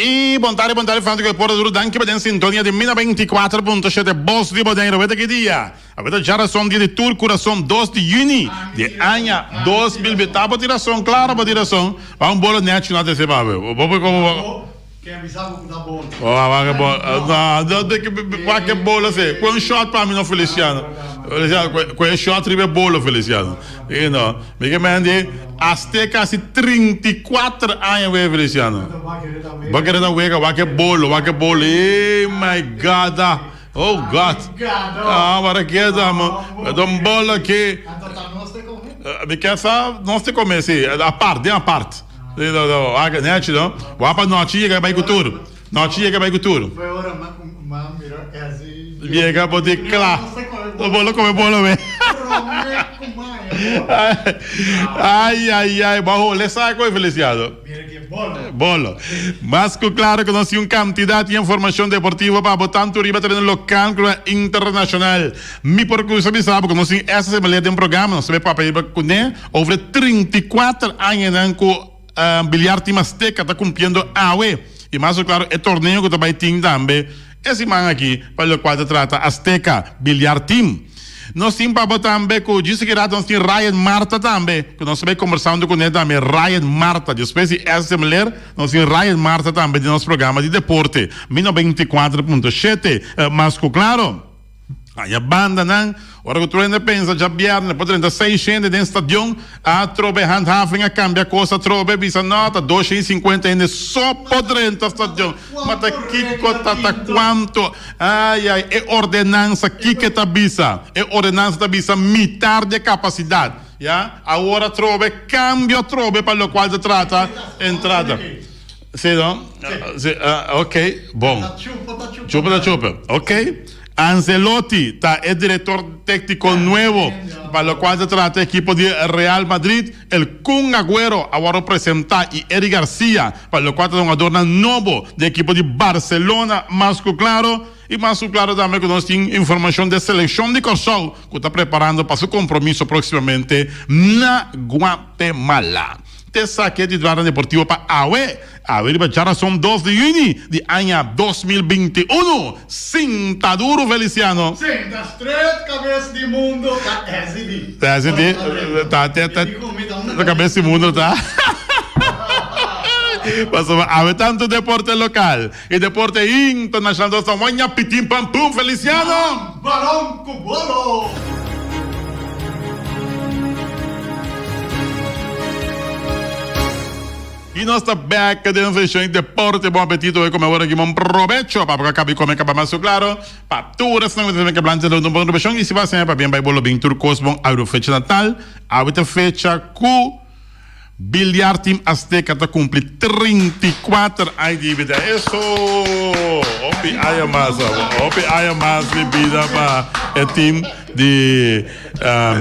I bon tardi, bon tardi fanatico di Deporte Duro. Danki pa den sintonia di Mina 24.7 Bos di Bonaire. Weta ki dia? Aweta djarason dia di tur kurason dos di yüni di aña 2020. Ta bo tin rason, klaro bo tin rason. Ba un bolo nechi no a trese pa bo. Bo por komo. Ken bisa bo ku ta bolo? Oh, wak e bolo. No, no, de ke wak e bolo se. Kue un shot pa mi no Feliciano. Feliciano, kue kue un shot riba e bolo Feliciano. You know, mi ke men di Azteca hasi 34 aña wee Feliciano. Bo kere ta wega wak e bolo, wak e bolo. Ey my God. Ah. Oh God. Ah, wara keda mo. Don bolo aki. Mi ke sa nos te come si, apart, den apart. Si, no, no, wak nechi no. Wak pa nochi yega bai ku tur. Nochi yega bai ku tur. Yega bo di kla. Bolo come bolo we. Ay ay ay, bo a hole sa koe Feliciano. Bolo. Mas ku klaro ku nos tin un kantidat di informashon deportivo pa bo tantu riba tereno lokal ku internashonal. Mi por kusa bisa bo ku nos tin esta semana den programa nos ta bai papia riba kuné over e 34 añanan ku Biliar Team Azteca ta kumpliendo awe. I mas ku klaro e torneo ku ta bai tin tambe e siman aki pa lokual ta trata Azteca Biliar Team. Nos tin pa bo tambe ku djis aki rato nos tin Ryan Marta tambe ku nos ta bai kombersando kuné tambe Ryan Marta despues di Esther Meler nos tin Ryan Marta tambe den nos programa di deporte mi 94.7 mas ku klaro aya bandanan ora ku tur hende pensa djabièrnè por drenta seis hende den stadion Atrobe handhaving a cambia cos atrobe bisa no ta 250 hende so por drenta stadion ma ta kico ta ta cuanto ay ay e ordenansa kiko ta bisa e ordenansa ta bisa mitar di e capacidad ya awor atrobe cambio atrobe pa locual ta trata entrada si no si ok bon chupa ta chupa ok. Ancelotti ta e director tecnico nuevo pa locual ta trata ekipo di Real Madrid. El Kun Aguero a wordo presenta y Eric Garcia pa locual ta hungadornan nobo di ekipo di Barcelona. Mas cu claro y mas cu claro tambe cu nos tin informacion di e seleccion di Corsou cu ta preparando pa su compromiso proximamente na Guatemala. T'esaki e titularnan deportivo pa awe. Awe riba djarason dos di yüni di aña 2021. Sinta duru Feliciano. Sinta stret kabes di mundo ta SB. Ta SB. Ta ta ta kabes di mundo ta. Pasobra awe tantu deporte lokal i deporte internashonal nos ta waña pitin pam pum Feliciano. Balon ku bolo. Y nos ta bek den seshon di deporte. Bon apetito hoy come ora ki bon probecho. Pa bo ka kabi come kaba mas su claro. Pa tur esnan ku ta ke blancha lo bon robeshon. Y si bo a seña pa bien bai bo lo bin tur kos bon awe fecha natal. Awe ta fecha ku Billiard Team Azteca ta cumpli 34 aña di bida. Eso! Hopi aña mas abo. Hopi aña mas di bida pa e team di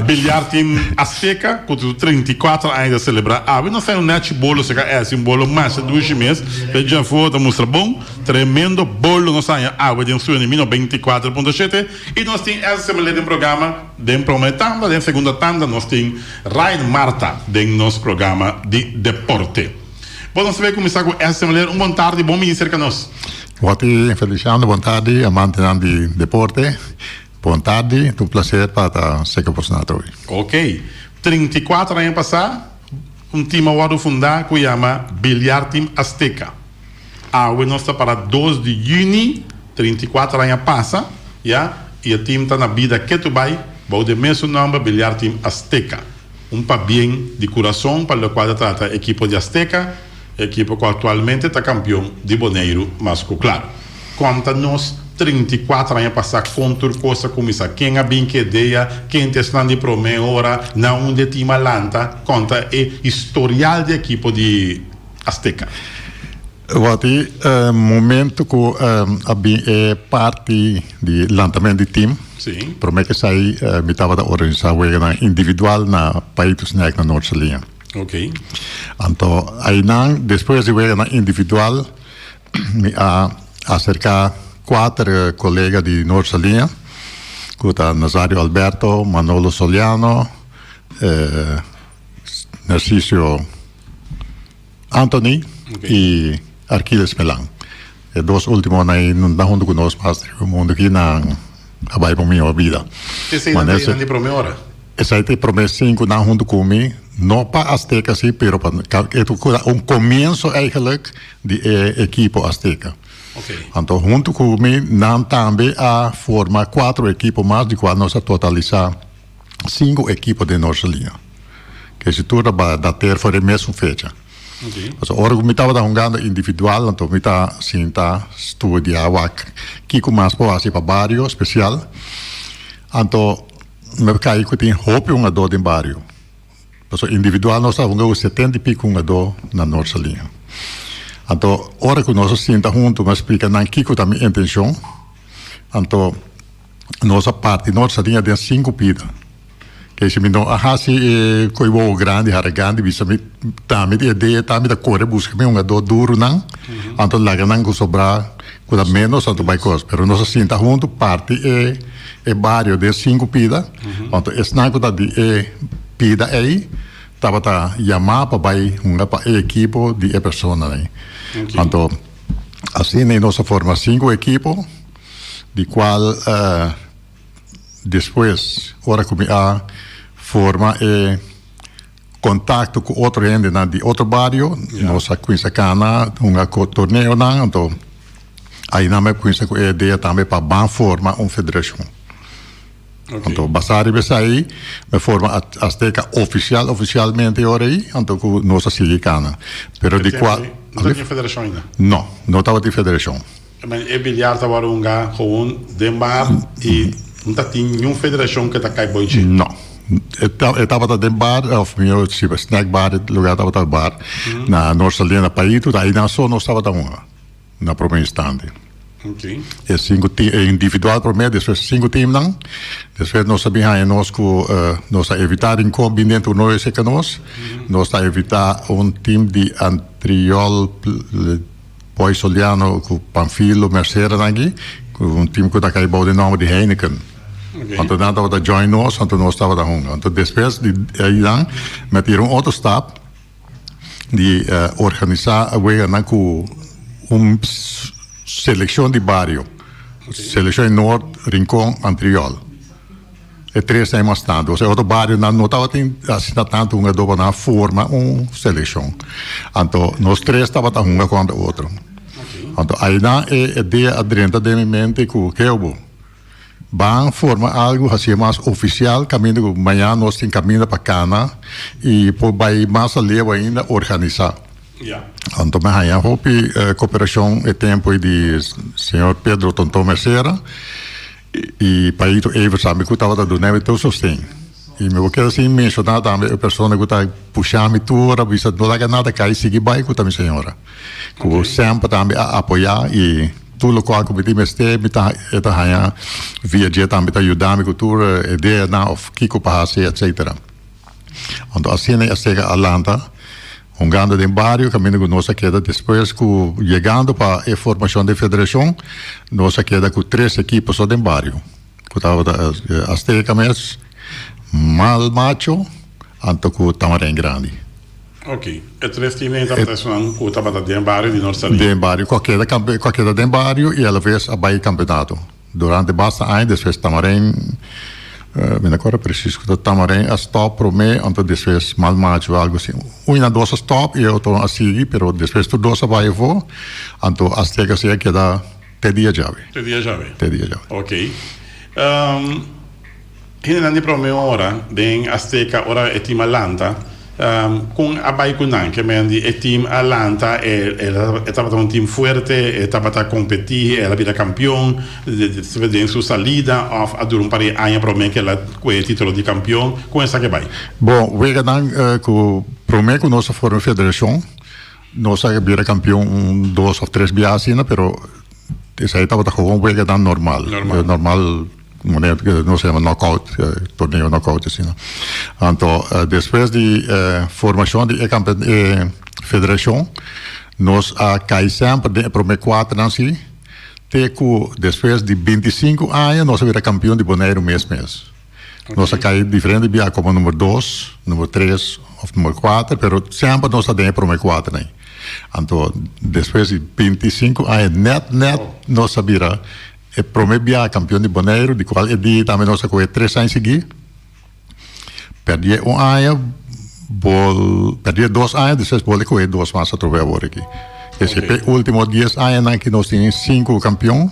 Billiard Team Azteca cu su 34 aña ta celebra awe. Nos tin un nechi bolo cerca esi, un bolo masha dushi mes. Pe djafo ta mustra bon. Tremendo bolo nos haña awe den Suyo Nimino 24.7. Y nos tin esa semana den programa. Den prome tanda, den segunda tanda nos tin Ryan Marta den nos programa di deporte. Bon, nos ta bay cuminsa cu Esther Meler. Un bon tardi, bon bini cerca nos. Wati Feliciano, bon tardi amantenan di deporte. Bon tardi, ta un placer pa ta cerca boso na atrobe. Ok, 34 aña pasa un team a wordo funda cu yama Billiard Team Azteca. Awe nos ta para dos di juni, 34 aña pasa, ya, y e team ta na bida ketu bay bou den mesun nomber Billiard Team Azteca. Un pabien di curason pa locual ta trata ekipo di Azteca, ekipo cu actualmente ta campeon di Boneiru mas cu claro. Conta nos 34 aña pasa con tur cos a cuminsa, ken a bin cu e idea, ken ta esnan di prome ora, na unda e team a lanta, conta e historial di ekipo di Azteca. Wat e momento cu a bin e parti di lantamento di team. Sí. Prome cu esai mi tabata organisa weganan individual na Paitos Nek na Noord Saliña. Ok. Anto ainan despues di weganan individual mi a acerca cuater colega di Noord Saliña cu ta Nazario Alberto, Manolo Soliano, Narciso Anthony y Arquiles Melan. E dos ultimonan ei no ta huntu ku nos mas riba e mundu aki, nan a bai pa un mihó bida. Eseinan ta esnan di promé ora? Esei ta e promé sinkunan huntu ku mi, no pa Azteca sí, pero pa e ta un komienso eigenlijk di e ekipo Azteca. Anto huntu ku mi nan tambe a forma kuatro ekipo mas di kua nos a totalisá sinku ekipo den nos liga. Kesi tur ta bater for e mesun fecha. Pasobra ora ku mi tabata hungando individual anto mi ta sinta studia wak kiko mas por hasi pa bario spesial. Anto mi a kai ku tin hopi hungadó den bario. Pasobra individual nos ta hunga ku setenta i piko hungadó na Noord Saliña. Anto ora ku nos a sinta huntu mi a splika nan kiko ta mi intenshon. Anto nos a parti Noord Saliña den sinku pida. Ke si mi no a hasi e koi wowo grandi haragan di bisa mi ta mi di idea ta mi ta kore buska mi hungadó durunan anto laga nan ku sobrá ku ta ménos anto bai kos. Pero nos a sinta huntu parti e e bario den sinku pida anto esnan ku ta di e pida ei tabata yamá pa bai hunga pa e ekipo di e personanan ei. Anto asina nos a forma sinku ekipo di kual Despues, ora ku mi a forma e kontakto ku otro hendenan di otro bario, nos a kuminsá kana hunga ku torneonan, anto ainan mi a kuminsá ku e idea tambe pa ban forma un federashon. Anto basá riba esei mi a forma Azteca ofisial ofisialmente e ora ei, anto ku nos a sigui kana. Pero di kua. No tabatin federashon ainda? No, no tabatin federashon. E biliar ta wòrdu hungá gewoon den bar i no ta tin niun federashon ku ta kai boi dje. No. E tabata den bar òf mihó si snack bar e lugá tabata bar na Noord Saliña na Paito ta einan so nos tabata hunga na promé instante. E sinku tim e individual promé despues e sinku timnan despues nos a bin haña nos ku nos a evitá Rincon bin den torneo esei ku nos nos ta evitá un tim di Antriol. Boy Soliano ku Panfilo Mercera nan aki, ku un tim ku ta kai bou di nòmber di Heineken. Anto nan tabata join nos, anto nos tabata hunga. Anto despues di einan mi a tira un otro stap di organisá weganan ku un selekshon di bario, selekshon di Noord, Rincon, Antriol. E tres nan mas tantu. Osea otro barionan no tabatin asina tantu hungadó pa nan forma un selekshon. Anto nos tres tabata hunga kontra otro. Anto ainan e idea a drenta den mi mente ku keubo ban forma algu hasié mas ofisial kaminda ku mañana nos tin kaminda pa kana i por bai mas aleu ainda organisá. Anto mi haña hopi koperashon e tempu ei di señor Pedro Tonton Mercera. I Paito Evers tambe ku tabata duna mi tur sosten. I mi por keda sin menshoná tambe e persona ku ta pusha mi tur a bisa no laga nada kai sigui bai ku ta mi señora. Ku semper tambe a apoyá i tur lokual ku mi tin mester mi ta e ta haña via dje tambe ta yuda mi ku tur ideanan òf kiko pa hasi etsetera. Anto asina e sega a lanta hungando den bario kaminda ku nos a keda despues ku yegando pa e formashon di federashon nos a keda ku tres ekipo so den bario ku tabata Azteca mes, Mal Macho anto ku Tamarijn Grandi. Ok, e tres team ei tabata esunnan ku tabata den bario di Noord Saliña? Den bario, ku a keda ku a keda den bario i alaves a bai kampeonato. Durante basta aña despues Tamarijn, mi no acorda precies cu ta Tamarijn a stop prome, anto despues Mal Macho algo asi. Un na dos a stop y e otro a sigui, pero despues tur dos a bay afo, anto Azteca si a keda te dia djawe. Te dia djawe? Te dia djawe. Ok. Hendenan di prome ora den Azteca ora e team a lanta, Kon a bai ku nan? Ke men di e team a lanta, e e tabata un team fuerte, e tabata kompetí, el a bira kampion den su salida òf a dura un par di aña promé ku el a kohe e título di kampion? Kon esaki a bai? Bon, weganan ku promé ku nos a forma e federashon, nos a bira kampion un dos òf tres biaha asina, pero esei tabata gewoon weganan normal. Normal. Manera ku nos a yama knockout, torneo knockout asina. Anto despues di formashon di e e federashon nos a kai semper den e prome kuaternan si te ku despues di binti sinku aña nos a bira kampion di Boneiru mes mes. Nos a kai diferente bia komo number dos, number tres òf number kuater pero semper nos ta den e prome kuaternan. Anto despues di 25 aña net net nos a bira e prome biaha kampion di Boneiru, di kual e dia tambe nos a kohe tres aña sigui. Perdie un aña, bol perdie dos aña, despues bol e kohe dos mas atrobe awor aki. Esei p'e ultimo dies añanan aki nos tin sinku kampion,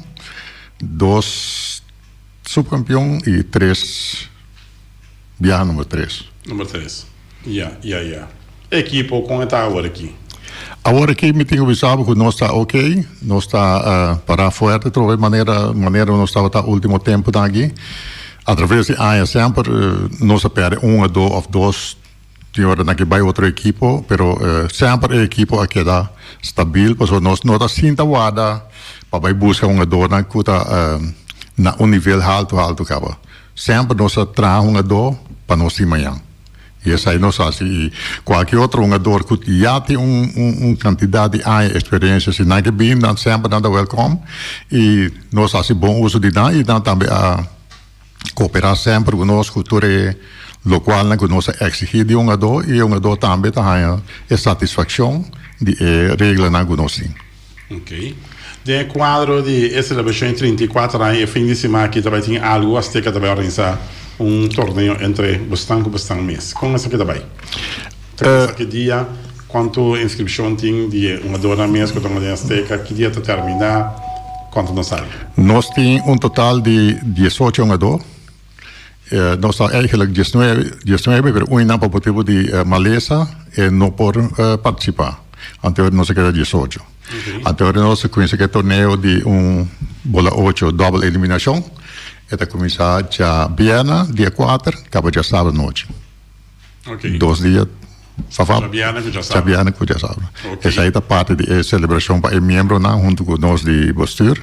dos subkampion i tres biaha number tres. Number tres. Ya, ya, ya. E ekipo kon e ta awor aki? Awor aki mi tin ku bisa bo ku nos ta ok, nos ta pará fuerte trobe manera manera nos tabata ultimo tempunan aki. Atraves di aña semper nos a pèrdè un o dos òf dos tin ora nan ke bai otro ekipo, pero semper e ekipo a keda stabil pasobra nos no ta sinta warda pa bai buska hungadornan ku ta na un nivel haltu haltu kaba. Semper nos a traha hungadó pa nos tin mañan. I esei nos hasi. I kualke otro hungador ku ya tin un un kantidat di aña eksperensia, si nan ke bin, nan semper nan ta wèlkòm. I nos hasi bon uso di nan i nan tambe a kooperá semper ku nos ku tur e lokualnan ku nos a eksigí di hungadó i e hungadó tambe ta haña e satisfakshon di e reglanan ku nos tin. Ok. Den e kuadro di e selebrashon di 34 aña e fin di siman aki ta bai tin algu Azteca ta bai organisa un torneo entre bosnan ku bosnan mes. Kon esaki ta bai? Ta kuminsá ki dia? Kuantu inskripshon tin di e hungadornan mes ku ta hunga den Azteca? Ki dia ta terminá? Kuantu nos sabi? Nos tin un total di diesocho hungador. Nos ta eigenlijk diesnuebe, diesnuebe, pero un nan pa motibu di malesa e no por partisipá. Anto nos a keda diesocho. Anto nos a kuminsá ku e torneo di un bola ocho dòbel eliminashon. E ta kuminsá djabièrnè dia kuater kaba djasabra nochi. Dos dia Fafa. Djabièrnè ku djasabra. Djabièrnè ku djasabra. Esei ta parti di e selebrashon pa e miembronan huntu ku nos di bestuur.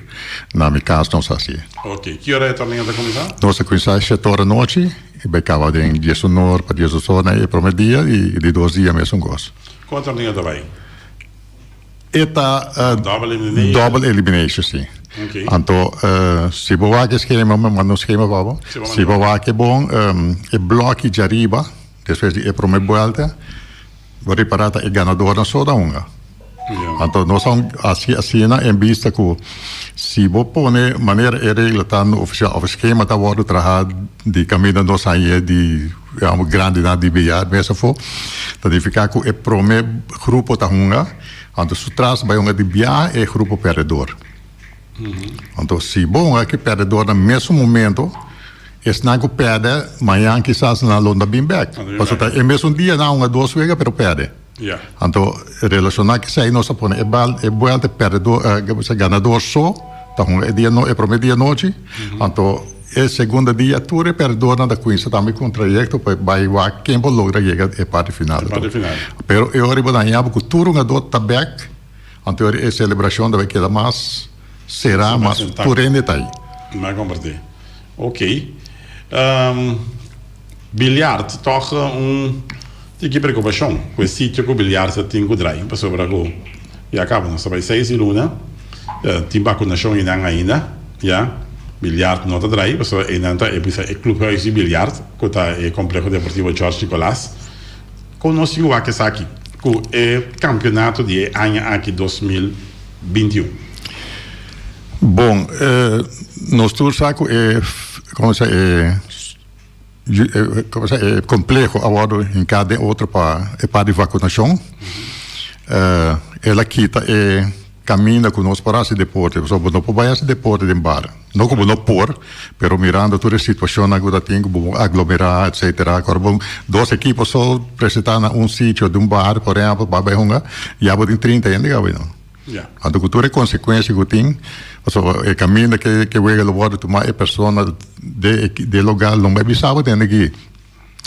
Na mi kas nos hasi. Ok. Ki ora e torneo ta kuminsá? Nos ta kuminsá shete ora nochi i bai kaba den diesun or pa diesdos or na e promé dia i di dos dia mesun kos. Kon e torneo ta bai? E ta Double elimination? Double elimination, si. Ok. Anto si bo wak e skema, mi manda un skema pa bo. Si bo manda. Si bo wak e bon, e bloki djariba, despues di e prome buelta, bo ripara ta e ganadornan so ta hunga. Ja. Anto nos a hasi asina en bista ku si bo pone manera e regla ta no ofisial òf e skema ta wòrdu traha di kaminda nos hañ'é di grandinan di billar mes afó, ta nifiká ku e prome grupo ta hunga, anto su tras bai hunga di biaha e grupo pèrdedor. Anto si bo hunga ku e pèrdedor na mesun momento, esnan ku pèrdè mañan kisas nan lo no ta bin bèk, pasobra ta e mesun dia nan a hunga dos wega pero pèrdè. Anto relashoná ku esei nos a pone e bal e buelta e pèrdedor ganador so ta hunga e dia e prome dia anochi, anto e segundo dia tur e pèrdedornan ta kuminsá tambe ku un trayekto pa bai wak ken por logra yega e parti final. Pero e ora bo ta haña bo ku tur hungador ta bèk, anto e ora e selebrashon ta bai keda mas será, mas tur hende ta ei. Mi a kompartí. Ok. Biljart tòg un tiki preokupashon ku e sitio ku biljart ta tin ku drai pasobra ku ya kaba nos ta bai seis di luna tin bakunashon einan ainda ya biljart no ta drai pasobra einan ta e bisa e kluphuis di biljart ku ta e kompleho deportivo George Nicolaas. Kon nos tin ku wak esaki ku e kampionato di e aña aki 2021? Bon, nos tur sa ku e komo sa e komo sa e kompleho a wòrdu hinká den otro pa e parti di vakunashon. El a kita e kaminda ku nos por hasi deporte, pasobra bo no por bai hasi deporte den bar. No ku bo no por, pero mirando tur e situashonnan ku ta tin ku bo por aglomerá etsetera. Kòrda bo dos ekipo so presentá na un sitio di un bar, por ehèmpel, pa bai hunga, ya bo tin trinta hende kaba einan. Anto ku tur e konsekuensia ku tin, pasobra e kaminda ke ke wega lo wòrdu tumá e persona den e lugá lo bai bisa bo tende ki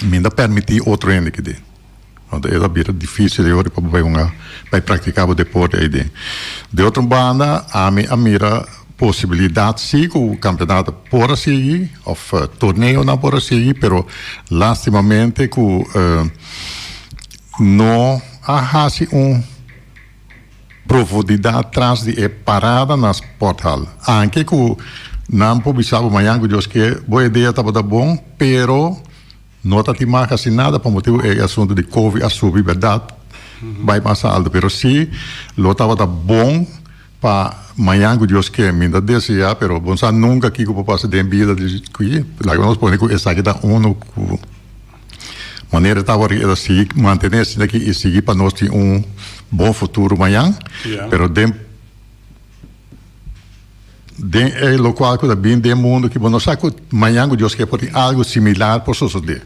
mi ta permití otro hende kede. Anto e ta bira difísil e ora pa bo bai hunga, bai praktiká bo deporte ei den. Di otro banda ami a mira posibilidat si ku kampionato por a sigui òf torneonan por a sigui pero lastimamente ku no a hasi un Profundidad tras di e parada na sporthal. Anke ku nan por bisa bo mañan ku Dios ke bo idea tabata bon, pero no ta tin mas hasi nada pa motibu e asuntu di covid a subi berdad. bai mas alto pero si lo tabata bon pa mañan ku Dios ke mi ta desea pero bo no sa nunka kiko por pasa den bida di kui laga nos pone ku esaki ta uno ku manera ta awor e ta sigui mantene asina aki i sigui pa nos tin un bon futuro mañan pero den Den e lokual ku ta bin den mundu ki bo no sa ku mañan ku Dios ke por tin algu similar por sosodé.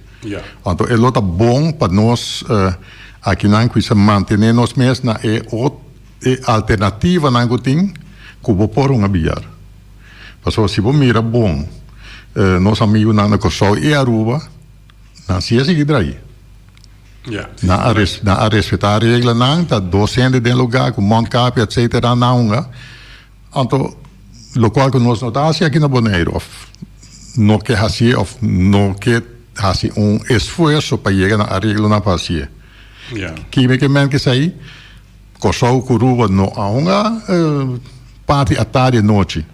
Anto e lo ta bon pa nos akinan ku sa mantené nos mes na e e alternativanan ku tin ku bo por hunga billar. Pasobra si bo mira bon nos amigunan na Kòrsou i Aruba nan si a sigui drai. Nan a nan a respetá reglanan, ta dos hende den lugá ku mondkapje etcetera nan a hunga. Anto lokual ku nos no ta hasi aki na Boneiru òf no ke hasié òf no ke hasi un esfuerso pa yega na areglonan pa hasié. Ki mi ke men kesei? Kòrsou ku Aruba no a hunga parti atardi anochi.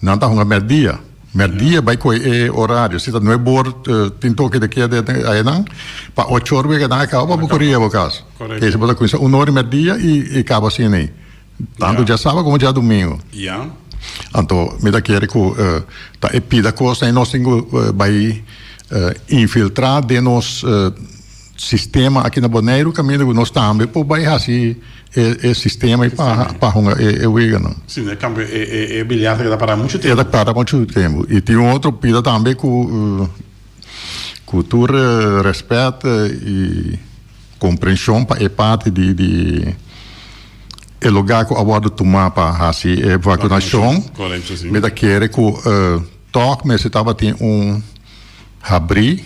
Nan ta hunga mèrdia. Mèrdia bai kohe e orario. Si ta nuebe or tin toke de keda ayanan, pa ocho or wega nan a kaba pa bo kore yega bo kas. Kese bo ta kuminsá un or di mèrdia i kaba asina ei. Tantu djasaba komo djadumingu. Anto mi ta kere ku ta e pida kosnan ei nos tin ku bai infiltrá den nos sistema aki na Boneiru kaminda ku nos tambe por bai hasi e sistema ei pa hunga e weganan. Si, na e kampo e biliar ta keda para muchu tempu. E ta para muchu tempu. I tin un otro pida tambe ku ku tur rèspèt i komprenshon pa e parti di di e lugá ku a wòrdu tumá pa hasi e vakunashon, mi ta kere ku tòg mester tabatin un habrí.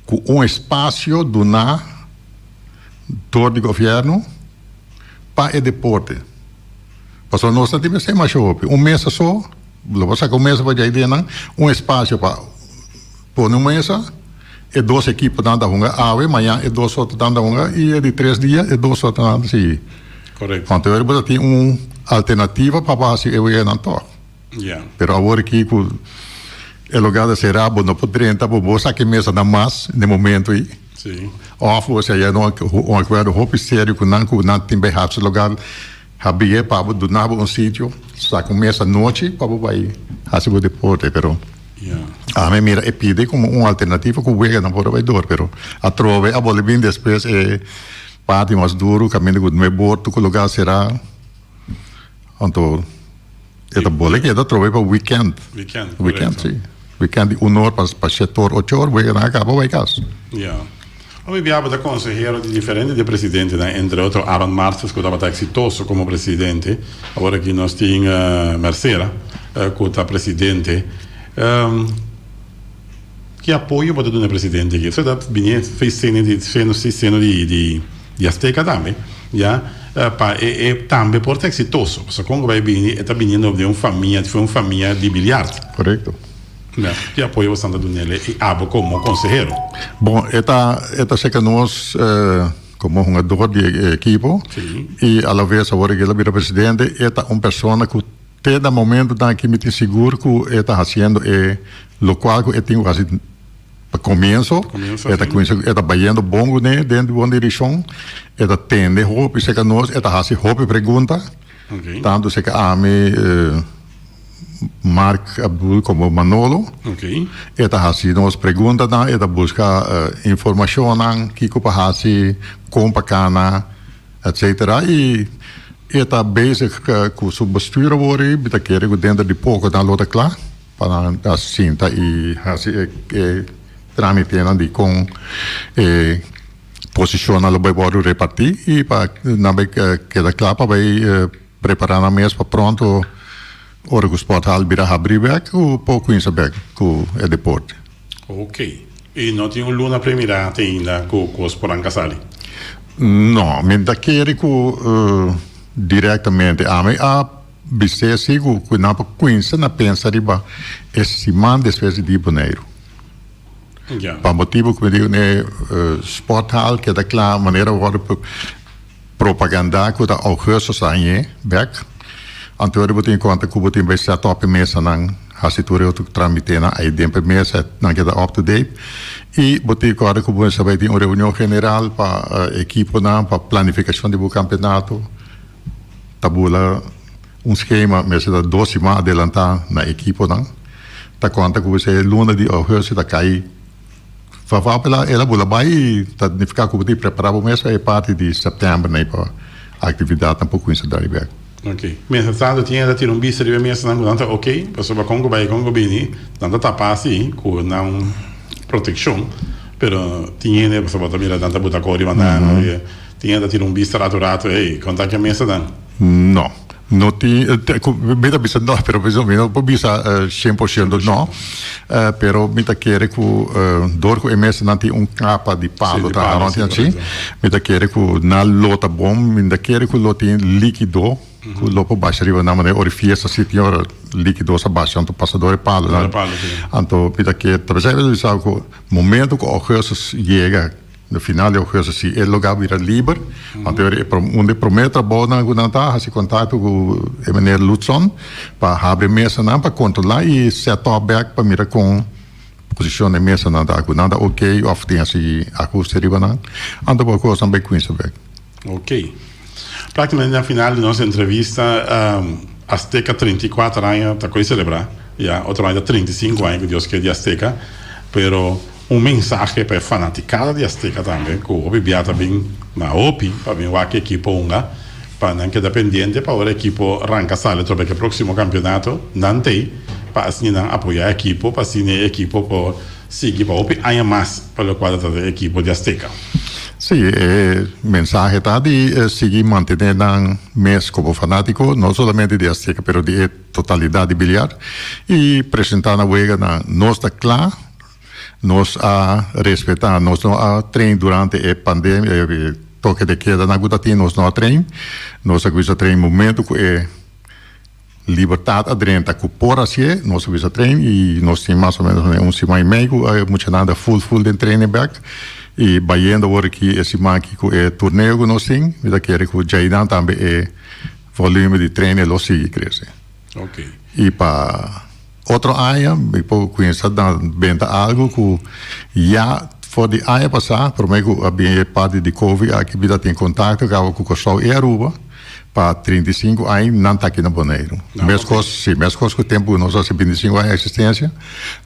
Ku un espasio duná dor di gobièrnu pa e deporte. Pasobra nos ta tin mester masha hopi. Un mesa so, lo bo saka un mesa pa djai den nan, un espasio pa pone un mesa, e dos ekiponan ta hunga awe, mañan e dos otronan ta hunga i e di tres dia e dos otronan ta sigui. Anto bo ta tin un alternativa pa bo hasi e weganan tòg. Pero awor aki ku e lugar ta será bo no por drenta bo bo sa ki mesa nan mas den momento ei. Of bo si haya un akuerdo hopi serio ku nan ku nan tin bai hasi lugar habié pa bo duna bo un sitio saka un mesa nochi pa bo bai hasi bo deporte pero ami mira e pidi komo un alternativa ku wega nan por a bai dor pero atrobe a bolbe bin despues e parti mas duro kaminda ku nuebe or tur ku lugar será anto. E ta bole keda atrobe pa weekend. Weekend, Weekend, si. Weekend di un or pa pa shete or, ocho or, bo nan a kaba bai kas. Ya. Hopi bia bo ta konsehero di diferente di e presidentenan, entre otro Aaron Martes ku tabata eksitoso komo presidente. Awor aki nos tin Mercera ku ta presidente. Ki apoyo bo ta duna e presidente aki? Esei ta bini fe seno di seno si seno di di di Azteca tambe ya pa e e tambe por ta exitoso pasobra kon ku bai bini e ta biniendo den un famia di un famia di biliard. Korekto. Ya ki apoyo bo esnan ta dunele i abo komo konsehero? Bon e ta e ta seka nos komo hungador di e ekipo i alaves awor ku el a bira presidente e ta un persona ku Te na momentonan aki mi tin sigur ku e ta hasiendo e lokual ku e tin ku hasi pa komienso. E ta kuminsá e ta bayendo bon kuné den bon direkshon. E ta tende hopi serka nos, e ta hasi hopi pregunta. Tantu serka ami, Mark Abdul komo Manolo. E ta hasi nos preguntanan, e ta buska informashonnan kiko pa hasi, kon pa kana. Etcetera y e ta bezig cu su bestuur awor y mi ta kere cu dentro di poco nan lo ta cla pa nan a sinta y haci e tramitenan di con e posicionnan lo bay wordo reparti y pa nan bay keda cla pa bay prepara nan mes pa pronto ora cu sporthal bira habri bek cu por cuminsa bek cu e deporte. Ok. Y no tin un luna premirá te ainda cu cos por anca sali? No, mi ta kere cu directamente. Ami a bis'é si cu nan por cuinsa na pensa riba e siman despues di Boneiru. Pa motibo cu mi dico e sporthal keda cla manera wordo propaganda cu ta augustus añe bek. Anto bo tin conta cu bo tin bay set up e mesanan, haci tur e otro tramitenan ay den pa e mesa nan keda up to date. I bo tin ku ora ku bo mester bai tin un reunion general pa ekiponan pa planifikashon di bo kampeonato. Ta bula un skema mester ta dos siman adelantá na ekiponan. Ta konta ku bo e luna di ougùstùs ta kai Fafá el a el a bula bai i ta nifiká ku bo tin prepará bo mes pa e parti di sèptèmber nei pa aktividatnan por kuminsá drai bèk. Ok. Mientras tanto tin hende ta tira un bista riba e mesanan ku nan ta ok, pasobra kon ku bai i kon ku bini nan ta tapá si ku nan protekshon, pero tin hende pasobra bo ta mira nan ta buta kos riba nan, tin hende ta tira un bista ratu ratu, ey, kon ta ki e mesanan? No. No tin, mi ta bisa no, pero mi no por bisa shen por shento no, pero mi ta kere ku dor ku e mesanan tin un kapa di palo ta rond así, mi ta kere ku nan lo ta bon, mi ta kere ku lo tin likido ku lo por basha riba nan manera ora e fiesta si tin ora likido sa basha anto pasa dor e palonan, anto mi ta kere, ta pesey mi ta bisa ku momento ku augustus yega. Na final di augustus si e lugar bira liber, anto e un di e prome trabounan ku nan ta hasi kontakto ku e meneer Lutson pa habri mesanan pa kontrola i set up bek pa mira kon posishon e mesanan ta, ku nan ta ok òf tin hasi ahuste riba nan, anto por kosnan bai kuminsa bek. Ok. Práktikamente na final di nos entrevista, Azteca 34 aña ta koe selebrá, ya otro aña ta 35 aña ku Dios ke di Azteca, pero un mensahe pa e fanaticada di Azteca tambe ku hopi bia ta bin na hopi pa bin wak e ekipo hunga, pa nan keda pendiente pa ora e ekipo ranka sali atrobe ku e próksimo kampeonato, nan t'ei pa asina nan apoyá e ekipo, pa asina e ekipo por sigui pa hopi aña mas pa lokual ta trata e ekipo di Azteca. Sí, e mensahe ta di sigui mantené nan mes komo fanátiko, no solamente di Azteca pero di e totalidat di biliar i presentá na weganan. Nos ta kla, nos a respetá, nos no a train durante e pandemia, e toke de kedanan ku ta tin, nos no a train. Nos a kuminsá train momento ku e Libertad a drenta cu por hacié, nos a bisa train y nos tin mas o menos un siman y mei cu e muchanan ta full full den training bek y bayendo awor aki e siman aki cu e torneo cu nos tin, mi ta kere cu djainan tambe e volume di training lo sigui crece. Y pa otro aña mi por cuminsa na benta algo cu ya for di aña pasa prome cu a bin e parti di covid aki mi ta tin contacto caba cu Corsou y Aruba. Pa 35 aña nan ta aki na Boneiru. Meskos, si, meskos ku tempu ku nos hasi 25 aña eksistensia,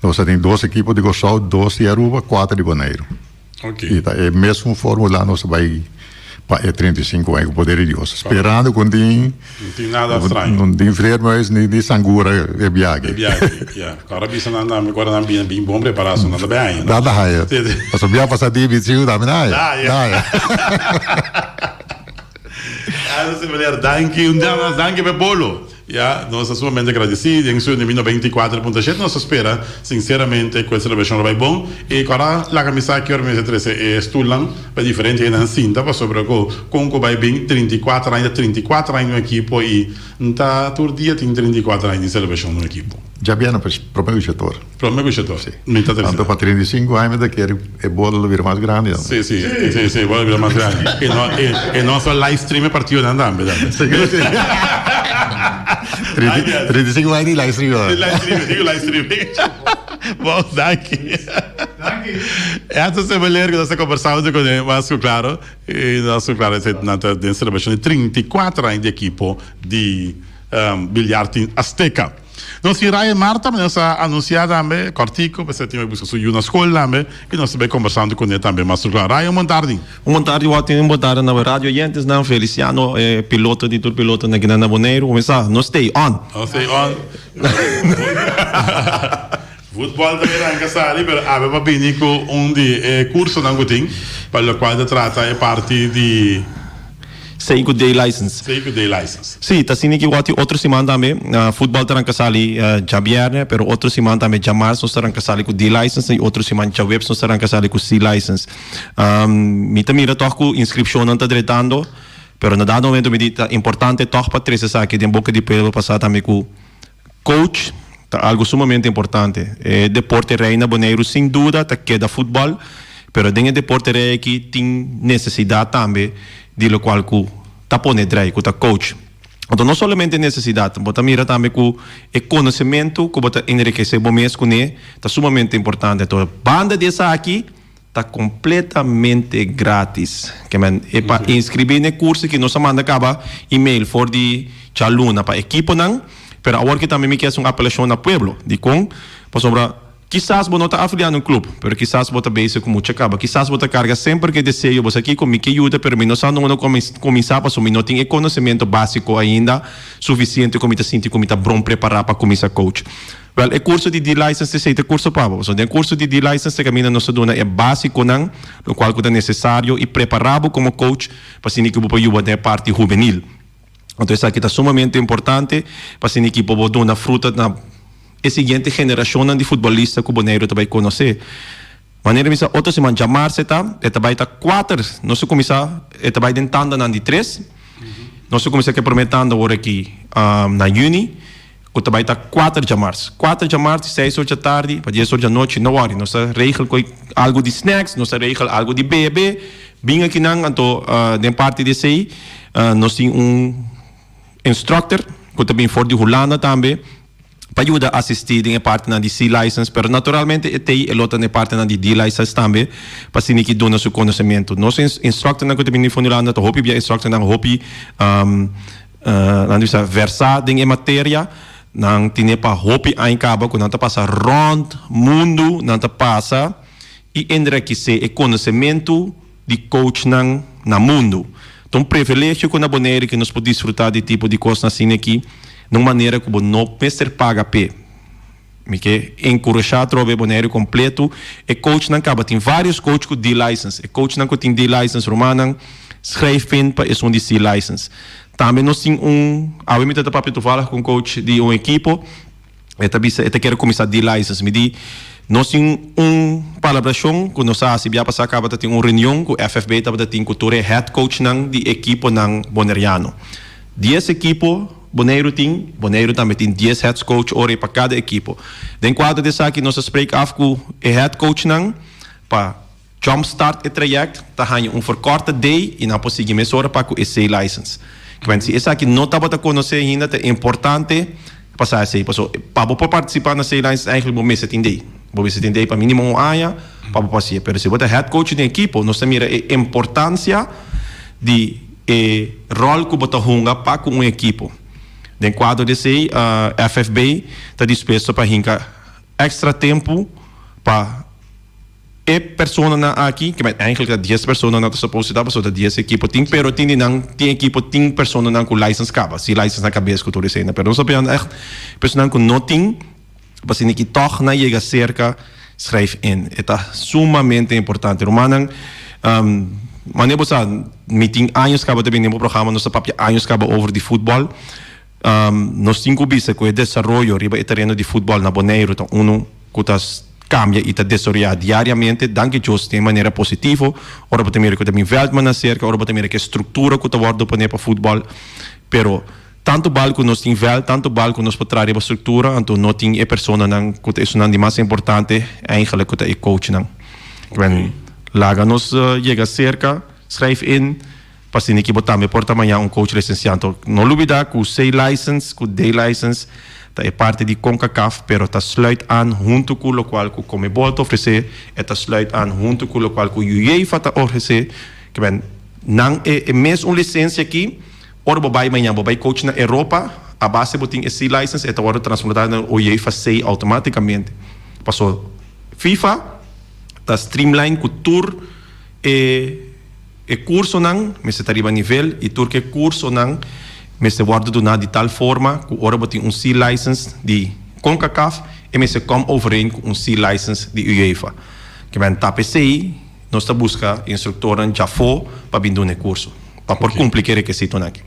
nos a tin dos ekipo di Kòrsou, dos di Aruba, kuater di Boneiru. I ta e mesun fórmula nos a bai pa e 35 aña ku poder di Dios. Sperando ku no tin, No tin nada straño. No tin vleermuis ni ni sangura e biaha. E biaha, ya. Ora bisa nan tambe ku ora nan bini bin bon prepará, so nan ta bai haña. Nan ta haña. Pasobra biaha pasá di 25 tambe nan haña. Nan haña. Esa meneer, danki un dia mas, danki p'e bolo. Ya, nos ta sumamente agradeci den su di 94.7 nos ta spera sinceramente cu e celebracion lo bay bon y cu ora laga mi sa ki ora mi mester trece e stoelnan pa diferente hendenan sinta pasobra cu con cu bay bin 34 aña ta 34 aña di un ekipo y nta tur dia tin 34 aña di celebracion di un ekipo. Djabièrnè pues prome ku shetor. Prome ku shetor. Si. Mi ta trese. Anto pa 35 aña mi ta kere e bola lo bira mas grandi tambe. Si, si. Si, si, e bola lo bira mas grandi. E no, e no so live stream e partidonan tambe tambe. Sigur si. 35 aña di live stream. Di live stream, di live stream. Bon, danki. Danki. Edson Seveler ku nos ta kombersando kuné mas ku klaro. I nos ku klaro esei nan ta den selebrashon di 34 aña di ekipo di Biliar Team Azteca. Nos tin Ryan Marta, nos a anuncia tambe cortico, pasobra tin bay busca su yu na scol tambe, y nos ta bay conversando cune tambe mas lugar. Ryan, un bon tardi. Un bon tardi Watty, un bon tardi na bo radio oyentesnan, Feliciano, e piloto di tur pilotonan aki na Boneiru. Cuminsa, nos stay on. Nos stay on. Voetbal ta bira anca sali, pero awe pa bini cu un di e cursonan cu tin, pa locual ta trata e parti di. Sei cu day license. Sei cu day license. Si, ta asina ki wak tin otro siman tambe. Futbal ta ranka sali djabierne, pero otro siman tambe djamars nos ta ranka sali cu D license y otro siman djaweps nos ta ranka sali cu C license. Mi ta mira tog cu inscripcionnan ta dretando, pero na dado momento mi di ta importante tog pa trece esaki den boca di pueblo pa sa tambe cu coach ta algo sumamente importante. E deporte rey na Boneiru sin duda ta keda futbal, pero den e deporte rey aki tin necesidad tambe di locual cu ta pone drei, cu ta coach. Anto no solamente nesesidat, bo ta mira tambe ku e konosementu ku bo ta enrikesé bo mes kuné ta sumamente importante. Anto banda di esaki ta kompletamente gratis. Ke men e pa inskribí na e kurso aki nos a manda kaba email for di djaluna pa ekiponan, pero awor ki tambe mi ke hasi un apelashon na pueblo. Dikon? Pasobra Kisas bo no ta afiliá na un club, pero kisas bo ta bezig ku mucha kaba. Kisas bo ta karga semper ku e deseo, bo sa kiko, mi ke yuda, pero mi no sa unda kuminsá pasobra mi no tin e konosementu básiko ainda sufisiente ku mi ta sinti ku mi ta bron prepará pa kuminsá coach. Wèl, e kurso di D-License esei ta e kurso pa bo. Pasobra den e kurso di D-License ta kaminda nos ta duna e básikonan, lokual ku ta nesesario i prepará bo komo coach pa asina ku bo por yuba den e parti hubenil. Anto esaki ta sumamente importante pa asina ekipo bo duna fruta na e siguiente generashonnan di futbolista ku Boneiru ta bai konosé. Manera mi sa otro siman djamarse ta, e ta bai ta kuater, nos a kuminsá e ta bai den tandanan di tres, nos a kuminsá ku e promé tanda awor aki na yüni ku ta bai ta kuater djamars. Kuater djamars di seis or djatardi pa dies or djanochi, no wòri, nos ta regel ku algu di snacks, nos ta regel algu di bebe, bin akinan anto den parti di esei nos tin un instructor ku ta bin for di Hulanda tambe pa yuda asistí den e partinan di C-license, pero naturalmente e tei e lo ta na e partinan di D-license tambe pa asina ki duna su konosementu. Nos instructornan ku ta bini for di Hulanda ta hopi bia instructornan hopi Nan ta bisa versá den e materia, nan tine pa hopi aña kaba ku nan ta pasa rònt mundu, nan ta pasa i enrekisé e konosementu di coachnan na mundu. Ta un privilegio ku na Bonaire ku nos por disfrutá di tipo di kosnan asina aki na un manera ku bo no mester paga p'e. Mi ke enkurashá atrobe Boneiru kompletu. E coachnan kaba tin vários coach ku D-license. E coachnan ku tin D-license rumannan schrijf in pa esun di C-license. Tambe nos tin un, awe mi ta ta papia toevallig ku un coach di un ekipo, e ta bisa e ta kere kuminsá D-license. Mi di nos tin un palabrashon ku nos a hasi bia pasá kaba ta tin un reunion ku FFB tabata tin ku tur e head coachnan di ekiponan boneriano. Dies ekipo Boneiru tin, Boneiru tambe tin dies heads coach ora i pa kada ekipo. Den kuadro di esaki nos a spreek af ku e head coachnan pa jump start e trayect ta haña un verkorte day i nan por sigui mesora pa ku e C-license. Kibèn si esaki no tabata konosé ainda ta importante pa sa esei paso pa bo por partisipá na C-license eigenlijk bo mester tin day. Bo mester tin day pa mínimo un aña pa bo por hasié. Pero si bo ta head coach di un ekipo nos ta mira e importansia di e ròl ku bo ta hunga pa ku un ekipo. Den kuadro di esei, FFB ta dispuesto pa hinka èkstra tempu pa e personanan aki, ke men eigentlik ta dies personanan ta supose ta, pasobra ta dies ekipo tin, pero tin di nan tin ekipo tin personanan ku license kaba, si license na kabes ku tur esei. Pero nos ta pidiendo ègt personanan ku no tin. Pa asina ki tòg nan yega serka, schrijf in. E ta sumamente importante. Rumannan, manera bo sa, mi tin años kaba ta bini den bo programa, nos ta papia años kaba over di futbòl. Nos tin ku bisa ku e desaroyo riba e tereno di futbòl na Boneiru ta unu ku ta kambia i ta desaroyá diariamente, danki Dios den manera positivo. Ora bo ta mira ku ta bin vèldman na serka, ora bo ta mira ku e struktura ku ta wòrdu poné pa futbòl, pero. Tantu bal ku nos tin vèlt, tantu bal ku nos por traha riba struktura, anto no tin e personanan ku ta esunnan di mas importante, eigenlijk ku ta e coachnan. Kwen laga nos yega serka, schrijf in, pa asina ki bo tambe por ta maña un coach lisensiá. Anto no lubida ku C-license ku D-license ta e parti di Concacaf, pero ta sluit aan huntu ku lokual ku Comebol ta ofresé, e ta sluit aan huntu ku lokual ku UEFA ta ofresé. Kwen nan e mes un lisensia aki. Ora bo bai mañan bo bai coach na Europa, a base bo tin e C license e ta wordo transformado na UEFA C automaticamente. Paso FIFA ta streamline cu tur e e cursonan mester ta riba nivel y tur ke cursonan mester wordo duna di tal forma cu ora bo tin un C license di Concacaf e mester come overeen cu un C license di UEFA. Ke men ta p'esey Nos ta buska instruktornan djafó pa bin duna e kurso, pa por kumpli ku e rekisitonan aki.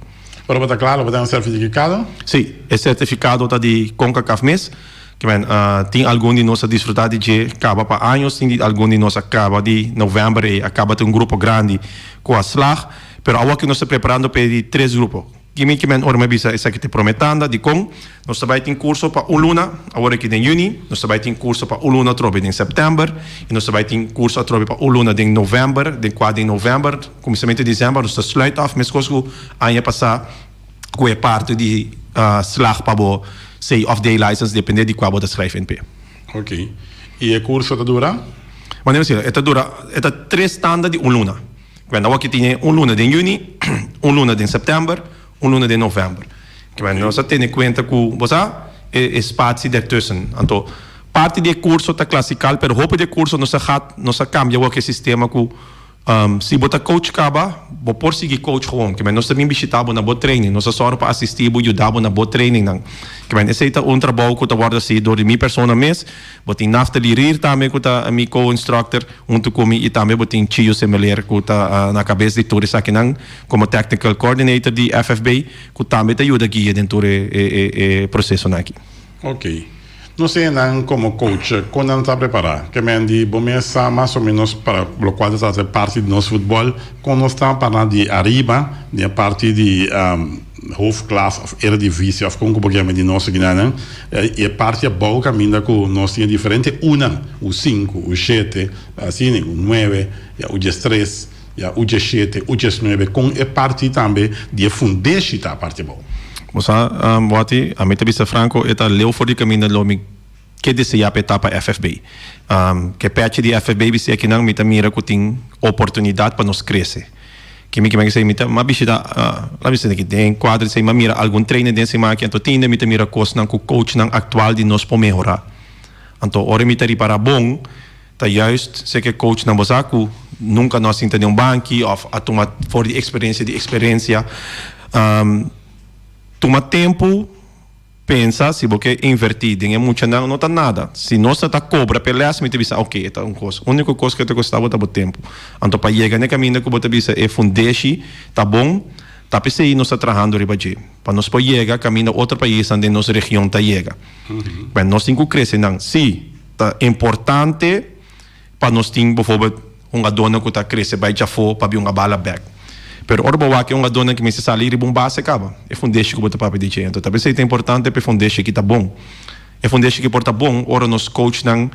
Ora bo ta kla, lo bo ta un sertifikado? Sí, e sertifikado ta di Concacaf mes. Ke men, tin algun di nos a disfrutá di dje kaba pa años, tin di algun di nos a kaba di novèmber ei a kaba tin un grupo grandi ku a slag. Pero awor ku nos ta preparando pa e di tres grupo. Kimi ki men ora mi a bisa esaki ta e prome tanda, dikon? Nos ta bai tin kurso pa un luna awor aki den yüni, nos ta bai tin kurso pa un luna atrobe den sèptèmber i nos ta bai tin kurso atrobe pa un luna den novèmber, den kua den novèmber, kuminsamentu di desèmber nos ta sluit af meskos ku aña pasá. ku e parti di slag pa bo C of D license depende di kua bo ta schrijf in p'e. Ok. I e kurso ta dura? Wanneer mi e ta dura, e ta tres tanda di un luna. Kwen awor ki tin un luna den yüni, un luna den sèptèmber, un luna den novèmber. Kwen nos a tene kuenta ku, bo sa, e espatie dertussen. Anto, parti di e kurso ta klasikal, pero hopi di e kurso nos a gat, nos a kambia awor ki e sistema ku Si bo ta coach caba, bo por sigui coach gewoon. Kimen nos ta bin bishita bo na bo training. Nos ta sòru pa asisti bo, yuda bo na bo trainingnan. Kimen esei ta un trabou ku ta wòrdu hasi dor di mi persona mes. Bo tin Naftali Rier tambe ku ta mi co-instructor huntu ku mi i tambe bo tin Chio Semeleer ku ta na kabes di tur esakinan komo technical coordinator di FFB ku tambe ta yuda guia den tur e prosesonan aki. Ok. No sé nan como coach con nan ta prepara. Ke men di bo mes sa mas o menos para locual ta trata e parti di nos futbol con nos ta para di ariba di e parti di hoofdklas of eredivisie of con cu bo yama di nos akinanan y e parti abou caminda cu nos tin e diferente Unan, U sinku, U shete, asina, U nuebe, ya U diestres. Ya U diesshete, U diesnuebe, kon e parti tambe di e fundeshi ta parti abou. Bo sa, Watty, ami ta bisa franco, e ta leu for di caminda lo mi ke desea pa e ta pa FFB. Ke pechi di FFB bisti akinan mi ta mira cu tin oportunidad pa nos crece. Ke mi kimen esey mi ta m'a bishita, laat mi sende aki, den cuadro esey m'a mira algun trainer den siman aki, anto tin hende mi ta mira cosnan cu coachnan actual di nos por mehora. Anto ora mi ta ripara bon, Ta juist seke coachnan bo sa cu nunca no a sinta den un banki of a tuma for di experiencia di experiencia. Tuma tempo pensa si bo ke inverti den e muchanan no ta nada. Si nos ta ta cobra p'e les mi ta bisa ok e ta un cos. Unico cos cu e ta costa bo ta bo tempo. Anto pa yega n'e caminda cu bo ta bisa e fundeshi ta bon ta p'esey nos ta trahando riba dje. Pa nos por yega caminda otro paisnan den nos region ta yega. Bueno nos tin cu crece nan si. Ta importante pa nos tin bijvoorbeeld hungadónan ku ta krese bai djafó pa bin hunga bala bèk. Pero ora bo wak e hungadónan ki mester sali riba un base kaba, e fundeshi ku bo ta papia di dje. Anto ta p'esei ta importante pa e fundeshi aki ta bon. E fundeshi aki por ta bon ora nos coachnan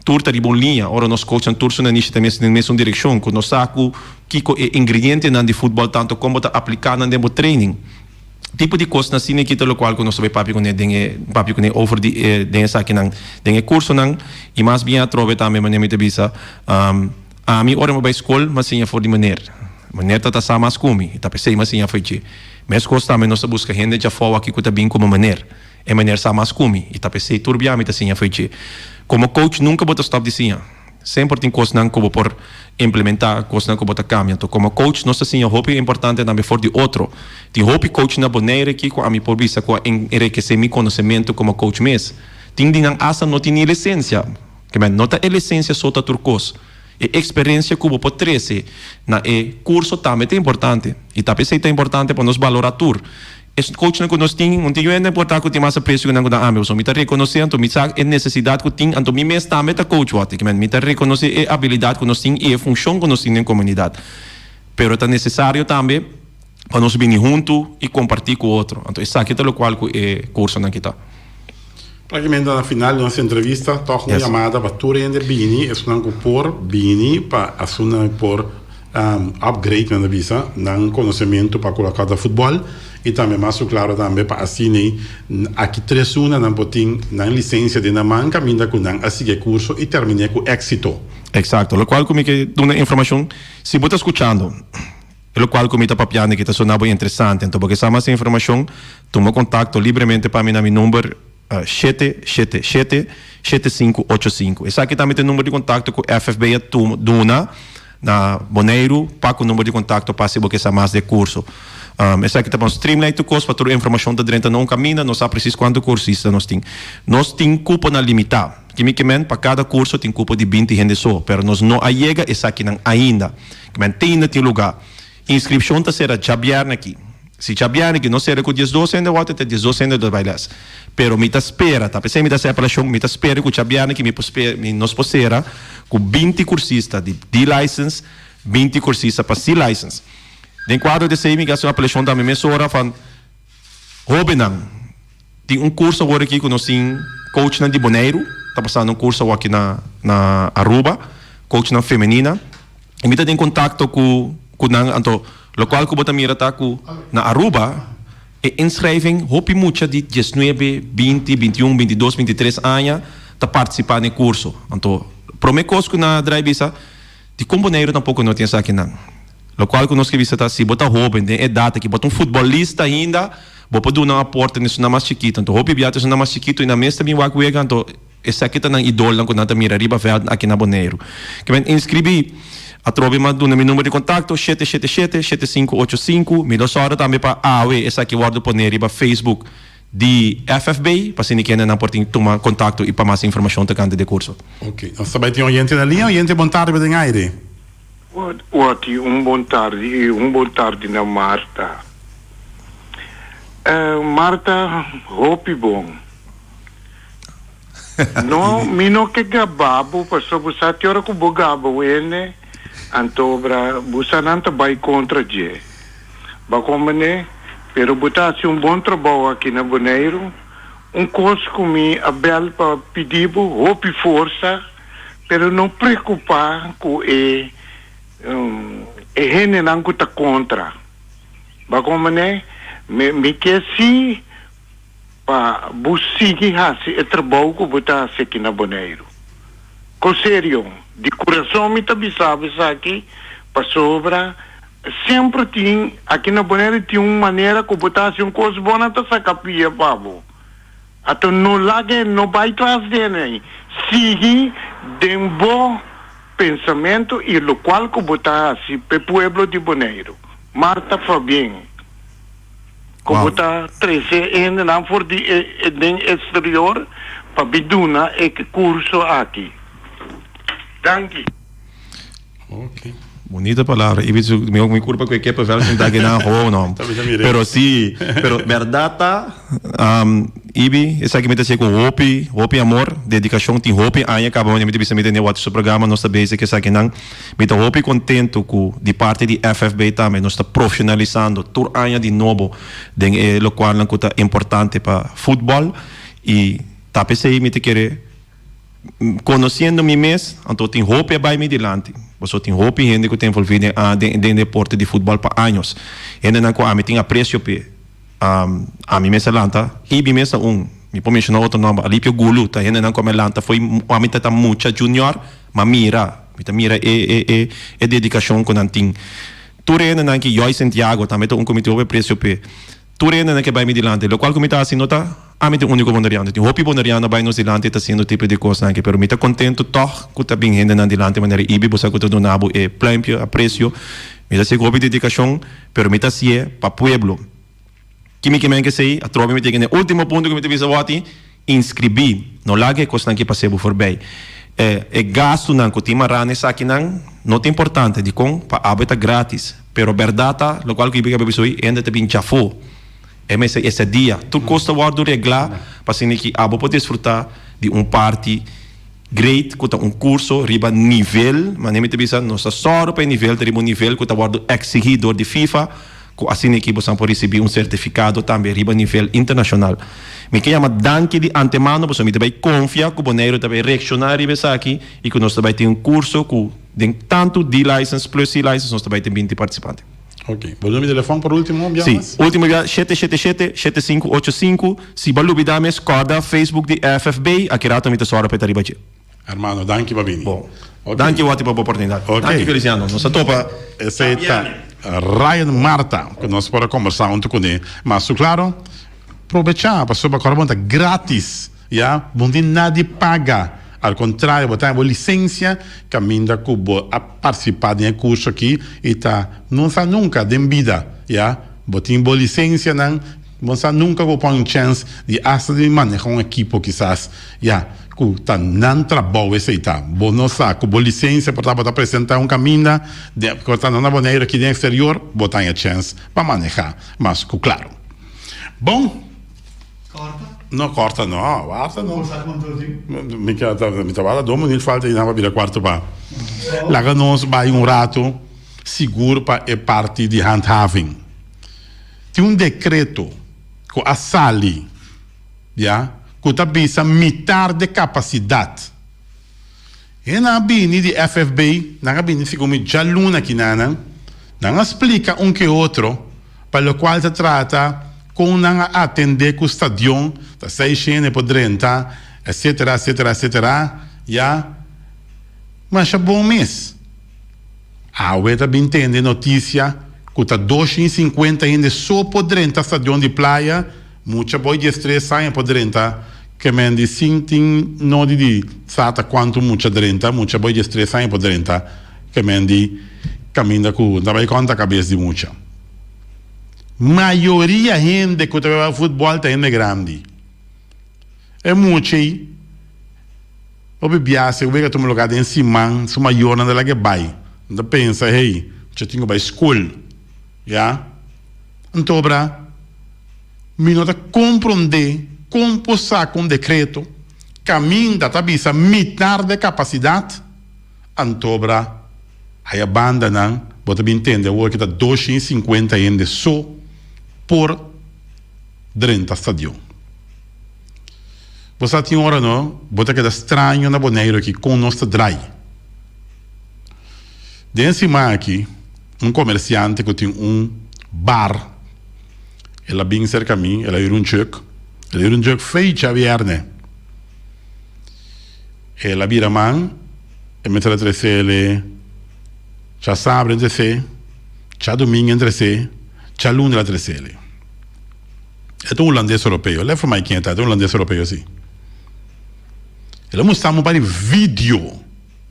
tur ta riba un liña, ora nos coachnan tur su nanishi ta mes den mesun direkshon, ku nos sa ku kiko e ingredientenan di futbòl ta anto kon bo ta apliká nan den bo training. Tipo di kosnan asina ki ta lokual ku nos ta bai papia kuné den e papia kuné over di e den esakinan den e kursonan i mas bien atrobe tambe manera mi ta bisa ami ora mi bai skol mi a siña for di meneer. Meneer ta ta sa mas ku mi i ta p'esei mi a siña for dje. Meskos tambe nos ta buska hende djafou aki ku ta bin komo meneer. E meneer sa mas ku mi i ta p'esei tur bia mi ta siña for dje. Komo coach nunka bo ta stòp di siña. Semper tin kosnan ku bo por implementá, kosnan ku bo ta kambia. Anto komo coach nos ta siña hopi importante tambe for di otro. Tin hopi coach na Bonaire aki ku ami por bisa ku a enrekesé mi konosementu komo coach mes. Tin di nan asta no tin ni lisensia. Kimen, no ta e lisensia so ta tur kos. E eksperensia ku bo por trese na e kurso tambe ta importante. I ta p'esei ta importante pa nos balorá tur. E coachnan cu nos tin, un tin hende por ta cu tin mas aprecio cu nan cu ta ami, pasobra mi ta reconoce anto mi sa e necesidad cu tin, anto mi mes tambe ta coach wòrdu, kimen mi ta reconoce e abilidad cu nos tin y e funcion cu nos tin den comunidad. Pero ta necesario tambe pa nos bini hunto y comparti cu otro, anto esaki ta locual cu e cursonan ki ta. Prácticamente na final di nos entrevista, tòg un yamada pa tur hende bini, esunnan ku por bini pa asunnan por upgrade nan ta bisa nan konosementu pa ku loke ta futbòl i tambe mas ku klaro tambe pa asina aki tres luna nan por tin nan lisensia den nan man kaminda ku nan a sigui e kurso i terminé ku éksito. Eksakto. Lokual ku mi ke duna informashon, si bo ta skuchando e lokual ku mi ta papiando ki ta sona bo interesante anto bo ke sa mas informashon, Tuma kontakto libremente pa mi na mi number shete shete shete shete sinku ocho sinku. Esaki tambe ta e number di kontakto ku FFB a duna na Boneiru pa ku number di kontakto pa si bo ke sa mas di e kurso. Esaki ta pa nos streamline tur kos pa tur informashon ta drenta na un kaminda, nos sa presis kuantu kursista nos tin. Nos tin kuponan limitá. Kimikemen pa kada kurso tin kupo di binti hende so, pero nos no a yega esakinan ainda. Kimen te ainda tin lugá. Inskripshon ta sera djabièrnè aki. Si djabièrnè aki no sera ku diesdos hende wòrdu te diesdos hende ta bai lès. Pero mi ta spera, ta p'esei mi ta hasi apelashon, mi ta spera ku djabièrnè aki mi por spera, mi nos por sera ku binti kursista di D-license, binti kursista pa C-license. Den kuadro di esei mi ke hasi un apelashon tambe mesora van hóbennan. Tin un kurso awor aki ku nos tin coachnan di Boneiru ta pasando un kurso awor aki na na Aruba, coachnan femenina. I mi ta den kontakto ku ku nan anto lokual ku bo ta mira ta ku na Aruba. E inschrijving, hopi mucha di diesnuebe, binti, bintiun, bintidos, bintitres aña ta partisipá den e kurso. Anto, promé kos ku nan a drai bisa, dikon Boneiru tampoko no tin esakinan? Lokual ku nos ke bisa ta, si bo ta hóben den edat aki, bo ta un futbolista ainda, bo por duna un aporte na esunnan mas chikitu. Anto, hopi bia ta esunnan mas chikitu i nan mes ta bin wak wega, anto Esaki ta nan idolnan ku nan ta mira riba vèlt aki na Boneiru. Ke men inskribí. Atrobe m'a duna mi number di kontakto, 777 7585. Mi lo sòru tambe pa awe esaki wòrdu poné riba Facebook di FFB pa asina kendenan por tin tuma kontakto i pa mas informashon tokante di e kurso. Ok, nos ta bai tin oyente na liña. Oyente, bon tardi, bo den aire. Wati, un bon tardi i un bon tardi na Marta. Marta, hopi bon. No, mi no ke gaba bo, pasobra bo sa te ora ku bo gaba un hende, anto obra bo sa nan ta bai kontra dje. Bo a komprendé? Pero bo ta hasi un bon trabou aki na Boneiru. Un kos ku mi a bèl pa pidi bo, hopi forsa, pero no preokupá ku e e hendenan ku ta kontra. Bo a komprendé? Mi mi ke si. Pa bo sigui hasi e trabou ku bo ta hasi aki na Boneiru. Ko serio, di kurason mi ta bisa bo esaki, pasobra semper tin, aki na Boneiru tin un manera ku bo ta hasi un kos bon nan ta saka pia pa bo. Ato no laga e no bai tras di hende, sigui den bo pensamentu i lokual ku bo ta hasi p'e pueblo di Boneiru. Martha Fabien. Ku bo ta trese e hendenan for di e den exterior pa bi duna e kurso aki. Danki. Ok. Bonita palabra. I bisu mi mi kurpa ku e kippenvel sinta aki nan gewoon no. Pero si, pero bèrdat ta Ibi esaki mi ta hasié ku hopi hopi amor, dedikashon tin hopi aña kaba mi ta bisa mi tene wòrdu su programa nos ta bezig ku esakinan. Mi ta hopi contento cu di parti di FFB tambe nos ta profesionalisando tur aña di nobo den e locualnan cu ta importante pa futbol y ta p'esey mi ta kere conociendo mi mes anto tin hopi a bay mi dilanti pasobra tin hopi hende cu ta envolvi den den deporte di futbol pa años hendenan cu ami tin aprecio p'e. Ami mes a lanta, Ibi mes ta un, mi por menciona otro nomber, Alipio Gulu ta hendenan cu ami a lanta fo'i ami ta ta mucha junior, m'a mira, mi ta mira e e e e dedicacion cu nan tin. Tur e hendenan ki, Joy Santiago tambe ta un cu mi tin hopi aprecio p'e. Tur e hendenan ke bai mi dilanti, locual cu mi ta haci no ta ami ta e unico Boneriano, tin hopi Boneriano a bai nos dilanti ta haciendo tipo di cosnan aki, pero mi ta contento tog cu ta bin hendenan dilanti manera Ibi, bo sa cu ta duna bo e pluimpje, aprecio, mi ta haci cu hopi dedicacion. Pero mi ta hasié pa pueblo. Ki mi ke men kesei? Atrobe mi ta yega na e ultimo punto ku mi ta bisa wòti, inskribí. No laga e kosnan ki pas'é bo forbei. E e gastunan ku tin mará na esakinan no ta importante. Dikon? Pa abo e ta grátis. Pero bèrdat ta, lokual ku Biblia bisa hoy, hende ta bin djafó. E mester ese dia. Tur kos ta wòrdu reglá pa asina ki abo por disfrutá di un parti. Great ku ta un kurso riba nivel, manera mi ta bisa nos ta sòru pa e nivel ta riba un nivel ku ta wòrdu eksigí dor di FIFA ku asina aki bosan por risibí un sertifikado tambe riba nivel internashonal. Mi ke yama danki di antemano pasobra mi ta bai konfia ku Boneiru ta bai reakshoná riba esaki i ku nos ta bai tin un kurso ku den tantu D-license plus C-license nos ta bai tin binti partisipante. Ok. Bo numero di telefòn por ultimo bia Sí, mas? ultimo bia shete shete shete, shete sinku ocho sinku. Si bo a lubida mes kòrda Facebook di FFB, aki rato mi ta sòru pa e ta riba dje. Hermano, danki pa bini. Bon. Ok. Danki Watty pa bo oportunidat. Ok. Danki Feliciano. Nos a topa Esei ta djabièrnè. Ryan Marta ku nos por a kombersá huntu kuné. Mas su klaro, probechá pasobra kòrda bo ta gratis. Ya, bo no tin nada di paga. Al contrario, bo ta haña bo licencia caminda cu bo a participa den e curso aki y ta no sa nunca den bida, ya, bo tin bo licencianan, bo no sa nunca cu bo pon un chance di hasta di maneha un ekipo kisas, ya, cu ta nan trabou esey ta. Bo no sa cu bo licencia por ta bo ta presenta un caminda, den, por ta no na Boneiru aki den exterior, bo ta haña chance pa maneha mas cu claro. Bon. Corta? No corta no, warda no. Bo sa cuanto tin? Mi ta mi ta warda dos minuut falta y nan pa bira cuarto pa. Laga nos bay un rato sigur pa e parti di handhaving. Tin un decreto cu a sali ya cu ta bisa mitar de capacidad. E nan a bini di FFB, nan a bini segun mi djaluna aki nanan, nan a splica un ke otro pa locual ta trata. Kon nan a atendé ku stadion, ta seis hende por drenta, etcetera, etcetera, etcetera, ya. Masha bon mes. Awe ta bin tende notisia ku ta 250 hende so por drenta stadion di Playa, mucha boy 13 aña por drenta, ke men di sin tin nodi di sa ta kuantu mucha drenta, mucha boy 13 aña por drenta, ke men di kaminda ku ta bai konta kabes di mucha. Mayoria hende ku ta bai wak futbòl ta hende grandi. E mucha ei hopi biaha e wega tuma lugá den siman, su mayornan ta laga e bai. Nan ta pensa, hey, mucha tin ku bai skol. Ya. Anto obra, mi no ta komprondé kon por saka un dekreto kaminda ta bisa mitar di e kapasidat. Antobra aya bandanan bo ta bin tende awor ki ta 250 hende so por drenta stadion. Bo sa tin ora no bo ta keda straño na Boneiru aki kon nos ta drai. Den siman aki un komersiante ku tin un bar el a bin serka mi el a hür un chuk el a hür un chuk fecha bierne. El a bira man, e mester a tresele djasabra e tresé, djadumingu e tresé, djaluna el a tresele. E ta un hulandes europeo, lef for mai ken e ta, e ta un hulandes europeo si. El a mustra mi un par di video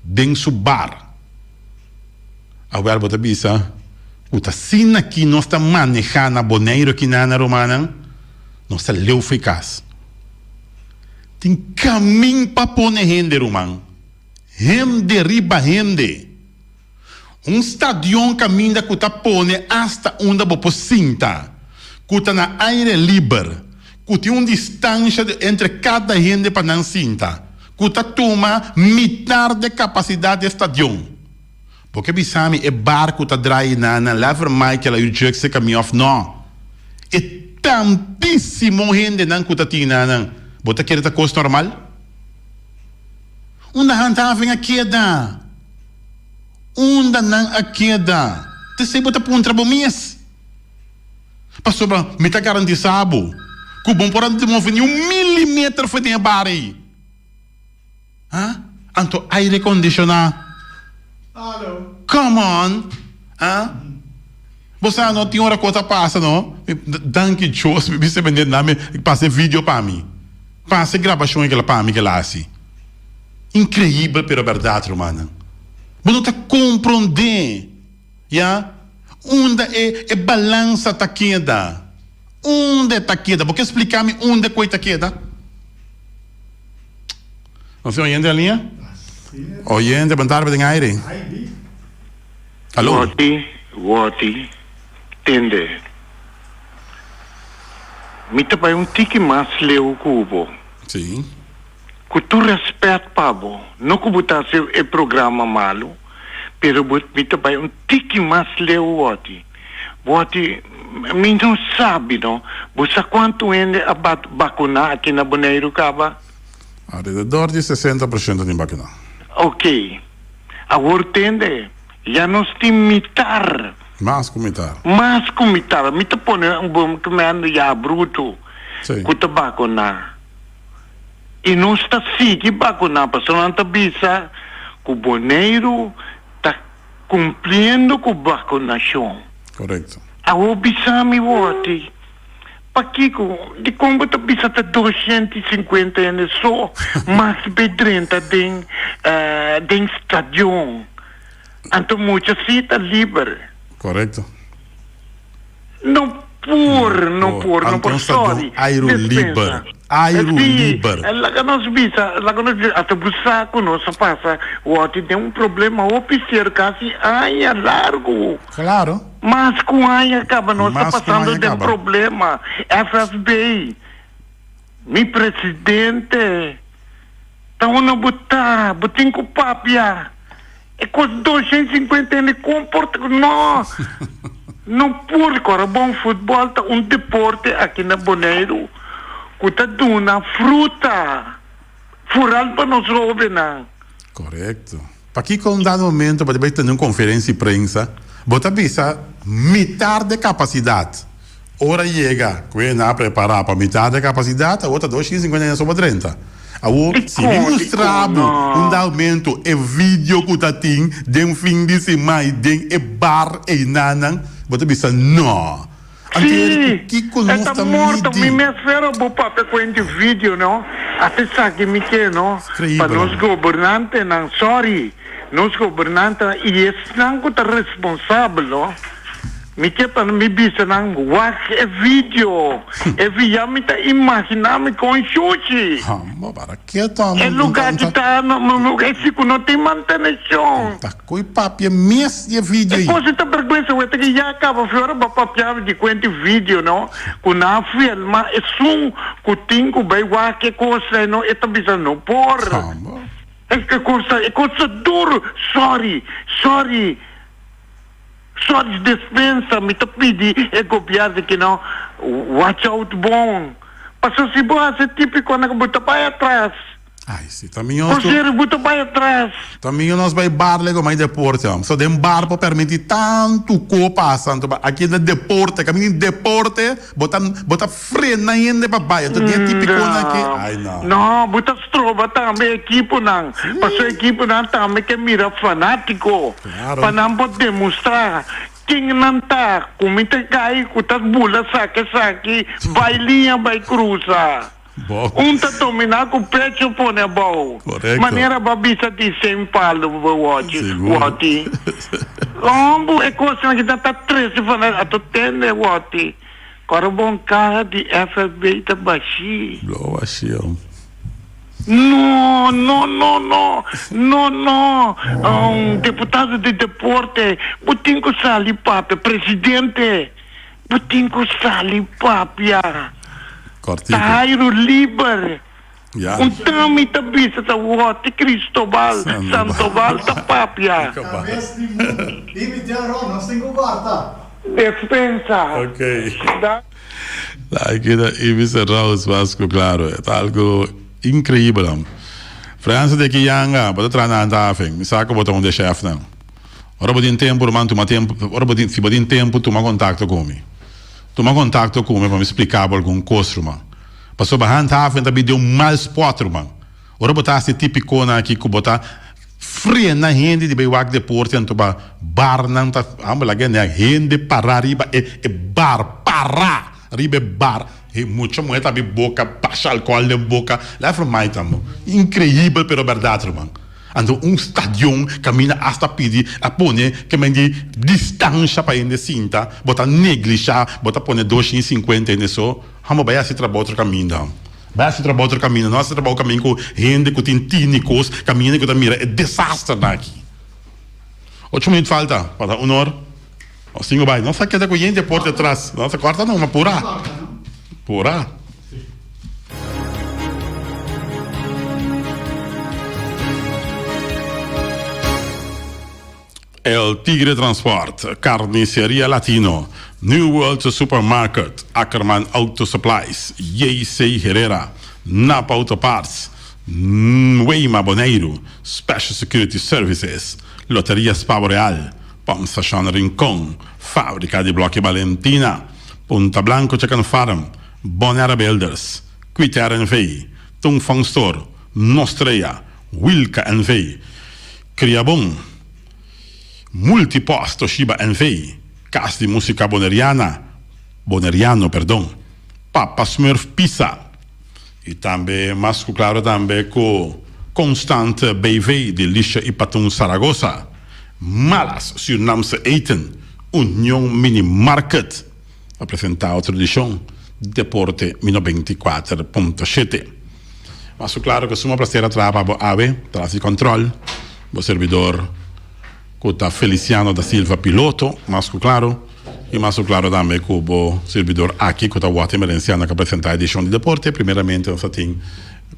den su bar. Awel bo ta bisa ku ta asina ki nos ta maneha na Boneiru aki na na rumannan, nos ta leu for e kas. Tin kamin pa pone hende ruman. Hende riba hende. Un stadion kaminda ku ta pone asta unda bo por sinta, ku ta na aire liber, ku tin un distansha entre kada hende pa nan sinta, ku ta tuma mitar de kapasidat di e stadion. Bo ke bisa mi e bar ku ta drai na na Lever Michael a yu jukse kami of no? E tantisimo hendenan ku ta tin na nan, bo ta kere ta kos normal? Unda handhaving a keda? Unda nan a keda? T'esei bo ta puntra bo mes. Pasobra mi ta garantisa bo ku bo no por a move ni un milimeter for den e bar ei. Ha? Anto aire kondishoná? Come on! Ha? Bo sa no, tin ora kos a pasa no. Danki Dios mi bisa bende na mi pasa e video pa mi. Pasa e grabashon e pa mi kila hasi. Inkreibel pero bèrdat rumannan. Bo no ta komprondé ya unda e e balansa ta keda. Unda e ta keda? Bo ke splika mi unda e koi ta keda? Nos tin oyente na liña? Oyente, bon tarde den aire. Aló. Woti, woti, tende. Mi ta bai un tiki mas leu ku bo. Sí. Ku tur rèspèt pa bo, no ku bo ta hasi e programa malu, pero bo, mi ta bai un tiki mas leu, woti. Woti, mi no sabi no. Bo sa kuantu hende a bakuná aki na Boneiru kaba? Alrededor di 60% tin bakuná. Ok. Awor tende, ya nos tin mitar. Mas ku mitar. Mas ku mitar. Mi ta pone un bon kmèn ya brutu ku ta bakuná. I nos ta sigui bakuná pasobra nan ta bisa ku Boneiru ta Cumpliendo cu vacunacion. Correcto. Awor bisa mi woti, pakico, dicon bo ta bisa ta 250 hende so mas be drenta den den stadion? Anto mucha si ta liber. Correcto. No por, no por, no por, sorry. Airu liber, airu liber. Laga nos bisa, laga nos bisa, hasta bo sa ku nos a pasa wòrdu den un problema hopi serio kasi aña largu. Claro. Mas ku aña kaba nos ta pasando den problema. FFB, mi presidente, ta unda bo ta? Bo tin ku papia. E kos 250 hende komporta ku no. No por kora bon futbòl ta un deporte aki na Boneiru ku ta duna fruta foral pa nos hóbennan. Korekto. Pakiko un dado momento bo ta bai tene un konferensia di prensa bo ta bisa mitar de kapasidat. Ora yega ku e na prepará pa mitad di e kapasidat, awor ta 250 hende so por drenta. Awor, si mi mustra bo un dalmento e video ku ta tin den fin di siman i den e bar einanan, bo ta bisa, No! Anto Sí, ku kiko e nos ta ta morto. Mi midi? mes fera bo papia ku hende video no. Hasta esaki mi ke no. Pa Increíbel, nos hombre. gobernantenan, sorry, nos gobernantenan i esnan ku ta responsabel no. Mi ke pa mi bisa nan wak e video e via mi ta imagina mi kon shushi. Hamba para keto E luga ki ta e si ku no tin manteneshon. Ta koe papia mes di e video E ei. kos ta bergwensa weta ki ya kaba fiora ba papia di kuenti video no ku nan a filma esun ku tin ku bai wak e kos ei no e ta bisa no por. Hamba. E kos ta e kos ta duru sorry sorry. Sorry despensa mi ta pidi e gobierno ki no watch out bon paso si bo haci tipico nan bo ta bay atras. Ay si ta mijo nos Considero bo ta bay atras. Ta mijo nos bay bar lego mai deporte hom so den bar por permiti tanto co pasa anto aki na deporte caminda di deporte bo ta bo ta frena hende pa bay anto den tipico nan aki ay no. No bo ta stroba tambe ekiponan paso ekiponan tambe ke mira fanatico. Claro. Pa nan por demostrá ken nan ta, ku mi ta kai ku ta bula saka esaki, bai liña bai krusa. Bon. Un ta dominá ku pecho pone abou. Korekto. Manera bo a bisa di Saint Paul Woti. Sigur. Woti. Hombo e kosnan ki nan ta trese for nan a ta tende Woti. Kòrda bon kaha di FFB ta bashí. Blo bashí hom. No, no, no, no, no, no, um, deputado di deporte, bo tin ku sali papia, presidente, bo tin ku sali papia. Kortiku. Ta airu liber. Ya. Un tami ta bisa ta wòti Cristobal Sandoval ta papia. Kabes di mundu. Imi ten ron, nos tin ku kòrta. Despensa. Ok. Aki ta Ibi Serraus Vasco claro e ta algo increibel am. Francis de ki yanga bo ta traha na handhaving mi sa ku bo ta un di e chefnan ora bo tin tempu ruman tuma tempu ora bo tin si bo tin tempu tuma kontakto ku mi tuma kontakto ku mi pa mi splika bo algun kos ruman pasobra handhaving ta bini den un mal spot ruman ora bo ta hasi tipikonan aki ku bo ta Frena hende di bay wak deporte anto ba barnan ta amo laga nea hende para riba e e bar para riba e bar he mucha muhe ta abi boca basha alcohol den boca laga for mai ta mo increibel pero berdad ruman anto un stadion caminda hasta pidi a pone ke men di distancia pa hende sinta bo ta neglisha bo ta pone 250 hende so amo bay haci trabao otro caminda. Bai hasi trabou otro kaminda, no hasi trabou kaminda ku hende ku tin tini kos, kaminda ku ta mira e desasternan aki. Ocho minüt falta pa ta un or o sinku bai. Nos ta keda ku yente por detras. Nos ta kòrta no, ma purá. Purá. El Tigre Transport, Carniceria Latino, New World Supermarket, Ackerman Auto Supplies, JC Herrera, Napa Auto Parts, Weima Boneiru, Special Security Services, Loteria Spavo Real, Pump Station Rincon, Fabrica di Bloki Valentina, Punta Blanco Chicken Farm, Bonaire Builders, Quiter NV, Tung Fong Store, Nostrea, Wilka NV, Kriabon, Multipost Toshiba NV, Kas di Músika Boneriana, Boneriano, perdon, Papa Smurf Pizza i tambe mas ku klaro tambe ku Constant BV di Lisha i Patun Saragoza, Malas Surinaamse Eten, Union Mini Market a presentá otro edishon di Deporte Mi 94.7. Mas ku klaro ku suma plaser a traha pa bo awe tras di kòntròl, bo serbidor ku ta Feliciano da Silva piloto, mas ku klaro, i mas ku klaro tambe ku bo serbidor aki ku ta Watty Emerenciano ku a presentá edishon di deporte. Primeramente nos a tin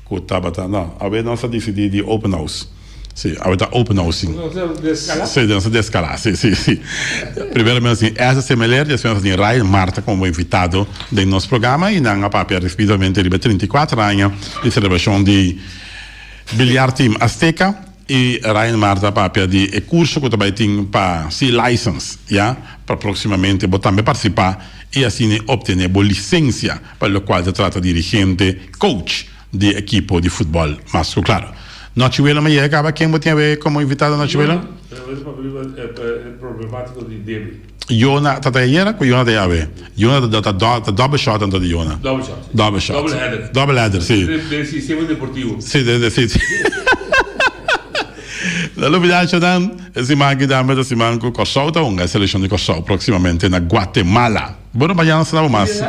ku tabata, no, awe nos a disidí di open house. Sí, awe ta open house sí. Nos a descalá. Sí, nos a descalá, sí, sí, sí. Primeramente nos tin Esther Semeler, despues nos tin Ryan Marta como invitado den nos programa y nan a papia respectivamente riba 34 aña di celebracion di Billiard Team Azteca y Ryan Marta a papia di e curso cu ta bay tin pa C-License, ya, pa proximamente bo tambe participa. i asina obtené bo lisensia pa lokual ta trata dirigente, coach, di ekipo di futbòl mas ku klaro. Nochi Willem a yega kaba ken bo tin awe komo invitado Nochi Willem? Yona ta ta ayera ku Yona ta e awe? Yona ta ta ta double shot anto di Yona. Double shot. Double shot. Double header. Double header, si. Den sistema deportivo. Si, den si. No lubida shonan, e siman aki tambe ta siman ku Kòrsou ta hunga e selekshon di Kòrsou próksimamente na Guatemala. Bueno, mañana sa bo mas.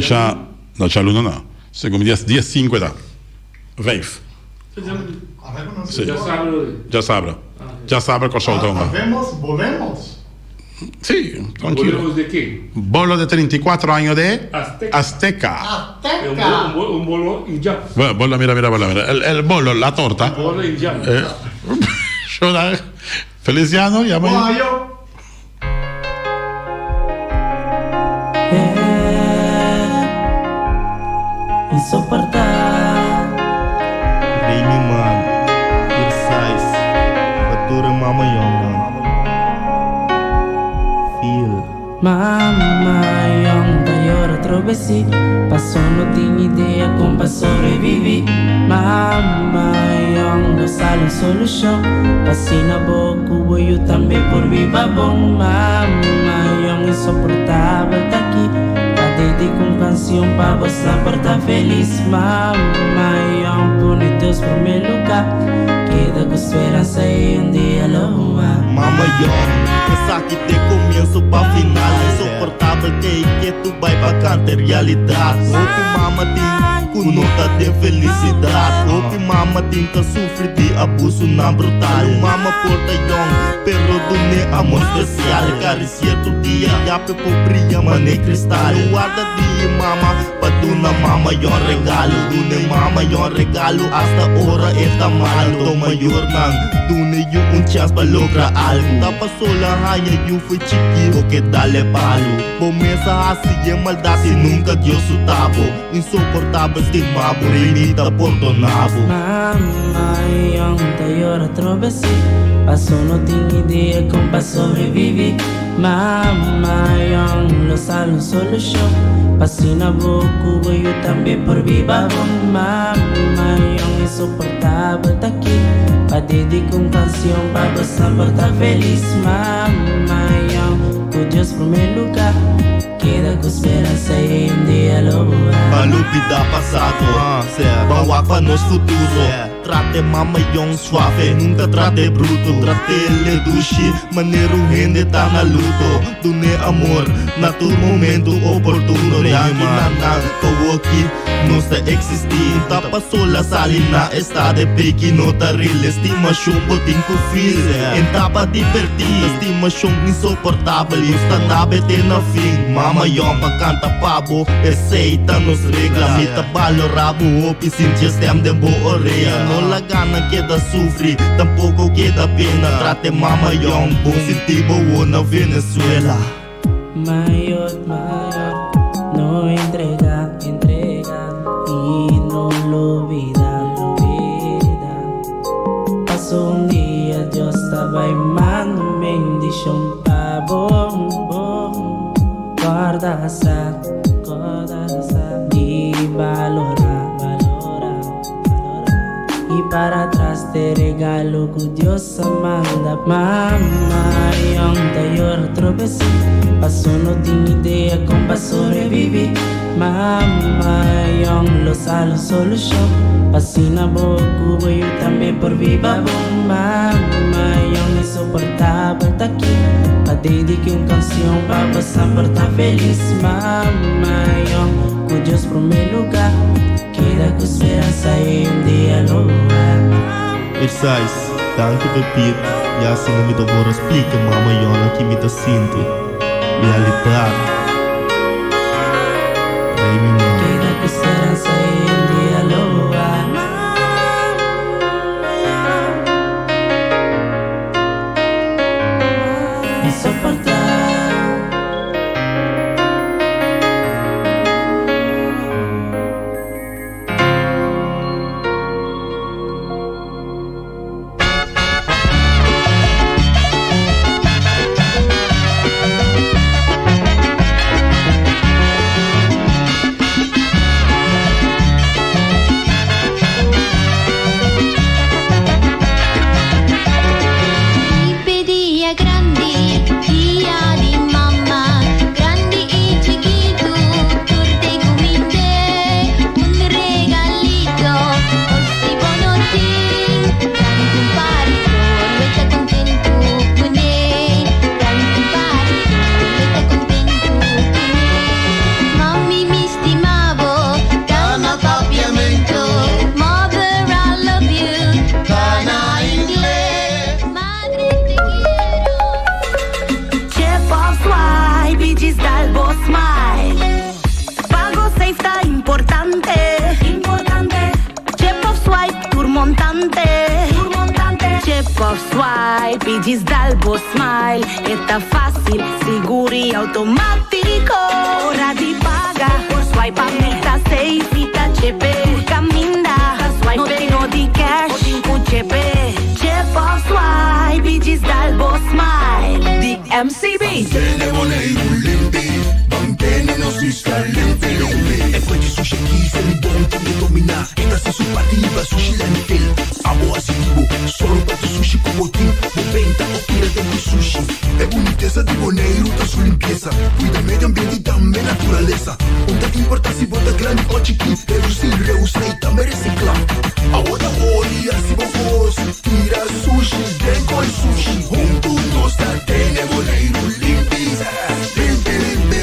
Sha, no djaluna no. Segun mi dia dia sinku e ta. Vijf. Si. Djasabra. Djasabra Kòrsou ta hunga. Habemos, bolemos. Si, trankilo. Bolemos de ke? Bolo de 34 año de Azteca. Azteca. Azteca. Un bolo indjan. Bolo, mira, mira, bolo, mira. El, el bolo, la torta. Bolo indjan. Eh, Shona, Feliciano, llama ahí. Guayo. Remy man, Precise, pa tur e mama yong nan. Feel. Mama yong ta yora trobesi Paso no tin idea kon pa sobrevivi Mama yong no sali un solushon Pa asina bo ku bo yu tambe por biba bon Mama yong insoportabel ta aki Pa dedica un canción pa bo semper ta feliz Mama yong pone Dios prome lugar Keda cu speransa y un dia lo wak. Mama yong, esaki t'e comienzo pa final Insoportabel t'e ke tu bai pa canta e realidad Hopi mama tin cu no ta den felicidad Hopi mama tin ta sufri di abusonan brutal Un mama por ta yong, pero dun'e amor special Carici'e tur dia, yape por bria mane cristal Warda di mama pa duna mama yon regalo Dun'e mama yon regalo hasta ora e ta malo To mayornan dun'e yu un chance pa logra algo Ta pasola haña yu fo'i chiki bo ke dal e palo Bo mes a hasi e maldad si nunca Dios su ta bo Insoportabel stima bo rei mi ta pordona bo. Mama yon ta yora atrobe si Paso no tin idea con pa sobrevivi Mama yon lo sali un solucion Pa asina bo cu bo yu tambe por biba bon Mama yon insoportabel ta aki Pa dedica un cancion pa bo semper ta feliz Mama yon cu Dios prome lugar Keda cu speransa y un dia lo bo a. Pa lubida pasado, ban wak pa nos futuro. Trate mama yong suave, nunca trate bruto. Trate le dushi, manera un hende ta na luto. Dun'e amor na tur momento oportuno. Danki na nan pa woki nos ta existi. Un ta pa sola sali na estado peki no ta real. Estimashon bo tin cu feel, en ta pa diverti. Ta stimashon insoportabel, nos ta dabe te na fin. Mama yong pa canta pa bo, esey ta nos regla. Mi ta balora bo hopi, sinti e stem den bo orea. No laga nan keda sufri, tampoco keda pena. Trate mama yong bon, sinti bo wo na Venezuela. Mayor, mayor, no entrega, entrega y no lubida, lubida. Paso un dia Dios ta bay manda un bendicion pa bo, bo. Corda sa, corda sa y balora, balora, balora. Y para atrás te regalo cu Dios a manda. Mama yong ta yora trobesi Paso no tin idea con pa sobrevivi Mama yong lo sali un solucion Pa asina bo cu bo yu tambe por biba bon Mama yong insoportabel ta aki Pa dedica un cancion pa bo semper ta feliz Mama yong cu Dios prome lugar Keda cu speransa y un dia lo wak. Ersais, danki Pepit, ya asina mi ta por a splika mama Yona ki mi ta sinti. Realidat. Rei mi mama. Keda ku speransa i un dia lo bo wak. Mi soporta. montante. Tur montante. Chip of swipe i djis dal bo smile. E ta fácil, sigur i automátiko. Ora di paga, por swipe pa mi ta safe i ta chepe. Tur kaminda, no tin no di cash, bo tin ku chepe. Chip of swipe i djis dal bo smile. Di MCB. Mantene Boneiru limpi, mantene nos isla limpi limpi. E fuente sushi aki semi bon tin e dominá, e ta hasi su parti hiba sushi landfill. Abo hasi di bo, sòru pa tur sushi ku bo tin, bo benta òf tira den ku sushi. E bunitesa di Boneiru ta su limpiesa, kuida medio ambiente i tambe naturalesa. Un ta importá si bo ta grandi òf chikí, redusí, reusá i tambe resiklá. Abo ta hori hasi bo kos, tira sushi den koi sushi. Huntu nos ta tene Boneiru limpi, limpi limpi.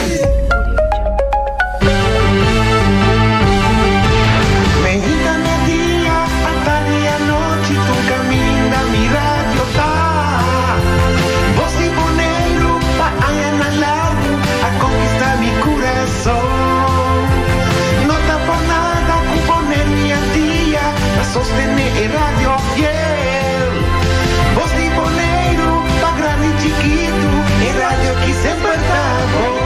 Meinta media, atardi anochi tur kaminda mi radio ta. Bos di Boneiru pa añanan largu a konkistá mi kurason. No ta por nada ku Boneiru i Antia ta sostené e radio fiel. Bos di Boneiru pa grandi i chikitu e radio ki semper ta bon.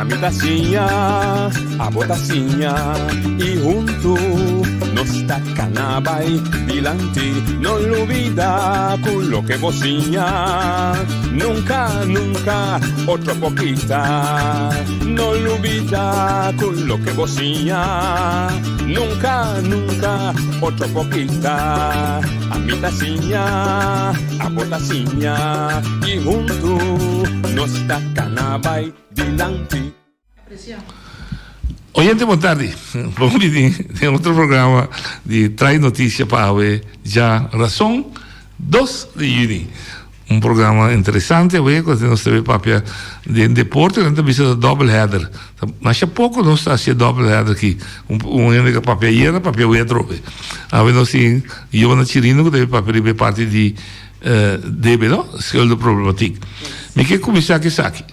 Ami ta siña, abo ta siña y huntu nos ta cana bay dilanti. No lubida cu loke bo siña nunca, nunca otro por kita. No lubida cu loke bo siña nunca, nunca otro por kita. Ami ta siña, abo ta siña y huntu nos ta cana bay dilanti. Oyente bon tardi, bon bini den otro programa di Trae Noticia pa awe dja rason dos di juni. Un programa interesante awe ku nos ta papia den deporte nan ta bisa ta double header. Masha poko nos ta hasi e double header aki. Un hende ka papia ayera papia awe atrobe. Awe nos tin Yona Chirino ku ta papia riba e parti di debe no, schuldenproblematiek. Mi ke kuminsá ku esaki.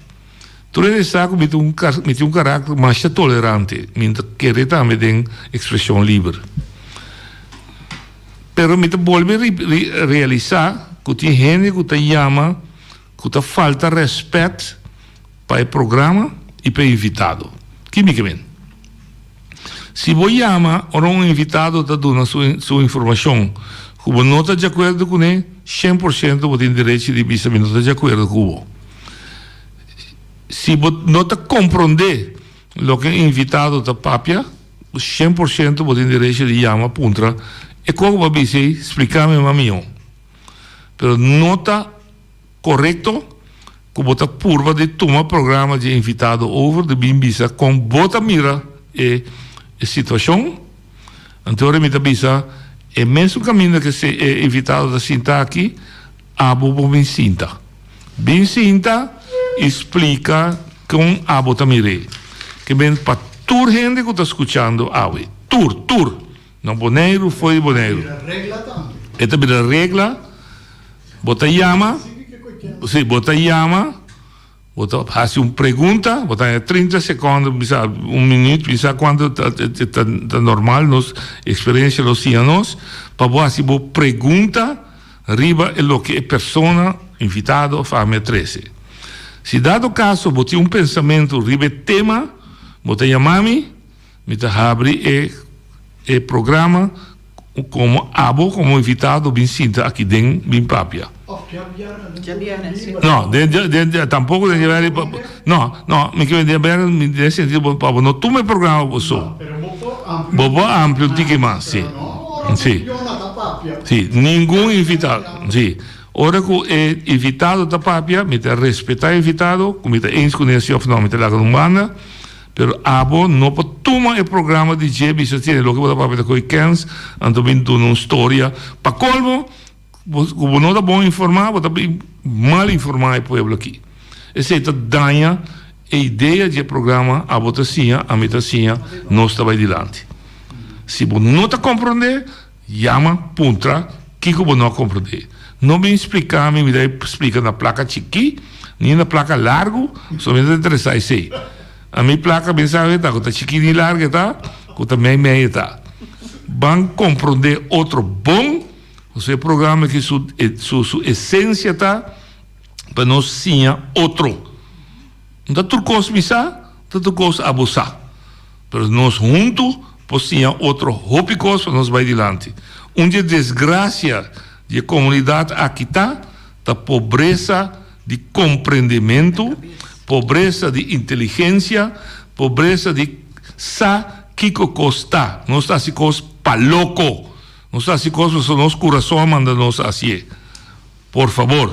Tur hende sa ku mi ta un mi tin un karakter masha tolerante. Mi ta kere tambe den ekspreshon liber. Pero mi ta bolbe realisá ku tin hende ku ta yama ku ta falta rèspèt pa e programa i pa e invitado. Ki mi ke men? Si bo yama ora un invitado ta duna su su informashon ku bo no ta di akuerdo kuné, shen por shento bo tin derechi di bisa mi no ta di akuerdo ku bo. Si bo no ta komprondé loke e invitado ta papia, Shen por shento bo tin derecho di yama puntra e koko bo a bisa ei splika mi mas mihó. Pero no ta korekto ku bo ta purba di tuma programa dje invitado over di bin bisa kon bo ta mira e situashon. Anto ora mi ta bisa e mesun kaminda ku e invitado ta sinta aki abo bo bin sinta. Bin sinta i splika kon abo ta mir'é. Ke ben pa tur hende ku ta skuchando awe. Tur, tur! Na Boneiru, for di Boneiru. E ta bira regla. Bo ta yama, si, bo ta yama, bo ta hasi un pregunta, bo ta haña trinta sekònde, bisa un minüt, bisa kuantu ta ta normal, nos eksperensia lo siña nos, pa bo hasi bo pregunta. Riba e loke e persona, invitado of ami a trece. Si dado caso bo tin un pensamento riba e tema, bo ta yama mi, mi ta habri e e programa como abo como invitado bin sinta aki den bin papia. No, den den tampoco den djabièrnè no, no, mi ke den den sentido pa bo no tuma e programa bo so. Bo por amplia un tiki mas, si. Si. Si, ningun invitado, si. Ora ku e invitado ta papia, mi ta respetá e invitado, ku mi ta eens kuné si òf no, mi ta laga un banda, pero abo no por tuma e programa di dje bisa tene loke bo ta papia ta kohe kèns, anto bin duna un storia. Pa kolmo, bo ku bo no ta bon informá, bo ta bin mal informá e pueblo aki. Esei ta daña E idea di e programa Abo ta siña, ami ta siña, nos ta bai dilanti. Si bo no ta komprondé, yama puntra kiko bo no a komprondé. No bin splika mi, mi ta splika na plaka chikí. Ni na plaka largu, so mi no ta interesá esei. Ami plaka mi sa ta ku ta chikí ni largu e ta, ku ta mei mei e ta. Ban komprondé otro bon, pasobra e programa aki su su su esensia ta pa nos siña otro. No ta tur kos mi sa, no ta tur kos abo sa. Pero nos huntu por siña otro hopi kos pa nos bai dilanti. Un di e desgrasia di e komunidat aki ta, ta pobresa di komprendementu, pobresa di inteligensia, pobresa di sa kiko kos ta. Nos ta hasi kos pa loko. Nos ta hasi kos pasobra nos kurason a manda nos hasié. Por fabor,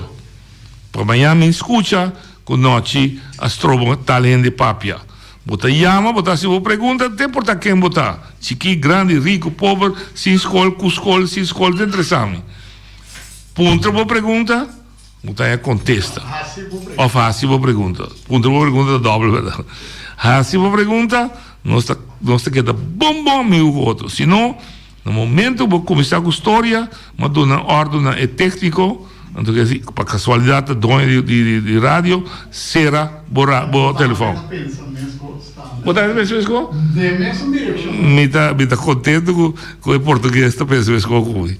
pa mañan mi skucha ku nochi a stroba tal hende papia. Bo ta yama, bo ta hasi bo pregunta, te por ta ken bo ta, chikí, grandi, riku, pober, sin skol, ku skol, sin skol, te interesá mi. Puntra bo pregunta, bo ta haña kontesta. Òf hasi bo pregunta. Puntra bo pregunta ta dòbel, bèrdat? Hasi bo pregunta, nos ta nos ta keda bon bon amigu ku otro. Si no, Na momento bo kuminsá ku storia, bo a duna òrdu na e tékniko, anto ke si pa kasualidat ta doño di di radio, sera bo ra bo telefòn. Bo ta pensa meskos? Mi ta mi ta kontento ku ku e portugues ta pensa meskos ku mi.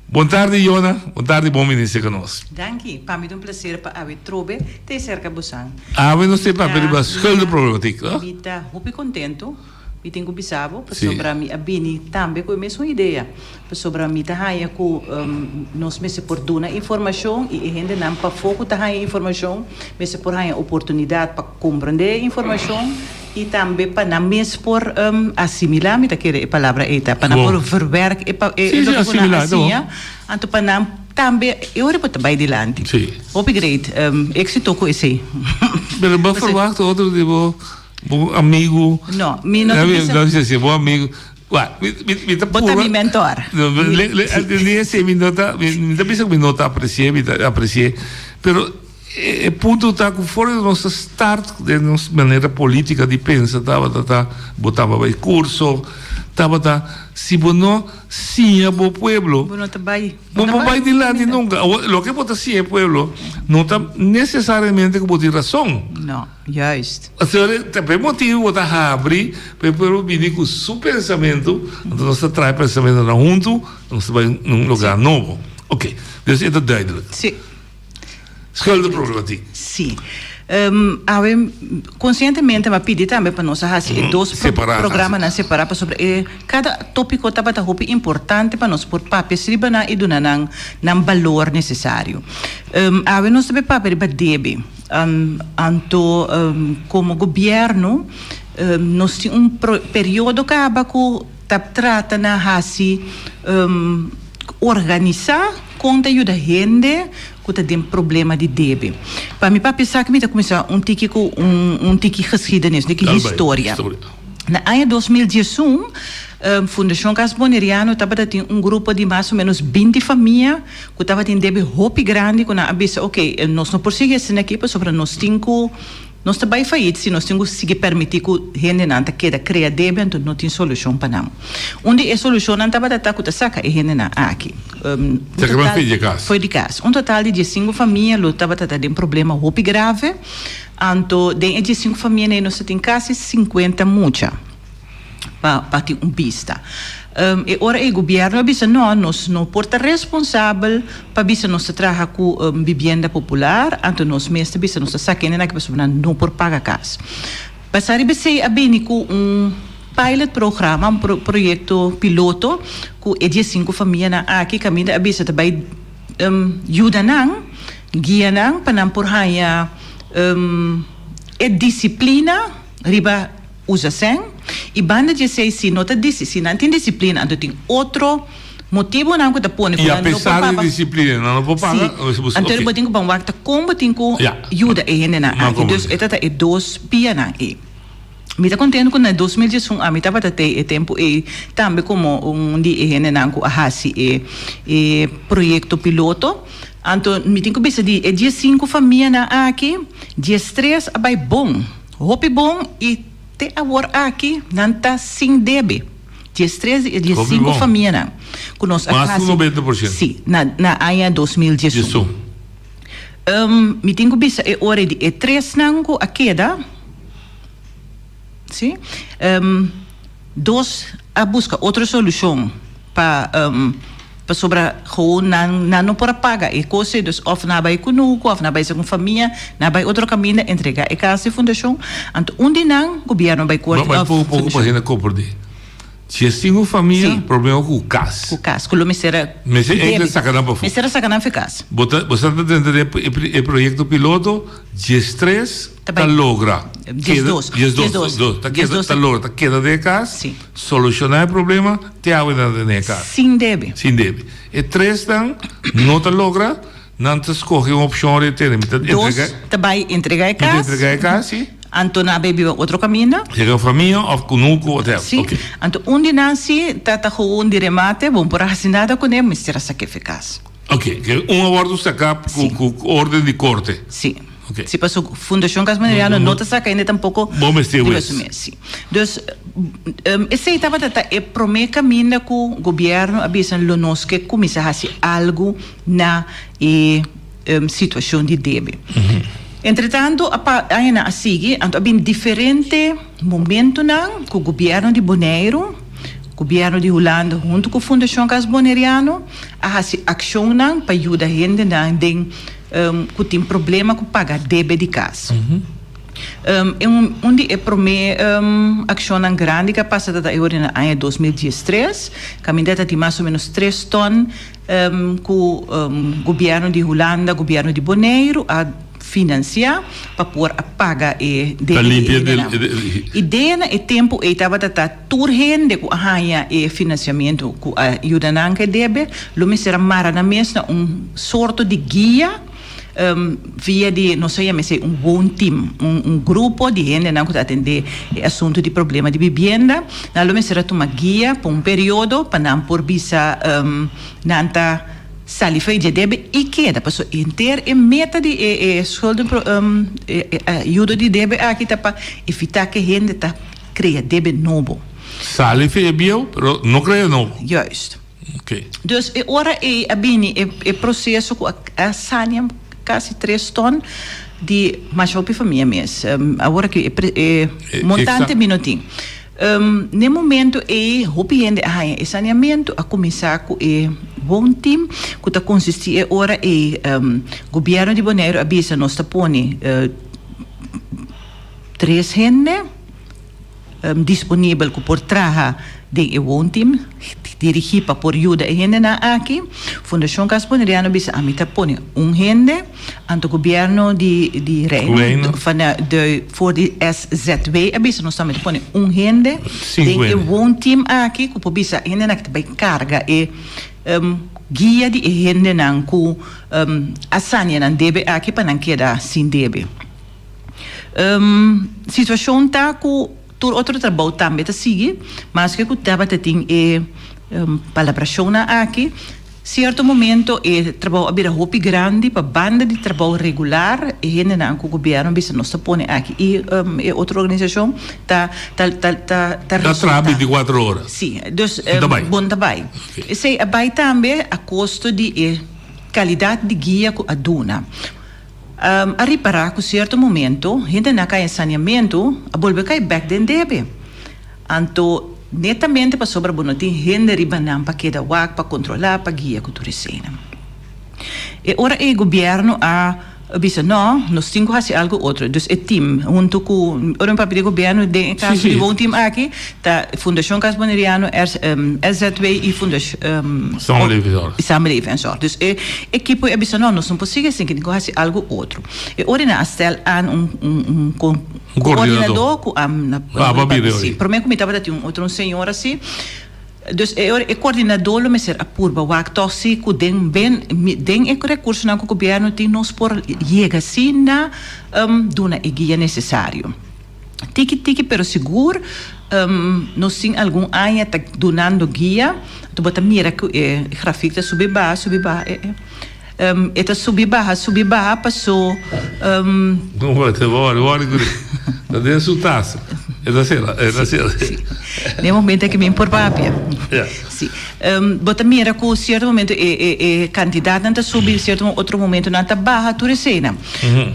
Bon tardi Yona, bon tardi bon bini serka nos. Danki, pa mi ta un plaser pa awe trobe te serka bosan. Awe nos te papia riba schuldenproblematiek, no? Mi ta hopi kontento. Mi tin ku bisa bo, pasobra mi a bini tambe ku e mesun idea. Pasobra mi ta haña ku nos mester por duna informashon i e hendenan pafó ku ta haña informashon mester por haña oportunidat pa komprendé e informashon i tambe pa nan mes por asimilá, mi ta kere e palabra ei ta, pa nan por verwerk e loke ku nan a siña, anto pa nan tambe e ora por ta bai dilanti. Hopi great. Éksito ku esei. Pero bo a ferwagt otro di bo. Bo amigu. No, mi no ta bisa. No bisa si bo amigu. Wa, mi, mi, mi ta Bo ta mi mentor. No, le, le, ni ese mi no ta, mi, mi ta bisa ku mi no ta aprecié, mi ta aprecié. Pero e, e punto ta ku for di nos ta start den nos manera politica di pensa tabata ta bo taba bai curso, tabata si bo no siña bo pueblo. Bo no ta bai. Bo no bai dilanti nunca. Awor, loke bo ta siña e pueblo no ta necesariamente ku bo tin rason. No. Juist. Asina ta pa e motibu bo ta habri pa e pueblo bini ku su pensamentu, anto nos ta traha e pensamentunan huntu, nos ta bai na un lugar nobo. Oké, dus e ta duidelijk. Sí. Schuldenproblematiek. Sí. Awe konsientemente mi a pidi tambe pa nos a hasi e dos programanan separá pasobra e kada tópiko tabata hopi importante pa nos por papia riba nan i duna nan nan balor nesesario. Awe nos ta bay papia riba debe. Anto komo gobièrnu nos tin un periodo kaba ku ta trata na hasi organisá kon ta yuda hende ku ta den problema di debe. Pa mi papia esaki mi ta kuminsá un tiki ku un tiki geschiedenis, un tiki historia. Na aña 2011 Fundashon Cas Boneriano tabata tin un grupo di mas o ménos binti famia ku tabatin debe hopi grandi ku nan a bisa ok nos no por sigui asina aki pasobra nos tin ku nos ta bai fayit si nos tin ku sigui permiti ku hendenan ta keda krea debe anto no tin solushon pa nan. Un di e solushonnan tabata ta ku ta saka e hendenan aki un total for di kas. Un total di diesinku famia lo tabata ta den problema hopi grave anto den e diesinku famia nei nos ta tin kasi sinkuenta mucha. pa pa tin un bista. E ora ei gobierno a bisa no, nos no por ta responsabel pa bisa nos ta traha ku bibienda popular, anto nos mes ta bisa nos ta saka hende aki pasobra nan no por paga kas. Basá riba esei a bini ku un pilot programa, un proyekto piloto ku e diesinku famianan aki kaminda a bisa ta bai yuda nan, guia nan pa nan por haña e disiplina riba Usa sèn i banda di esei si no ta disi si nan tin disiplina anto tin otro motibonan ku ta pone ku I nan no por apesar di paga. disiplina nan no por paga Si, bo anto ok. bo tin ku ban wak ta kon bo tin ku Ya. yuda e hendenan Nan aki. Dus komprende. e ta ta e dos pianan ei. Mi ta kontento ku na 2011 ami tabata tei e tempu ei tambe komo un di e hendenan ku a hasi e e proyekto piloto. Anto mi tin ku bisa di e diesinku famianan aki, diestres a bai bon. Hopi bon y te awor aki nan ta sin debe. Diestres di e diesinku famianan cu nos a Mas cu hasi 90%. Si, na na aña 2011. Diesun. Mi tin ku bisa e ora di e tresnan ku a keda, si, dos a buska otro solushon pa pasobra gewoon nan nan no por a paga e kos ei, dus òf nan a bai kunuku òf nan a bai sa ku famia, nan a bai otro kaminda entrega e kas di fundashon. Anto un di nan gobièrnu a bai korte òf fundashon. Bai poko poko pa hende komprendé. Si es tin un famia, problema ku kas. Ku kas, ku lo mester a Mester enkele saka nan pafó. Mester a saka nan fi kas. Bo ta, bo sa ta drenta den e proyekto piloto, diestres ta logra. Diesdos. Diesdos, dos. Ta keda, ta logra, ta keda den e kas. Si. Solushoná e problema, te awe nan ta den e kas. Sin debe. Sin debe. E tresnan no ta logra, nan ta skohe un opshon ora e tene, mi ta entrega. Dos ta bai entrega e kas. Mi ta entrega e kas, si. Anto nan a bay biba otro caminda. Yega famia of cunucu whatever. Si. Ok. Anto un di nan si ta ta gewoon di remate, bo no por a haci nada cu ne, mester a saca efe cas. Ok, ke un a wordo saca cu cu orden di corte. Si. Ok. Si paso Fundacion Cas Boneriano no ta saca hende tampoco. Bo mester riba wes. su mes, si. Dus esey tabata ta e prome caminda cu gobierno a bisa lo nos ke cuminsa haci algo na e situacion di debe. Entretanto a pa añanan a sigui, anto a bin diferente momentonan cu gobierno di Boneiru, gobierno di Hulanda hunto cu Fundacion Cas Boneriano a haci accionnan pa yuda hendenan den cu tin problema cu paga debe di cas. Un di e prome accionnan grandi cu a pasa ta ta e ora na aña 2013, caminda ta tin mas o menos tres ton ku gobièrnu di Hulanda, gobièrnu di Boneiru a finansiá pa por a paga e debe di e hendenan. Idea na e tempu ei tabata ta tur hende ku a haña e finansiamentu ku a yuda nan ku e debe lo mester a mara nan mes na un sorto di guia Via di, nos a yama esei un woonteam, un grupo di hendenan ku ta atendé e asuntu di problema di bibienda. Nan lo mester a tuma guia pa un periodo pa nan por bisa nan ta sali for dje debe i keda. Pasobra henter e meta di e e schulden e ayudo di debe aki ta pa evitá ku e hende ta krea debe nobo. Sali for e bieu, pero no krea nobo. Juist. Okay. Dus e ora ei a bini e e proceso cu a a sania casi tres ton di masha hopi famia mes. Awor aki e pre e montante mi no tin. N'e momento ei hopi hende a haña e saneamento, a cuminsa cu e woonteam cu ta consisti e ora ei gobierno di Boneiru a bisa nos ta pone tres hende. disponibel ku por traha den e woonteam, dirigí pa por yuda e hendenan aki. Fundashon Cas Boneriano bisa ami ta pone un hende, anto gobièrnu di di Reino van de for di SZW a bisa nos tambe ta pone un hende den e woonteam aki ku por bisa hendenan aki ta bai karga e guia di e hendenan ku a sania nan debe aki pa nan keda sin debe. Situacion ta cu tur otro trabou tambe ta sigui, maske cu tabata tin e palabracionnan aki, cierto momento e trabou a bira hopi grandi pa banda di trabou regular e hendenan cu gobierno bisa nos ta pone aki y e otro organisacion ta ta ta ta Ta traha binticuatro ora. Si, dus bon ta bay. Esey a bay tambe a costo di e calidad di guia cu a duna. A ripará ku sierto momento hendenan kai en saneamentu a bolbe kai bèk den debe. Anto netamente pasobra bo no tin hende riba nan pa keda wak, pa kontrolá, pa guia ku tur eseinan. E ora ei gobièrnu a bisa no, nos tin ku hasi algu otro. Dus e tim huntu ku, ora mi papia di gobièrnu den e kaso di woonteam aki ta Fundashon Cas Boneriano, SZW i Fundashon Samenleving en Zorg. Dus e ekipo ei a bisa no, nos no por sigui asin, tin ku hasi algu otro. E ora nan a stel aan un un koordinadó ku a si promé ku mi tabata tin un otro un señor asi. Dus e ora e koordinadó lo mester a purba wak tòg si ku den ben den e rekursonan ku gobièrnu tin nos por yega si na duna e guia nesesario. Tiki tiki pero sigur nos tin algun aña ta dunando guia, anto bo ta mira ku e grafik ta subi baha subi baha e e ta subi baha subi baha paso. No bo ta wòri wòri ku ta den su tas. E ta sera, e ta sera. Den momento aki mi por papia. Ja. Si. Bo ta mira ku sierto momento e e e kantidatnan ta subi, sierto otro momentonan ta baha, tur eseinan.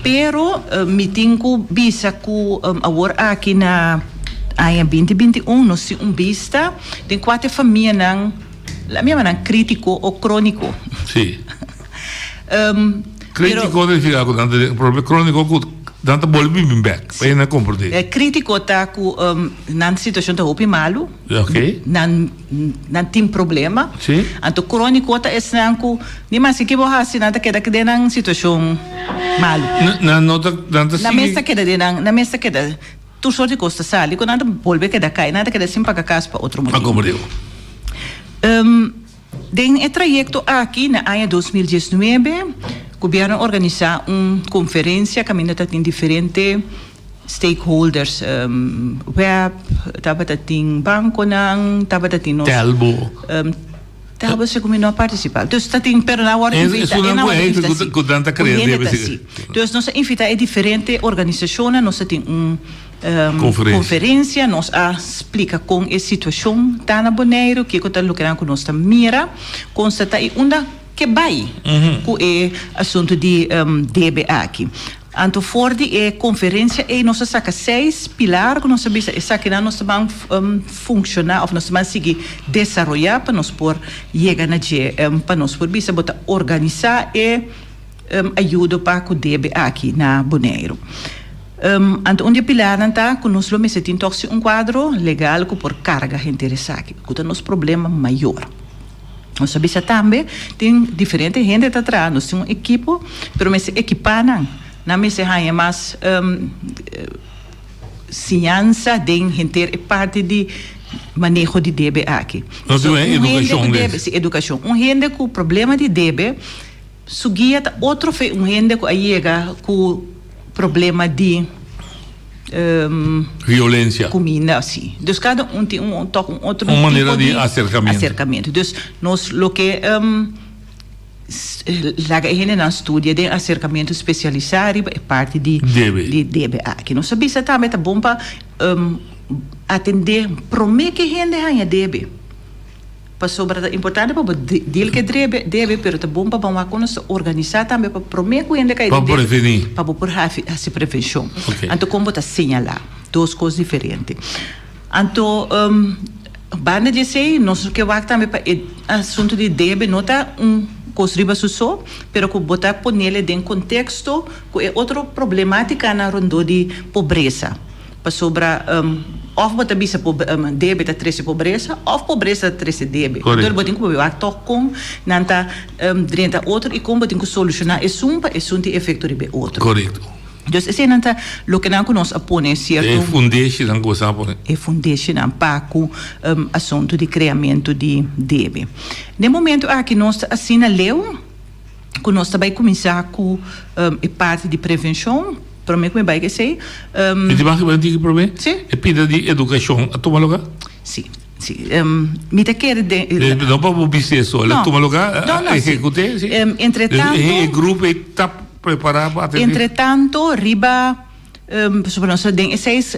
Pero mi tin ku bisa ku awor aki na aña binti 21 nos tin un bista den kua te famianan, la mi yama nan kritiko o kroniko. Si. Kritiko ta nifiká ku nan ta den problema, kroniko ku nan ta bolbe bin bèk, pa hende komprendé. Kritiko ta ku nan situashon ta hopi malu, nan nan tin problema. Anto kroniko ta esnan ku ni maske ke bo hasi nan ta keda den nan situashon malu. Nan no ta, nan ta sigui. Nan mes ta keda den nan, nan mes ta keda tur sort di kos ta sali ku nan ta bolbe keda kai, nan ta keda sin paga kas pa otro motibu. A komprendé. Den e trayekto aki na aña 2019 gobièrnu a organisá un konferensia kaminda ta tin diferente stakeholders, web, tabata tin bankonan, tabata tin nos. Telbo. Telbo segun mi no a partisipá. Dus ta tin pero nan a wòrdu invitá. Esun nan ku hende ku nan ta krea debe si. Dus nos a invitá e diferente organisashonnan, nos a tin un. Konferensia nos a splika kon e situashon ta na Boneiru, kiko ta lokenan ku nos ta mira, konstatá i unda ke bai ku e asuntu di debe aki. Anto for di e konferensia ei nos a saka seis pilar ku nos a bisa esakinan nos ta ban funshoná òf nos ta ban sigui desaroyá pa nos por yega na dje, pa nos por bisa bo ta organisá e ayudo pa ku debe aki na Boneiru. Anto un di e pilarnan ta ku nos lo mester tin tòg si un kuadro legal ku por karga henter esaki, ku ta nos problema mayor. Nos a bisa tambe tin diferente hende ta traha, nos tin un ekipo, pero mester ekipá nan. Nan mester haña mas siñansa den henter e parti di maneho di debe aki. Nos tin un edukashon des. Si, edukashon. Un hende ku problema di debe, Su guia ta otro fe un hende ku a yega ku problema di Violencia. Kuminda si. Dus kada un tin un tok un otro Un manera di aserkamentu. Aserkamentu. Dus nos lo ke laga e hendenan studia den aserkamentu spesialisá riba e parti di Debe. di debe aki. Nos a bisa tambe ta bon pa atendé promé ke hende haña debe. Pasobra ta importante pa bo deal ku e drebe, debe, pero ta bon pa ban wak kon nos ta organisá tambe pa promé ku hende kai Pa den debe, prevení. pa bo por hafi, hasi prevenshon. Oké. Anto kon bo ta señalá? Dos kos diferente. Anto, banda di esei, nos ke wak tambe pa e asuntu di debe no ta un kos riba su so, pero ku bo ta ponele den konteksto ku e otro problemátikanan rondó di pobresa. Pasobra òf bo ta bisa debe ta trese pobresa òf pobresa ta trese debe. Entonces bo tin ku wak tòg kon nan ta drenta otro i kon bo tin ku solushoná esun pa esun tin efekto riba e otro. Korekto. Dus eseinan ta lokenan ku nos a pone sierto. E fundeshinan ku boso a pone. E fundeshinan pa ku asuntu di kreamentu di debe. Den momento aki nos ta asina leu ku nos ta bai kuminsá ku e parti di prevenshon. Promé ku mi bai ku esei. Mi tin mag un tiki promé? Sí. E pida di edukashon a tuma lugá? Sí, sí. Mi ta kere den. No pa bo bisa eso, el a tuma lugá? No, no, sí. Ehekut'é, sí. Entretanto. E grupo ei ta prepará pa atendé? Entretanto riba, pasobra nos den e seis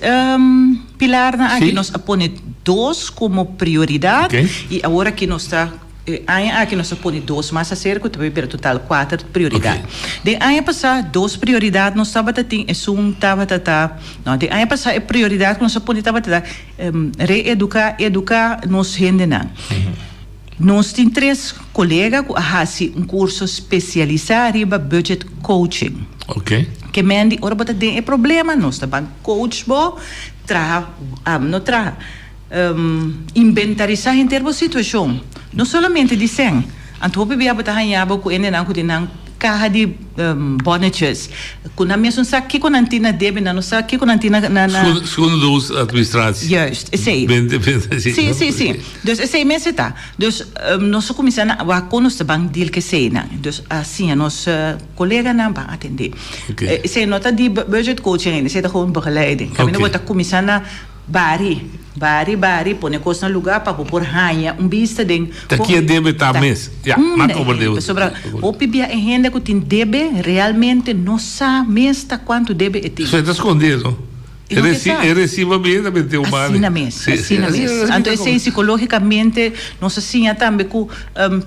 pilarnan aki nos a pone dos komo prioridat i awor aki nos ta. E aña aki nos a pone dos mas aserka ku ta bai bira total kuater prioridat. Den aña pasá dos prioridat nos tabata tin, esun tabata ta, no, den aña pasá e prioridat ku nos a pone tabata ta reeduká, eduká nos hendenan. Nos tin tres kolega ku a hasi un kurso spesialisá riba budget coaching. Ke men di ora bo ta den e problema nos ta ban coach bo, traha, no traha. Inventarisá henter bo situashon, no solamente di sèn. Anto hopi bia bo ta haña bo ku hendenan ku tin nan kaha di bonnetjes, ku nan mes no sa kiko nan tin na debe, nan no sa kiko nan tin na na. Schoenendoos administratie. Juist, esei. Bente, bente, si. Si, si, si. Dus esei mes e ta. Dus nos a kuminsá na wak kon nos ta ban deal ku eseinan. Dus a siña nos koleganan ban atendé. Esei no ta di budget coaching ainda, esei ta gewoon begeleiding. Kaminda bo ta kuminsá na. Bari, bari, bari, pone kos na lugá pa bo por haña un bista den Ta kon kie debe ta mes. Ya, unda m'a e koba hende. debe. Pasobra hopi bia e hende ku tin debe realmente no sa mes ta kuantu debe e tin. So e ta skondé no? E no ke sa. E recibo a bini ta mete un banda. Asina mes, asina mes. Anto esei psicologicamente nos a siña tambe cu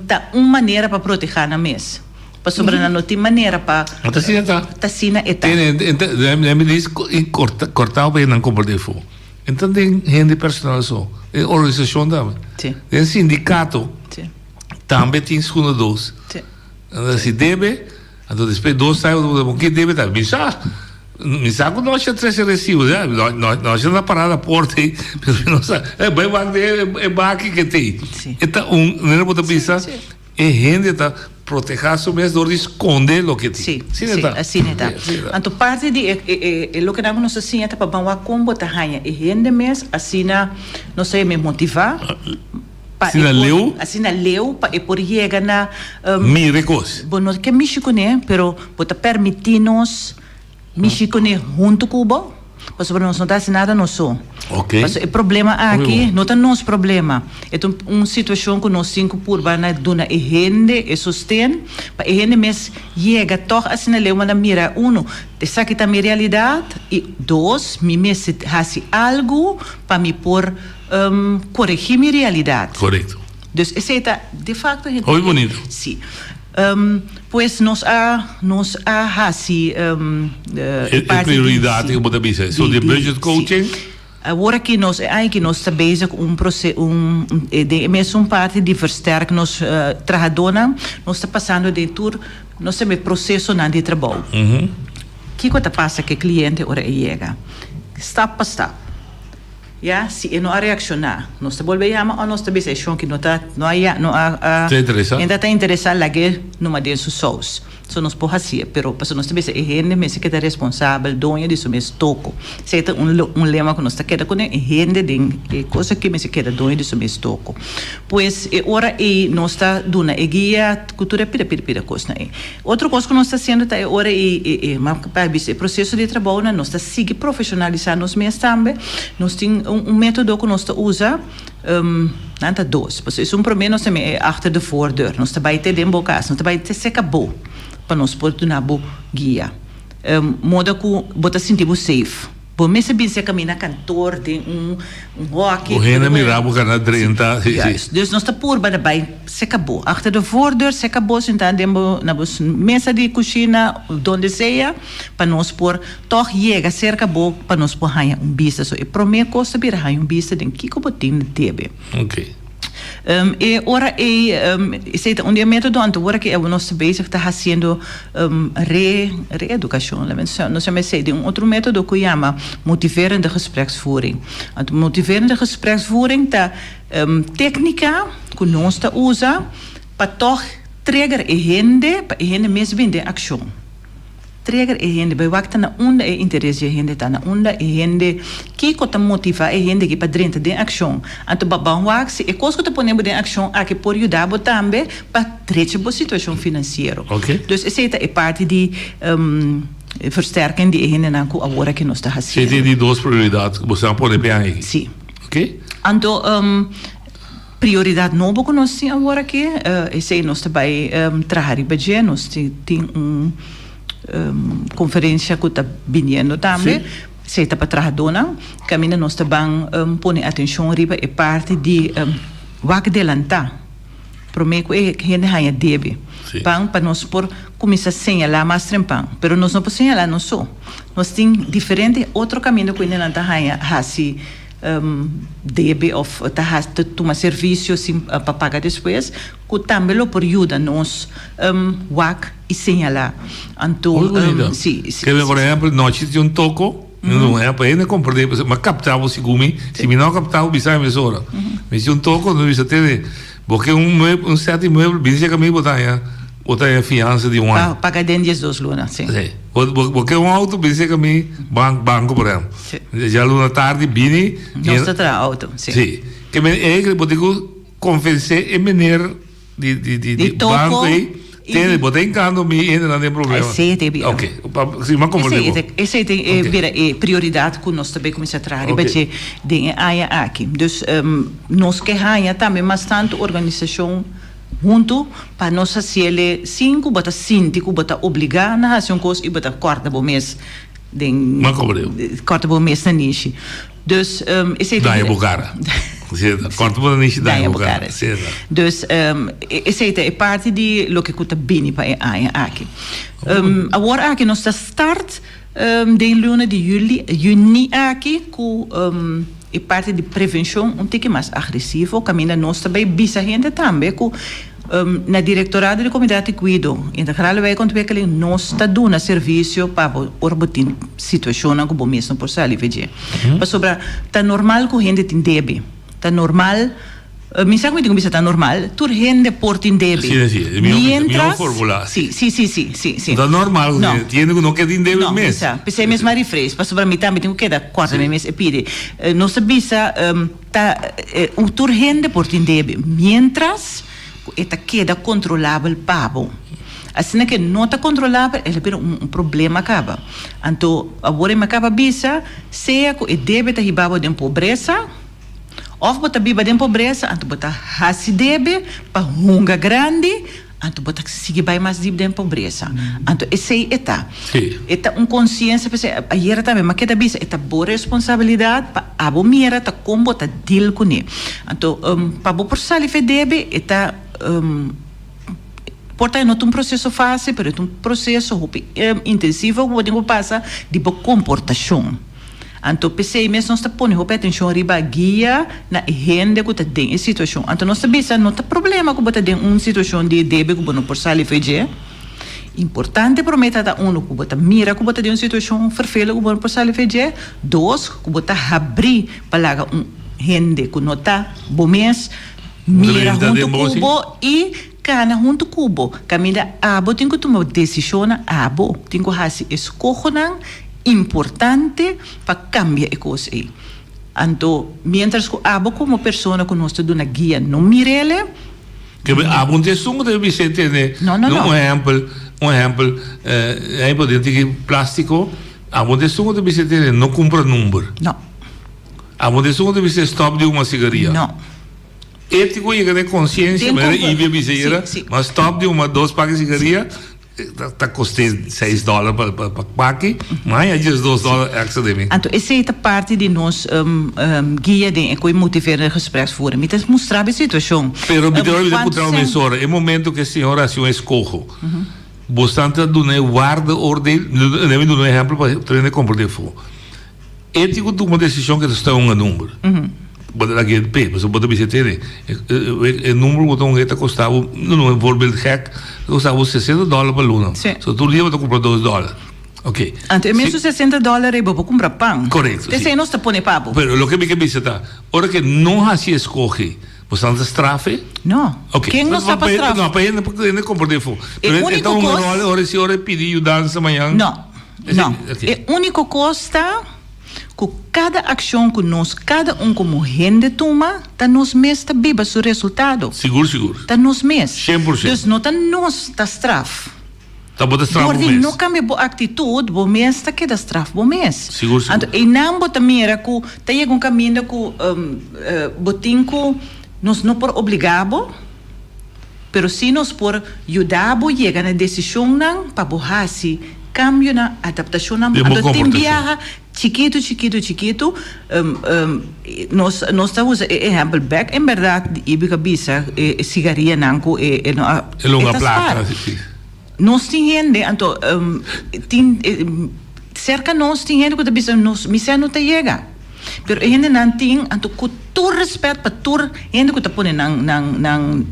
ta un manera pa proteha nan mes. Pasobra nan no tin manera pa. No ta asina ta. Ta asina e ta. Tene, mi dis cortao pa nan compra den afo. E no ta den hende personal so, den organisacion tambe. Den sindicato tambe tin segunda dos. Anto si debe, anto despues dos aña bo ta bon ke debe ta? Mi sa, mi sa ku no a trese resibo, no a na parada na porta ei, pero mi no sa, e bai wak den e baki ke tei. E ta un, manera bo ta bisa, e hende ta proteha su mes dor di skonde loke tin. Si, si, asina e ta. Anto parti di e loke nan ku nos ta siña ta pa ban wak kon bo ta haña e hende mes, asina nos ta yama e motivá. Pa Asina e por, leu? asina leu pa e por yega na Mira e kos. Bo no ke mishi kuné, pero bo ta permití nos mishi kuné huntu ku bo, pasobra nos no ta hasi nada nos so. Ok. Pasobra e problema Hopi aki bon. no ta nos problema. E ta un un situashon ku nos tin ku purba na duna e hende e sosten, pa e hende mes yega tòg asina leu manda mira, uno, esaki ta mi realidat, i dos, mi mester hasi algu pa mi por Coregi mi realidad. Correcto. Dus esey ta de facto henter. Hopi bonito. Si. Pues nos a nos a haci e E prioridad cu bo ta bisa. So di budget coaching. Awor aki nos e aña aki nos ta bezig cu un proce un den e mesun parti di versterk nos trahadornan. Nos ta pasando den tur nos ta procesonan di trabou. Kico ta pasa cu e cliente ora e yega? Stap pa stap. Ya, si e no a reakshoná, nos ta bolbe yama o nos ta bisa e shon ki no ta, no a ya, no a, a, Ta interesá. hende a ta interesá, lag'é numa den su sous. So nos por hasié, pero pasobra nos ta bisa e hende mester keda responsabel, doño di su mes toko. Esei ta un un lema ku nos ta keda kuné, e hende den e kos aki mester keda doño di su mes toko. Pues e ora ei nos ta duna e guia ku tur e pida pida pida kosnan ei. Otro kos ku nos ta hasiendo ta e ora ei e e ma pa bisa e proseso di trabounan nos ta sigui profeshonalisá nos mes tambe. Nos tin un un método ku nos ta usa, nan ta dos. Pasobra esun promé nos ta mira e achter de voordeur. Nos ta bai te den bo kas, nos ta bai te seka bo pa nos por duna bo guia. Moda ku bo ta sinti bo safe. Bo mester bin serka mi na kantor den un un hòki. Bo hende mira bo kana drenta. Si, si. Juist. Dus nos ta purba na bai serka bo. Achter de voordeur serka bo sintá den bo na bo mesa di kushina, donde sea, pa nos por tòg yega serka bo pa nos por haña un bista. So e promé kos ta bira haña un bista den kiko bo tin na debe. Oké. E ora ei, esei ta un di e método, anto ora ku nos ta bezig ta hasiendo re, reedukashon, nos yama esei den un otro método ku yama motiverende gespreksvoering. Anto motiverende gespreksvoering ta téknika ku nos ta usa pa tòg trigger e hende, pa e hende mes bin den akshon. Trigger e hende, bai wak ta na unda e interes di e hende ta, na unda e hende, kiko ta motiva e hende aki pa drenta den akshon. Anto ba ban wak si e kos ku ta pone bo den akshon aki por yuda bo tambe pa drecha bo situashon finansiero. Dus esei ta e parti di versterking di e hendenan ku awor aki nos ta Esei hasiendo. ta e di dos prioridat ku bo sa pone p'e aña aki. Si. Oke. Anto Prioridad nobo cu nos tin awor aki, esey nos ta bay traha riba dje, nos tin un conferencia cu ta biniendo tambe, esey ta pa trahadornan, caminda nos ta ban pone atencion riba e parti di wak delanta, prome cu e hende haya debe, pan pa nos por cuminsa señala mas trempan, pero nos no por señala nos so, nos tin diferente otro caminda cu hendenan ta haya haci. Debe of ta hasi ta tuma servisio sin pa paga despues ku tambe lo por yuda nos wak i señalá. Anto Muy bonito. si si Ke por ehempel nochi tin un toko un ehempel hende komprende pasobra mi a kapta bo segun mi si mi no a kapta bo bisa mi mesora mi tin un toko mi bisa tene bo ke un muebel un set di muebel bini serka mi bo ta haña bo ta haña fiansa di un aña. Pa paga den diesdos luna si. Si bo bo ke un auto bini serka mi banko por ehempel. Sí. Djaluna tardi bini. Nos ta traha auto, sí. Sí. Ke men eigenlijk bo tin ku konvensé e meneer di di di Di toko banko ei, i tene di bo ta hinkando mi hendenan den problema. Esei te bira. Oké, pa si mi a komprendé Esei bo. te esei te Oké. bira e prioridat ku nos ta bay kuminsá traha riba Oké. dje den e aña aki. Dus nos ke haña tambe mas tantu organisashon huntu pa nos hasiel sin ku bo ta sinti ku bo ta obligá na hasi un kos i bo ta kòrda bo mes. Den Kòrta bo mes nanishi. Dus esei ta. Daña bo kara. Kòrta bo nanishi daña bo kara. Dus esei ta e parti di loke ku ta bini pa e aña aki. Awor aki nos ta start den luna di juli, juni aki ku e parti di prevenshon un tiki mas agresivo kaminda nos ta bai bisa hende tambe ku Na Direktorado di Komunidat di Kuido Integrale Wijkontwikkeling nos ta duna servisio pa bo ora bo tin situashonnan ku bo mes no por sali fe dje. Pasobra ta normal ku hende tin debe. Ta normal, mi sa ku mi tin ku bisa ta normal, tur hende por tin debe. Asina si, e mihó bisa, mihó formulá. Si, si, si, si, si, si. Ta normal ku hende tin hende ku no ke tin debe mes. No, mi sa. P'esei mes m'a rephrase, pasobra mi tambe tin ku keda kòrda mi mes e pidi. Nos ta bisa. Ta un tur hende por tin debe, mientras ku e ta keda kontrolabel pa bo. Asina ke no ta kontrolabel, el a bira un problema kaba. Anto awor e mi a kaba bisa, sea ku e debe ta hiba bo den pobresa, òf bo ta biba den pobresa, anto bo ta hasi debe pa hunga grandi, Anto bo ta sigui bai mas dip den pobresa. Anto esei e ta. E ta un konsiensia p'esei ayera tambe mi a keda bisa e ta bo responsabilidat pa abo mira ta kon bo ta deal kuné. Anto pa bo por sali fe debe e ta por ta e no ta un proseso fásil pero e ta un proseso hopi intensivo ku bo tin ku pasa di bo komportashon. Anto p'esei mes nos ta pone hopi atencion riba guia na e hende cu ta den e situacion. Anto nos ta bisa no ta problema cu bo ta den un situacion di debe cu bo no por sali fo'i dje. Importante prome ta ta uno cu bo ta mira cu bo ta den un situacion fervelo cu bo no por sali fo'i dje. Dos, cu bo ta habri pa laga un hende cu no ta bo mes mira hunto cu bo y kana hunto cu bo. Caminda abo tin cu tuma decisionnan, abo tin cu haci escohonan Importante pa cambia e cos ey. Anto, mientras cu abo como persona cu nos ta duna guia no mirele. Ke be abo un ta esun cu ta bisa e tene. No, no, no. Un ehempel, un ehempel, ehempel den tiki plastico, abo un ta esun cu ta bisa e tene no cumpra number. No. Abo un ta esun cu ta bisa e stop di huma sigaria. No. Etico yega na e conciencia, manera Ivy a bisa ayera, ma stop di huma dos paki sigaria. Ta kost'é seis dòler pa pa paki, ma haña diesdos dòler èkstra den mi. Anto esei ta parti di nos guia den e koe motiverende gespreksvoering. Mi ta mustra bo e situashon. Pero mi ta mi ta puntra bo mesora, e momento ku e señor hasi un eskoho, bosnan ta duna e waardeoordeel? Lei mi duna un ehèmpel pa tur hende komprendé afó. E tin ku tuma desishon ku ta sta un number. Bo ta lag'é p'e, pasobra bo ta bisa tene, e number ku bo ta ung'é ta kosta bo, no no, un voorbeeld gek, ta kosta bo sesenta dòler pa luna. So tur dia bo ta kumpra dos dòler. Oké. Anto e mesun sesenta dòler ei bo por kumpra pan. Korekto, si. Esei nos ta pone pa bo. Pero loke mi ke bisa ta, ora ke no hasi eskohe, bo sa ta straf e? No. Oké. Ken no sa pa straf? No, pa hende, pa hende komprendé afó. E Pero e úniko ta un kos. ròl ora si ora e pidi yudansa mañan. No. No, e úniko kos ta ku kada akshon ku nos kada un komo hende tuma, ta nos mes ta biba su resultado. Sigur, sigur. Ta nos mes. 100%. Dus no ta nos ta straf. Ta bo ta straf bo Dor di mes. no kambia bo aktitut, bo mes ta keda straf bo mes. Sigur, sigur. Anto einan bo ta mira ku ta yega un kaminda ku bo tin ku nos no por obligá bo. Pero si nos por yuda bo yega na desishonnan pa bo hasi kambionan, adaptashonnan, Den bo anto tin komportashon. biaha chikitu, chikitu, chikitu, nos nos ta usa e ehèmpel bèk en bèrdat di Ibi ku a bisa e sigarianan ku e e no a E longa e ta plaka, spar. si, si. Nos tin hende anto tin serka nos tin hende ku ta bisa nos mi sè no ta yega. Pero e hendenan tin anto ku tur respet pa tur hende ku ta pone nan nan nan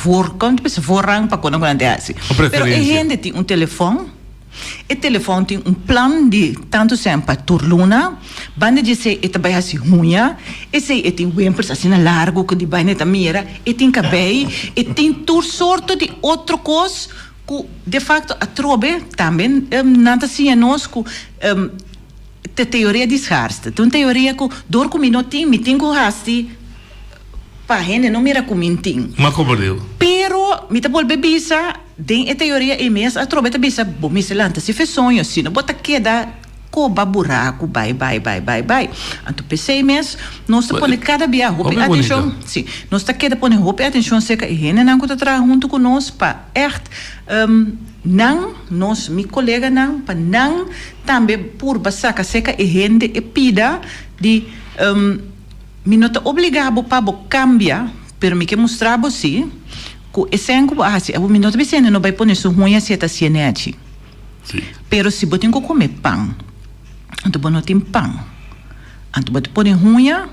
voor kon ta bisa voorrang pa konan ku nan ta hasi. Pero e hende tin un telefòn, e telefòn tin un plan di tantu sèn pa tur luna, banda di esei e ta bai hasi huña, esei e tin wempers asina largu ku di baina e ta mira, e tin kabei, e tin tur sorto di otro kos ku defakto atrobe tambe nan ta siña nos ku Ta teoria di schaarste. Ta un teoria ku dor ku mi no tin, mi tin ku hasi pa hende no mira ku mi tin. Ma komo deu? Pero mi ta bolbe bisa, den e teoria ei mes atrobe ta bisa bo mester lanta si fe soño, si no bo ta keda koba buraku bai bai bai bai bai. Anto p'esei mes nos ta pone kada bia hopi atenshon, si, nos ta keda pone hopi atenshon serka e hendenan ku ta traha huntu ku nos pa ègt. nan, nos, mi koleganan, pa nan tambe purba saka seka e hende e pida di, Mi no ta obligá bo pa bo kambia, pero mi ke mustra bo si ku esei ku bo a hasi, mi no ta bisa hende no bai pone su huña si e ta hasié nèchi. Pero si bo tin ku kome pan, anto bo no tin pan, anto bo ta pone huña.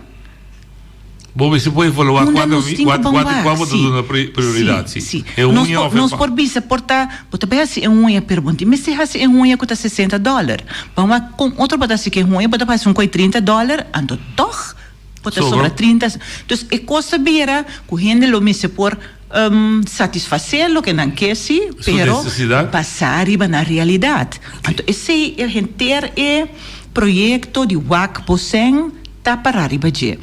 Bo mester por evaluá Unda kua nos tin ku ban kua wak, kua bo ta sí. duna prioridat, Sí, sí. sí. E Nos huña por òf e nos pan. por bisa por ta bo ta bai hasi e huña pero bo no tin mester hasi e huña ku ta sesenta dòler. Ban wak kon otro bo ta hasi ku e huña bo ta hasi un ku e trinta dòler anto tòg bo ta Sobra. sobra trinta. Dus e kos ta bira ku hende lo mester por satisfasé loke nan ke sí Su pero nesesidat. basá riba nan realidat. Anto esei e henter e proyekto di wak bo sèn ta pará riba dje.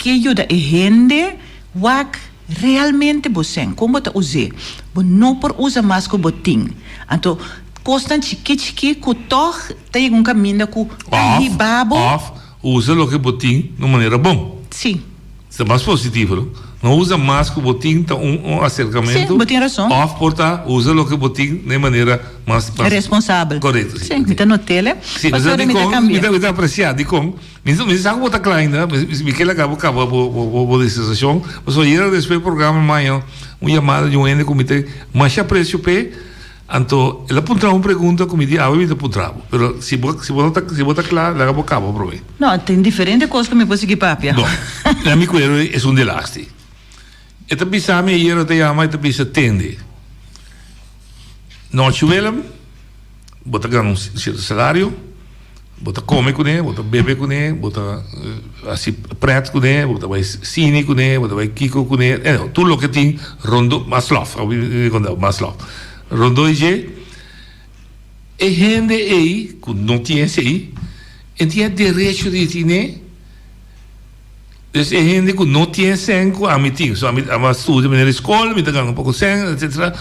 Ke yuda e hende wak realmente bo sèn, kon bo ta us'é. Bo no por usa mas ku bo tin. Anto, kosnan chikí chikí ku tòg ta yega un kaminda ku ta Òf, hiba bo. òf usa loke bo tin na un manera bon. Sí. Ta mas positivo, no? No usa mas ku bo tin ta un un aserkamentu. Sí, bo tin rason. Òf por ta usa loke bo tin na e manera mas, mas. Responsabel. Korekto, sí. Sí, mi ta not'el, eh. Sí, Pasobra mi ta dikon, kambia. mi ta mi ta apresiá dikon. Mi mi sa ku bo ta kla ainda, mi ke laga bo kaba bo bo bo disertashon, pasobra ayera despues programa maña un yamada di un hende ku mi ta masha apresio p'e, anto el a puntra un pregunta ku mi di awe mi ta puntra bo, pero si bo si bo no ta si bo ta kla laga bo kaba prome. No, tin diferente kos ku mi por sigui papia. Bon, na mi kuero esun di lasti. E ta bisa mi ayera ta yama e ta bisa tende, Nochi Willem, bo ta gana un sierto salario, bo ta kome kuné, bo ta bebe kuné, bo ta hasi pret kuné, bo ta bai sine kuné, bo ta bai kiko kuné, anyhow, tur loke tin rondó, Maslov, mi konta bo, Maslov, rondó di dje, e hende ei ku no tin esei, e tin e derecho di tine. Dus e hende ku no tin e sèn ku ami tin, so ami a studia manera di skol, mi ta gana un poko sèn, etsetera.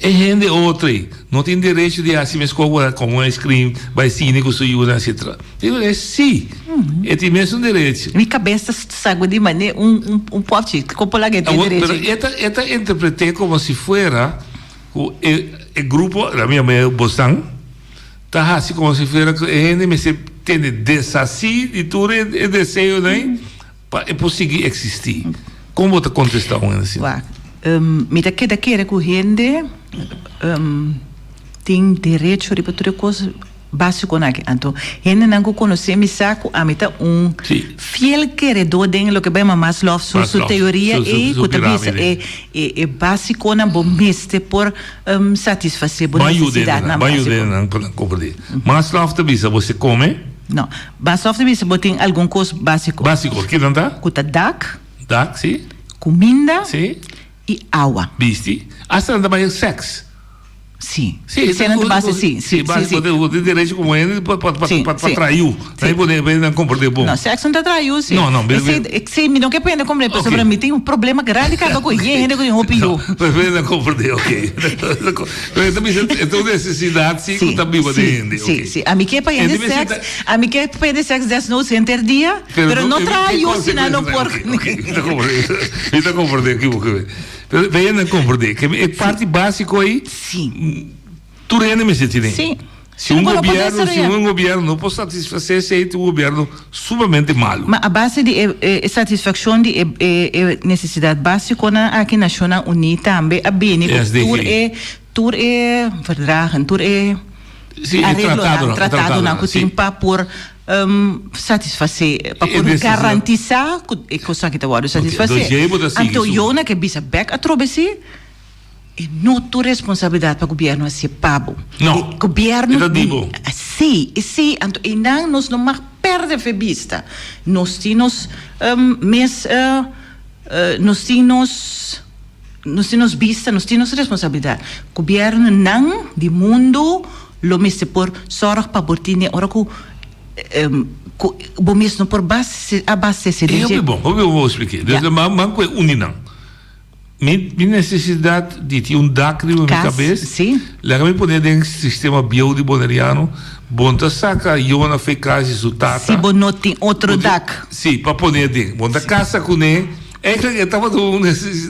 E hende otro ei no tin derecho di hasi meskos ku a kome un ice cream, bai sine ku su yunan, etsetera. Digo e si, e tin mesun derecho. Mi kabes ta sagudi manera un un pòpchi, kon por laga e tin derecho? Pero e ta e ta interpret'é komo si fuera ku e e grupo, ami yama e bosnan. Ta hasi komo si fuera ku e hende mester tene deshasí di tur e deseonan ei pa e por sigui eksistí. Kon bo ta kontestá un hende asina? Wak, mi ta keda kere ku hende tin derecho riba tur e kos básikonan aki. Anto, hendenan ku konosé mi sa ku ami ta un fiel keredó den loke bo yama Maslow su su teoria ei ku ta bisa e e básikonan bo mester por satisfasé bo nesesidatnan Ban básiko. yuda nan pa nan komprendé. Maslow ta bisa bo si kome. No. Maslow ta bisa bo tin algun kos básiko. Básiko. Kinan ta? Ku ta dak. Dak, si. Kuminda. Si. I awa. Bisti. Asta nan ta bai sèks. Sí. Sí, Esei nan ta base, sí, sí, sí, sí. Bo tin derecho como hende pa, pa, pa, Sí, pa, pa sí. traha yu. Sí. Nan pone, pone nan komprendé bon. No, sèks no ta traha yu, sí. No, no, mi- Esei, mi- esei mi no ke pende komprendé, pasobra Ok. mi tin un problema grandi kaba ku e hende ku tin hopi yu. No, pero pone nan komprendé, ok. Pero ta bisa, e ta un nesesidat sí ku ta biba den sí, hende, sí, ok. sí. Ami ke pa hende Hende mester sèks, ta- ami ke pa hende sèks desnoods henter dia, pero no traha ke yu si nan no konsekuensia por. Ok, ok, mi ta komprendé, mi ta komprendé kiko ke. Pero ve na comprende que e parti básico ahí Sí. tur hende mester tiene. Sí. Si un Bo no por gobierno, si desarrolla. un gobierno no por satisfacer esey, ta un gobierno sumamente malo. Ma a base di e e satisfaccion di e e e necesidad basiconan aki Nacionnan Uní tambe a bini cu SDG. tur e tur e verdragen, tur e Sí, e arreglonan, tratadonan, e tratadonan tratadonan, cu sí. tin pa por satisfasé, pa por garantisá ku e kosnan ki ta wòrdu satisfasé. Anto yo na ke bisa bèk atrobe si e no tur responsabilidat pa gobièrnu hasié pa bo. No, Gobièrnu e ta di bo. Sí, esei. Anto einan nos no mag pèrdè fe bista. Nos tin nos mes, nos tin nos. Nos tin nos bista, nos tin nos responsabilidad. Gobiernonan di mundo lo mester por zorg pa bo tin den ora cu cu bo mes no por abastece den E dje. hopi bon, hopi bon bo explique. Ja. Dus man man cu e uni nan. Mi mi necesidad di tin un dak riba mi Cas, cabes, si. laga mi pone den sistema bieu di Boneriano, bon ta saca Yona fe cas di su tata. Si bo no tin otro Bo tin- dak. Si, pa pone aden. Bon ta casa cune. Eigenlijk e tabata un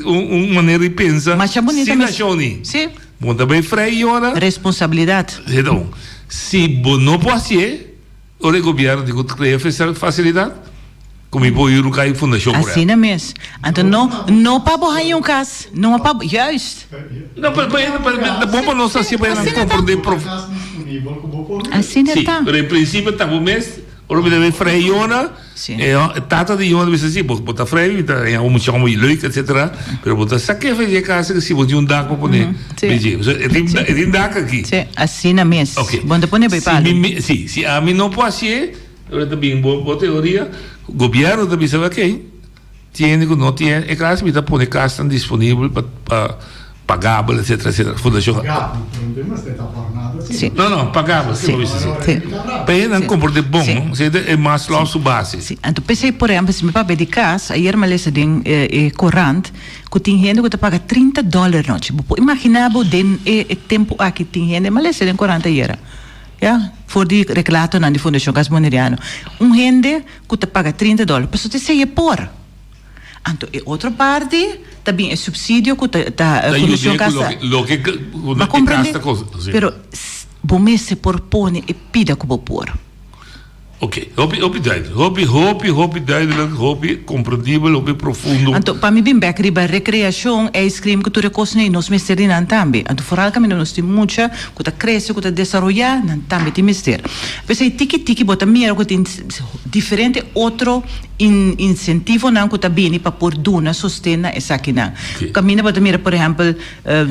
un manera di pensa Masha bunita sin mes. nashon ni. Sí. Bo ta bay frei yora. Responsabilidad. Esei ta bon. Si bo no por hacié, ora e gobierno tin cu crea facilidad, cu mi por yuru cay fundacion por Asina mes. Anto no, no pa bo haña un cas, no pa bo, juist. No, pero ta bon pa nos hacié pa nan comprende prof. Asina ta. Si, pero en principio ta bo mes. Ora mi ta bay frei Yona, e tata di Yona ta bisa si, bo ta frei, mi ta haña un mucha homber leuk, etcetera, pero bo ta sa kefe di e casa si bo tin un dak pa pone bay dje. So, e tin, e tin dak aki. Si, asina mes. Ok. Bo no ta pone bay palu. Si mi, si, si ami no por hacié, ora ta bin bo, bo teoria, gobierno ta bisa, ok, Tiene ku no tiene e kas mi ta pone kasnan disponibel pa pa pagabel etcetera etcetera fundashon. Pagabel pero no tin mester ta por nada si. No no pagabel si bo bisa si. Pa e nan komprende bon no si e Maslow su base. Si anto p'esei por ehempel si mi papia di kas ayer mi a lesa den e korant ku tin hende ku ta paga trinta dòler nochi bo por imagina bo den e tempu aki tin hende mi a lesa den korant ayera ya for di reklatonan di fundashon kas boneriano un hende ku ta paga trinta dòler pasobra ta esei e por. Anto e otro parti ta bin e supsidio ku ta ta Ta Fundashon yud'é ku Kas loke loke ku Bo e komprende? kas ta kosta, si. Pero bo mester por pone e pida ku bo por. Oké, hopi hopi duidelijk. Hopi hopi hopi duidelijk, hopi komprendibel, hopi profundo. Anto pa mi bin bek riba rekreashon, ijscream ku tur e kosnan ei nos mester di nan tambe. Anto foral kaminda nos tin mucha ku ta krese, ku ta desaroyá, nan tambe tin mester. P'esei tiki tiki bo ta mira ku tin diferente otro insentivonan ku ta bini pa por duna sosten na esakinan. Kaminda bo ta mira por ehèmpel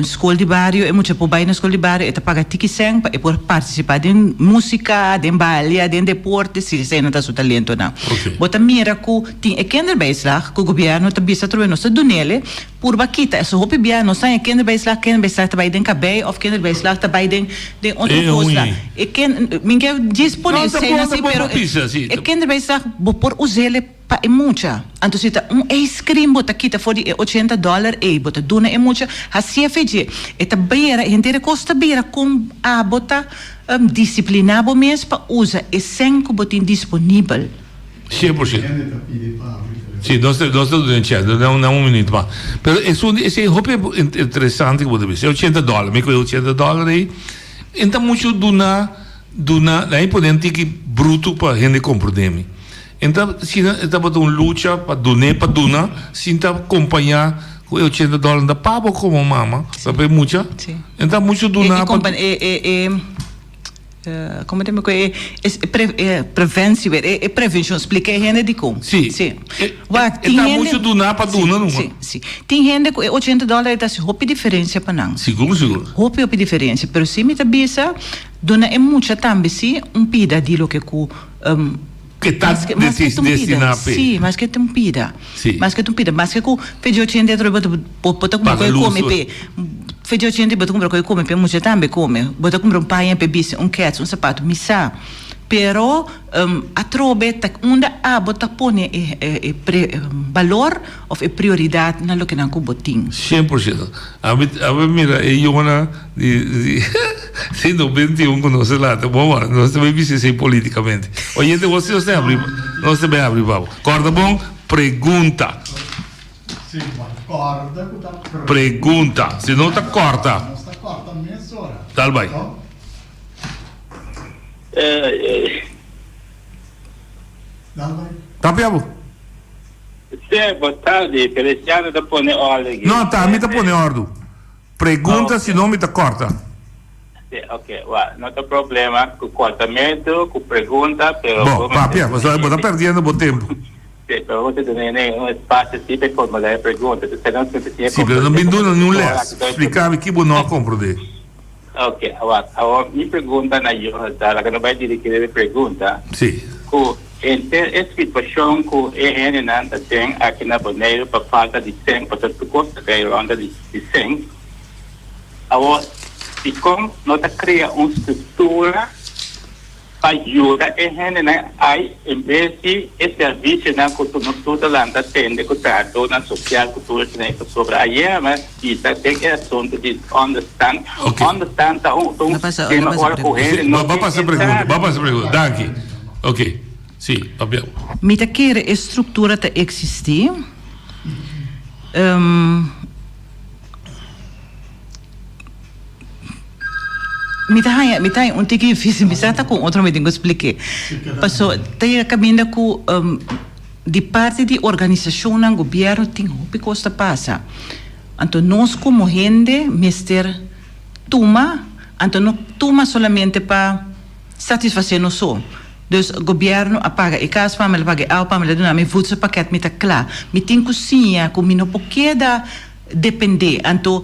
skol di bario, e mucha por bai na skol di bario e ta paga tiki sèn pa e por partisipá den músika, den balia, den deporte, si esei ta su talentonan. Bo ta mira ku tin e kinderbijslag ku gobièrnu ta bisa atrobe nos ta dun'el. Purba kita eso hopi bia nos haña kinderbijslag, kinderbijslag ta bai den kabei of kinderbijslag ta bai den den otro E kos la. uñi. E kin mi ke djis pone No, ta esena bon, ta si bon pero pa bisa, si. e kinderbijslag bo por us'el pa e mucha. Anto si ta un ijscream bo ta kita for di e ochenta dollar ei bo ta duna e mucha hacié fe dje. E ta bira henter e kos ta bira kon abo ta disiplina bo mes pa usa e sèn ku bo tin disponibel. 100%. Sí, nos ta, nos ta duna un chèns, na un, na un minuut mas. Pero esun di, esei hopi interesante ku bo ta bisa. E ochenta dòler, mi kohe ochenta dòler ei, en ta muchu duna, duna, nan e pone un tiki brutu pa hende komprendé mi. En ta, asina e tabata un lucha pa dun'é pa duna, sin ta kompañá ku e ochenta dòler ta pa bo komo mama, pa e mucha. En ta muchu duna pa. E, e, e. Como te me e e preventie weer e prevencion splica e hende dicon. Si. Si. E Wak e tin ta hende mucho duna pa duna numa. Si, si. Tin hende cu e ochenta dollar e ta haci hopi diferencia pa nan. Sigur, sigur. Hopi, hopi diferencia. Pero si mi ta bisa duna e mucha tambe si un pida di loke cu Ke ta Maske maske ta un pida. destina p'e. Si, maske ta un pida. Si. Maske ta un pida. Maske ku fecha ochenta e atrobe bo ta bo bo ta kumpra Paga koe lus kome p'e. Fecha ochenta bo ta kumpra koe kome p'e mucha tambe kome. Bo ta kumpra un paña p'e bisti, un kèts, un sapato, mi sa. Pero atrobe ta unda abo ta pone e e pre balor òf e prioridat na loke nan ku bo tin. 100%. Ami ami mira e yona di di di 91 ku nos a lanta. Bon wak, nos ta bay bisa esei politikamente. Oyente bo si nos ta habri nos ta bay habri pa bo. Kòrda bon, pregunta. Si bo a kòrda ku ta pregunta. Si no ta kòrta. Nos ta kòrta mesora. Dal bay. Dal bay. Tapia bo. Sê, bo tardi, Feliciano ta pone ordu aki. No, ta mi ta pone ordu. Pregunta si no mi ta corta. Si, ok, wa, no ta problema cu cortamento, cu pregunta, pero Bo, papia, pasobra bo ta perdiendo bo tempo. Si, pero bo ta duna ne un espacio si pa formula e pregunta. Si, pero no bin duna niun les. Splica mi ki bo no a comprende. Ok, awor, awor mi pregunta na Johan ta, laga no bai dirigi riba e pregunta. Sí. Ku henter e situashon ku e hendenan ta den aki na Boneiru pa falta di sèn, pasobra tur kos ta kai rònt di di sèn. Awor, dikon no ta krea un struktura pa yuda e hendenan ai en bes di e servisionan ku nos tur ta lanta tende ku trahadónan sosial ku tur esnan pasobra ayer mi a bisa den e asuntu di onderstand onderstand ta un un tema ora ku hende no Ba pasa pregunta ba pasa pregunta danki ok si papia. Mi ta kere e struktura ta eksistí. Mi ta haña, mi ta haña un tiki difícil, mi sa ta con otro mi tin cu spliké. Paso ta yega caminda cu di parti di organisacionnan, gobierno tin hopi cos ta pasa. Anto nos como hende mester tuma, anto no tuma solamente pa satisface nos so. Dus gobierno a paga e cas pa mi, el a paga e awa pa mi, el a duna mi voedselpakket, mi ta cla. Mi tin cu siña cu mi no por keda depende. Anto.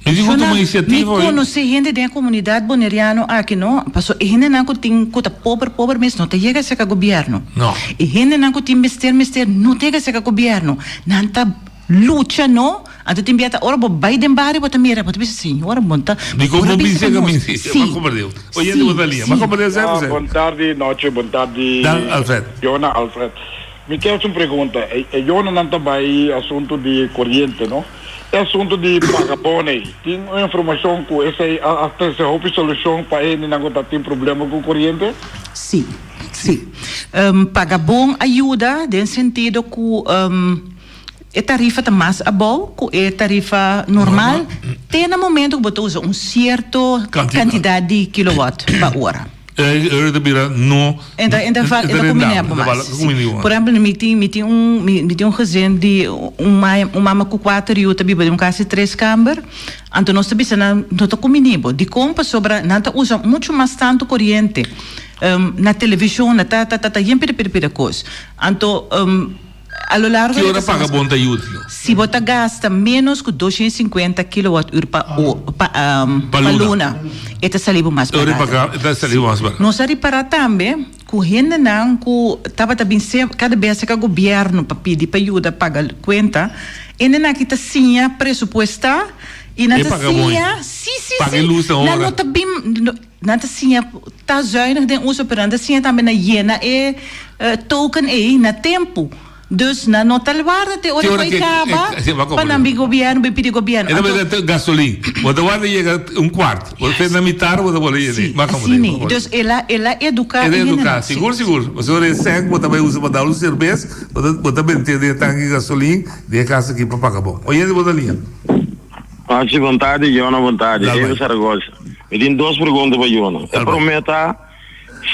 Mi tin ku tuma inisiativa Mi konosé hende den e komunidat boneriano aki no, paso e hendenan ku tin ku ta pober pober mes no ta yega serka gobièrnu. No. E hendenan ku tin mester mester no ta yega serka gobièrnu. Nan ta lucha no, anto tin bia ta ora bo bai den bario bo ta mira bo ta bisa señora bo ta Dikon bo bo bisa bisa nos. kaminda? Si. M'a komprendé. Oyente bo ta lia. M'a komprendé Ja, semper. bon tardi, nochi, bon tardi. Dan Alfred. Jona Alfred. Mi ke hasi un pregunta. E yonanan ta bai asuntu di koriente, no? E asuntu di paga bon ei, tin un informashon ku esei a trese hopi solushon pa e hendenan ku ta tin problema ku koriente? Sí, sí. Paga bon a yuda den sentido ku e tarifa ta mas abou ku e tarifa normal te na momento ku bo ta usa un sierto kantidat di kilowatt pa ora. E ora ta bira no. E ta e ta e ta kumbiné bo mas. Si. Por ehempel mi tin mi tin un mi tin un gezin di un mai un mama ku kuater yu ta biba den un kas di tres kamber. Anto nos ta bisa nan no ta kumbiní bo. Dikon? Pasobra nan ta usa muchu mas tantu koriente na televishon na ta ta ta ta yen pida pida pida kos. Anto A lo largo Ki di ora ta paga bon ta yuda? Si bo ta gasta ménos ku 250 kilowatùr pa pa Pa pa luna. luna, e ta sali bo mas Ora barato. paga e ta sali bo mas barato. Nos a ripará tambe ku hendenan ku tabata bin se kada bes serka gobièrnu pa pidi pa yuda paga kuenta, hendenan aki ta siña presupuestá i nan E ta paga bon. siña, si si Paga e si, lus na nan ora. no ta bin. Nan ta siña ta zuinig den uso, pero nan ta siña tambe na yena e token ei na tempu. Dus nan no ta warda te ora ku e kaba pa nan bin gobièrnu, bin pidi gobièrnu. E ta bira gasolin. Bo ta warda yega un kuart. Bo ta na mitar bo ta bolbe yena. Si, asina ei. Dus el a el a eduká El a e eduká, hendenan. sigur sigur. Pasobra e sèn ku bo ta bai usa pa dal un serbes, bo ta bo ta bent'é den e tanki gasolin den e kas aki pa paga bo. Oyente bo ta liña. Pachi bon tardi, Jona bon tardi. Dal bai. Eva Zaragoza. Mi tin dos pregunta pa Jona. E prome ta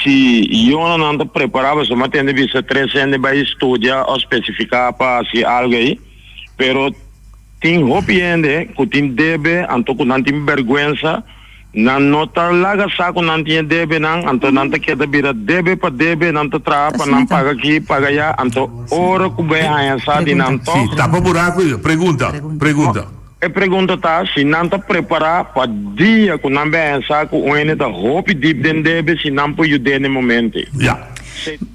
si Jona nan ta prepara pasobra mi a tende bisa tres hende bai studia o specifica pa haci algo ey pero tin hopi hende cu tin debe anto cu nan tin berguensa nan no ta laga sa cu nan tin e debenan anto nan ta keda bira debe pa debe nan ta traha pa nan paga aki paga aya anto ora cu bay haya sa di nan Si, toch. tapa buraco y pregunta, pregunta. E pregunta ta si nan ta prepará pa dia ku nan bensa ku un hende ta hopi dip den debe si nan por yud'é n'e momento ei. Ya.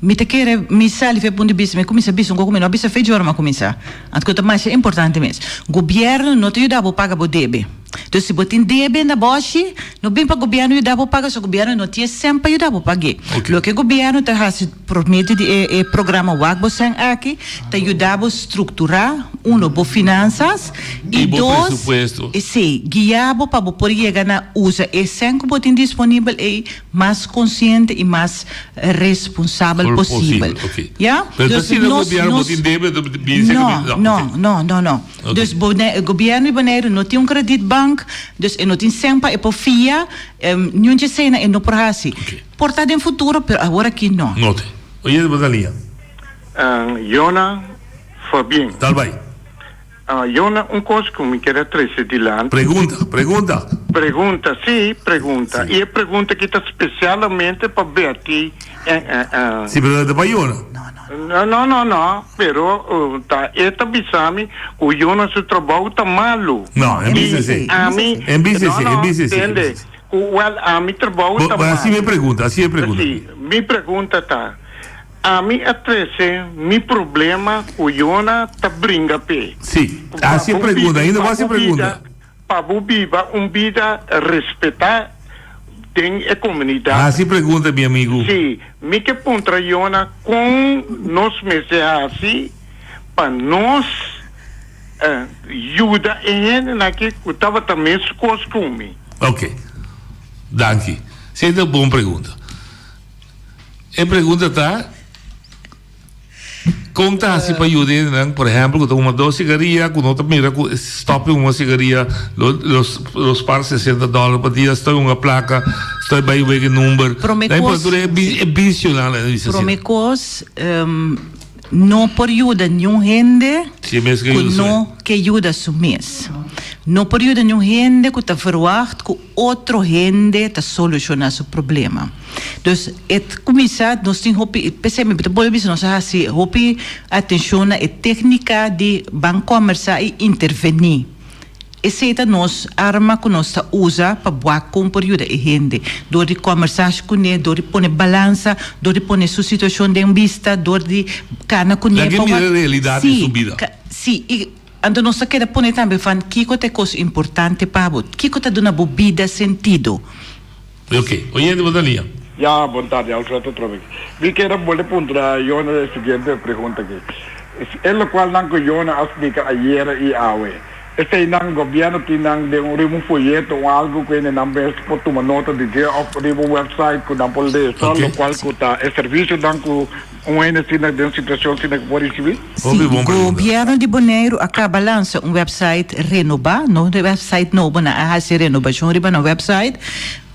Mi ta kere mi sali fe punto di bista, mi kuminsá bisa un koko mi no a bisa fe djora mi a kuminsá. Anto ku ta masha importante mes. Gobièrnu no ta yuda bo paga bo debe. Entonces si bo tin debe na bòshi, no bin pa gobièrnu yuda bo paga, so gobièrnu no tin e sèn pa yuda bo pag'é. Loke gobièrnu ta hasi Por medio di e programa Wak Bo Sèn aki ta yuda bo strukturá, uno, bo finansas i I bo dos, presupuesto. sí, guia bo pa bo por yega na usa e sèn ku bo tin disponibel ei mas konsiente i mas responsabel Por posibel. posibel, ok. Ya? Pero ta Dus asina nos, gobièrnu bo nos, tin debe ta binse no, ku no, no, ok. no, no, no. Ok. Dus Bone, gobièrnu di Boneiru no tin un kredietbank, dus e no tin sèn pa e por fia, niun dje eseinan e no por hasi. Ok. Por ta den futuro, pero awor aki no. Note. Oye bo ta liña. Yona, Fabien. Tal bai. Yona, un kos ku mi kier a trese dilanti. Pregunta, pregunta. Pregunta, si, pregunta. I e pregunta aki ta spesialmente pa Betty. Si, pero ta pa Yona. No, no, no, no, pero ta e ta bisa mi ku Yona su trabou ta malu. No, en bisa esei. Ami, En bisa esei, no, en no, bisa esei. tende. Ku wèl ami trabou Bo, ta bo hasi mi malu. pregunta, hasi e pregunta. Sí, mi pregunta ta, ami a trese mi problema ku Yona ta bringa p'e. Sí, Pa hasi e bo pregunta, biba, ainda bo pa hasi e bo pregunta. bida, pa bo biba un bida respetá den e komunidat. Hasi pregunta, mi amigu. Sí, mi ke puntra Yona kon nos mester hasi pa nos yuda e hendenan aki ku tabata meskos ku mi. Ok. Danki. Esei ta un bon pregunta. E pregunta ta. Kon ta hasi pa yuda hendenan, por ehèmpel, ku ta huma dos sigaria, ku no ta mira ku stòp di huma sigaria lo lo lo spar sesenta dòler pa dia, stòi hunga plaka, stòi bai wega e number. Prome Nan kos por tur e e bisionan nan bisa asina. Prome kos no por yuda niun hende Si e mes ke ku yuda su mes. no ke yuda su mes. No por yuda niun hende ku ta verwagt ku otro hende ta solushoná su problema. Dus e ta kuminsá, nos tin hopi, p'esei mi ta bolbe bisa nos a hasi hopi atenshon na e téknika di ban kòmbersá i intervení. Esei ta nos arma ku nos ta usa pa wak kon por yuda e hende, dor di kòmbersá kuné, dor di pone balansa, dor di pone su situashon den bista, dor di kana kuné Laga pa e mira wak. e realidat di Sí, su bida. sí, i Anto nos ta keda pone tambe van kiko ta e kos importante pa bo, kiko ta duna bo bida sentido. Ok, oyente bo ta lia. Ya, bon tardi, Alfred otro vez. Mi kier a bolbe puntra Yona e siguiente pregunta aki. E locualnan cu Yona a splica ayera y awe, eseinan gobierno tin nan den un riba un foyeto o algo cu hendenan bes por tuma nota di dje of riba un website cu nan por lesa locual cu ta e servicionan cu Un hende asina den situacion asina cu por ricibi? Sí, Gobierno di Boneiru a caba lansa un website renoba, no un website nobo, nan a haci renobacion riba nan website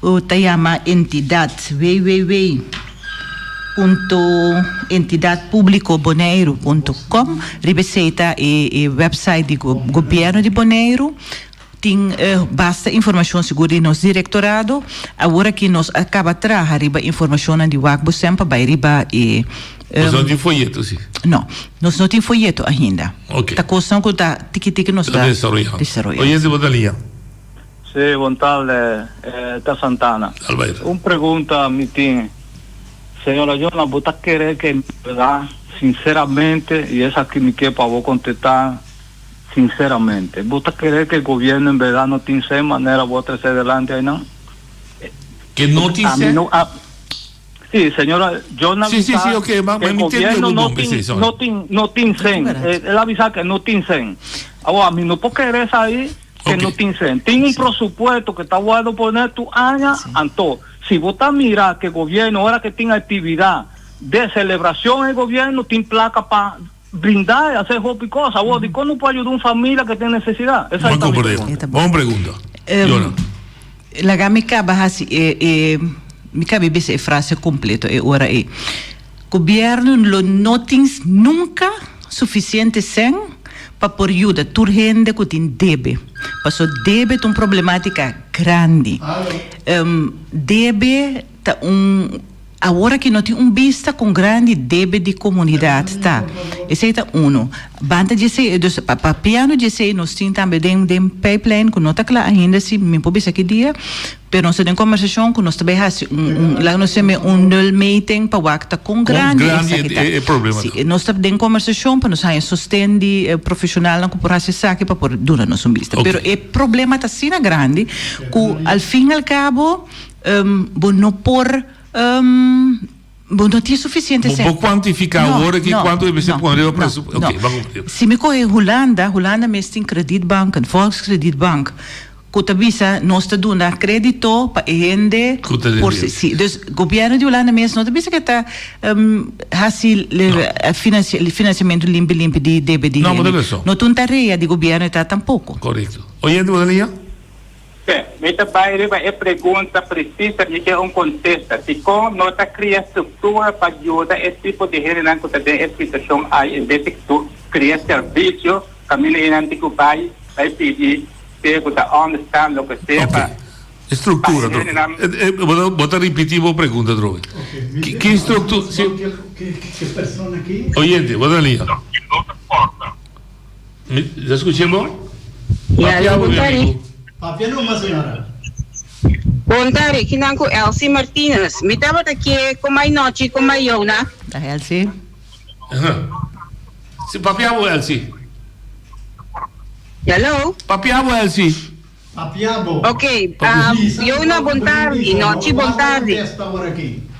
cu ta yama Entidad, www punto entidadpublicoboneiru punto com, riba esey ta e website di Gobierno di Boneiru. Tin basta informacion sigur di nos directorado. Awor aki nos a caba traha riba informacionnan di wak bo sem pa bay riba e. Nos no tin foyeto si? No, nos no tin foyeto ainda. Ok. Ta cosnan cu ta tiki tiki nos ta desaroyando. desaroyando. Oyente bo ta liña. Sí, bon tarde, ta Santana. Albaida. Un pregunta mi tin. Señora Yona, bo ta kere ke en berdad, sinceramente, y esaki mi ke pa bo contesta, Sinceramente, bo ta kere ke gobierno en berdad no tin sen manera bo a trece delante aynan? Ke no tin A mi sen? no a Sí, señora, yo na Sí, sí, bisa sí, ok, ma, ke ma mi entende gobierno bo no bon, tin, sí, sorry. no tin, no tin sen. El a bisa ke no tin sen. Awor, a mi no por kere esai ke no tin sen. Tin un presupuesto ke ta wordo pone tur aña, anto, si bo ta mira ke gobierno ora ke tin actividad de celebracion e gobierno tin placa pa Brinda e hacer hopi cos. Awor, dicon no por ayuda un familia que tin necesidad? Esai ta mi pregunta. Bon pregunta. Yona. Laga mi caba haci e, e, mi cabi bisa e frase completo e ora ei. Gobierno lo no tin nunca suficiente cen pa por yuda tur hende cu tin debe. Paso debe ta un problematica grandi. Debe ta un. Awor aki no tin un bista con grandi debe di comunidad ta. Esey ta uno. Banda di esey, dus pa papiando di esey nos tin tambe den den pijplijn cu no ta cla ainda si mi por bisa ki dia, pero nos ta den conversacion cu nos ta bay haci un un laga nos yama un nulmeting pa wak ta con grandi esaki ta. Si, nos ta den conversacion pa nos haya sosten di profesionalnan cu por haci esaki pa por duna nos un bista. Pero e problema ta asina grandi cu al fin al cabo Bo no por, bo no tin suficiente Bo por cuantifica awor aki cuanto e mester pone riba presupuesto? No, no. Si mi coge Hulanda, Hulanda mes tin kredietbanken, Volkskredietbank, cu ta bisa nos ta duna credito pa e hende Cu ta por debe. si. Dus gobierno di Hulanda mes no ta bisa ke ta haci financiamento limpi limpi di debe di No, bo hende. ta razon. No ta un tarea di gobierno e ta tampoco. Correcto. Oyente bo ta liña? Be, mi ta bai riba e pregunta presisa, mi ke un kontesta. Dikon no ta kria struktura pa yuda e tipo di hendenan ku ta den e situashon ai en bes di kria servisio kaminda hendenan tin ku bai bai pidi sea ku ta ònderstaan loke sea pa E struktura pa e hendenan. Bo ta ripití bo pregunta atrobe. Ki struktura? Oyente, bo ta liña. Mi ta skuché bo? Ya, Papia bo bon mi tardi. amigu. Papia numa, señora. Bon tardi, kinan ku Elsie Martinez. Mi tabata ke komai nochi komai yona. Da Elsie. Aha. Si papia bo Elsie. Hello. Papia bo Elsie. Papia bo. Ok, um, yona bon tardi, nochi bon tardi. Contesta ora aki.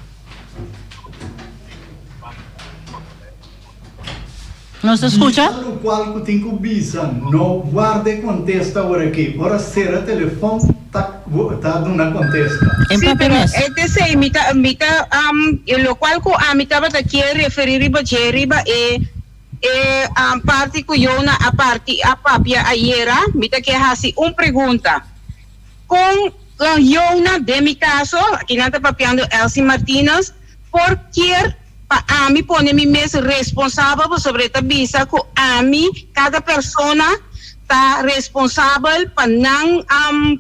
Nos ta scucha? Bisa locual cu tin cu bisa, no warda e contesta ora aki. Ora cera telefon ta ta duna contesta. Sí, pero e ta esey, mi ta, mi ta, um, locual cu ami tabata kier referi riba dje, riba e. E parti ku Jona a parti a papia ayera, mi ta ke hasi un pregunta. Kon Jona, den mi kaso, aki nan ta papiando Elsie Martinus, por kier pa ami pone mi mes responsabel pasobra e ta bisa ku ami, kada persona, ta responsabel pa nan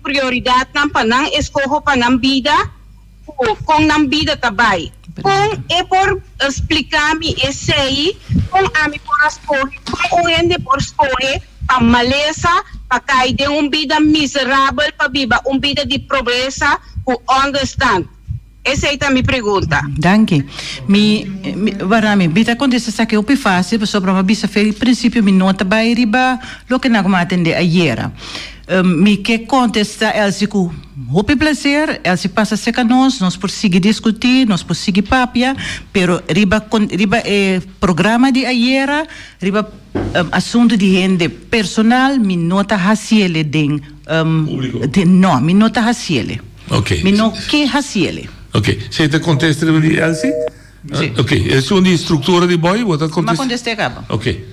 prioridatnan, pa nan eskoho pa nan bida, ku kon nan bida ta bai. Kon e por splika mi esei? Kon ami por a skohe? Kon un hende por skohe pa malesa, pa kai den un bida miserabel, pa biba un bida di pobresa ku ònderstand? Esei ta mi pregunta. Danki. Mi, mi, wara mi, mi ta kontesta esaki hopi fásil pasobra mi a bisa fe di prinsipio mi no ta bai riba loke nan ku mi a atendé ayera. Mi ke kontesta Elsie ku hopi plaser, Elsie pasa serka nos, nos por sigui diskutí, nos por sigui papia, pero riba riba e programa di ayera, riba asuntu di hende personal mi no ta hasiele den den no, mi no ta hasiele. Ok. Mi no ke hasiele. Ok, si ta kontesta riba di Elsie? Si. Ok, esun di struktura di boy bo ta kontesta? Mi a kontest'é kaba. Ok.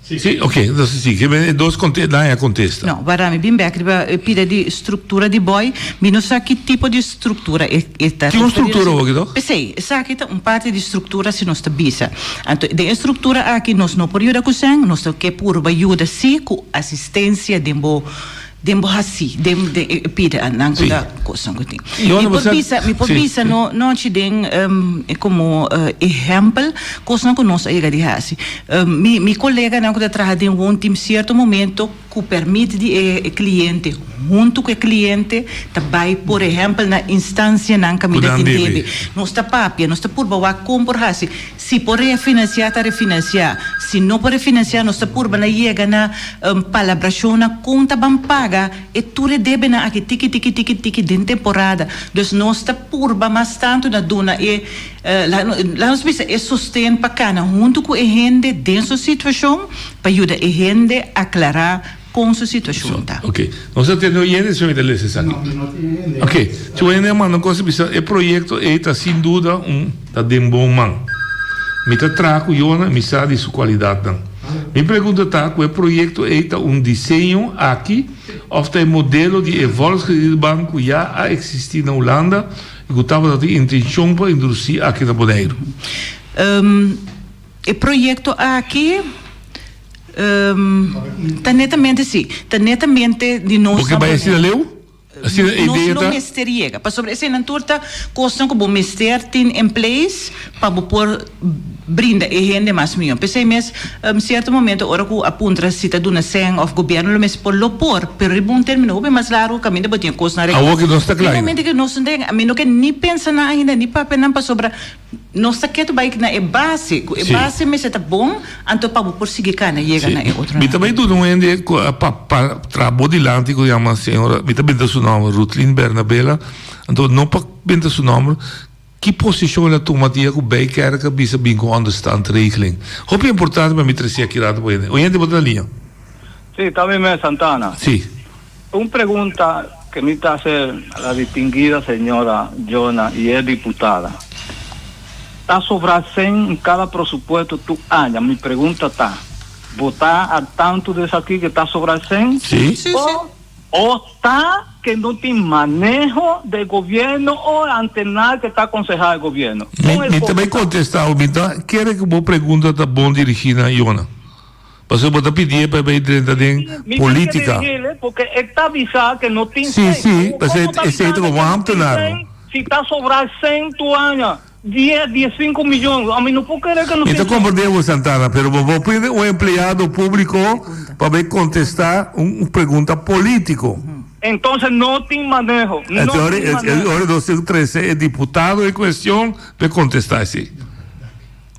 Si, ok, entonces si, ke men e dos konte, nan a kontesta. No, wara mi bin bek riba e pida di struktura di boy, mi no sa ki tipo di struktura e e ta Tin un struktura awor aki toh? P'esei, esaki ta un parti di struktura si nos ta bisa. Anto den e struktura aki nos no por yuda ku sèn, nos ta ke purba yuda si ku asistensia den bo Den bo hasi, den den e pida nan ku ta kosnan ku tin. Mi por bisa, mi por bisa no nochi den komo ehèmpel kosnan ku nos a yega di hasi. Mi mi koleganan ku ta traha den woonteam sierto momento ku pèrmit di e kliente huntu ku e kliente ta bai por ehèmpel na instansianan kaminda tin debe. Nos ta papia, nos ta purba wak kon por hasi. Si por refinansiá ta refinansiá, si no por refinansiá nos ta purba na yega na palabrashonnan kon ta ban paga e tur e debenan aki tiki tiki tiki tiki den temporada. Dus nos ta purba mas tantu na duna e laga nos bisa e sosten pa kana huntu ku e hende den su situashon pa yuda e hende aklará Kon su situashon ta? Ok. Nos a tende oyente si mi ta lesa esaki. Ok. Si oyente a manda un cosa bisa e proyecto ei ta sin duda un ta den bon man. Mi ta traha ku Yona i mi sa di su kualidatnan. Mi pregunta ta ku e proyecto ei ta un diseño aki òf ta e modelo di e Volkskredietbank ku ya a eksistí na Hulanda i ku tabata tin intenshon pa introdusí aki na Boneiru. E proyecto aki ta netamente, si, ta netamente di nos. Bo ke bai asina leu? Asina e idea ta? Nos lo mester yega, pasobra eseinan tur ta kosnan ku bo mester tin in place pa bo por brinda e hende mas mihó. P'esei mes, sierto momento ora ku a puntra si ta duna sèn òf gobièrnu lo mester por, lo por, pero riba un término hopi mas largu kaminda bo tin e kosnan reglá. Awor ke nos ta kla ainda. E momento ke nos no ta, mi no ke ni pensa nan ainda, ni papia nan pasobra Nos ta ketu bai na e base, ku e base mester ta bon, anto pa bo por sigui kana yega na e otro Mi ta bai duna un hende ku a pa pa traha bo dilanti ku yama señora, mi ta benta su nomber, Rutlin Bernabela, anto no pa benta su nomber, ki posishon el a tuma dia ku Bijkerk a bisa bin ku onderstandregeling. Hopi importante pa mi trese aki rato pa hende. Oyente bo ta na liña? Si, ta mi mes, Santana. Si. Un pregunta que mi ta hacer a la distinguida señora Jona y e diputada. Ta sobra cen en cada presupuesto tur aña. Mi pregunta ta, bo ta al tanto de esaki que ta sobra cen? Sí. Sí, sí. O ta que no tin maneho del gobierno o antenal que ta aconseha el gobierno? Mi, mi ta bay contesta bo. Mi ta kere cu bo pregunta ta bon dirigi na Jona. Pasobra bo ta pidié pa e bai drenta den politica. Mi tin ke dirigile porque e ta bisa ke no tin Sí, sen. sí, Awor, pasobra komo ta esei ta bisando komo ke no tin ambtenaar. sen si ta sobra sen tur aña? Dies, diesinco miyon. Ami no por kere ke no Mi tin ta sen. comprende bo, Santana, pero bo por pidi un empleado publico pa bai contesta un pregunta politico. Entonces no tin maneho. No Entonces, tin maneho. ora nos tin trece e diputado en cuestion pa e contesta esei.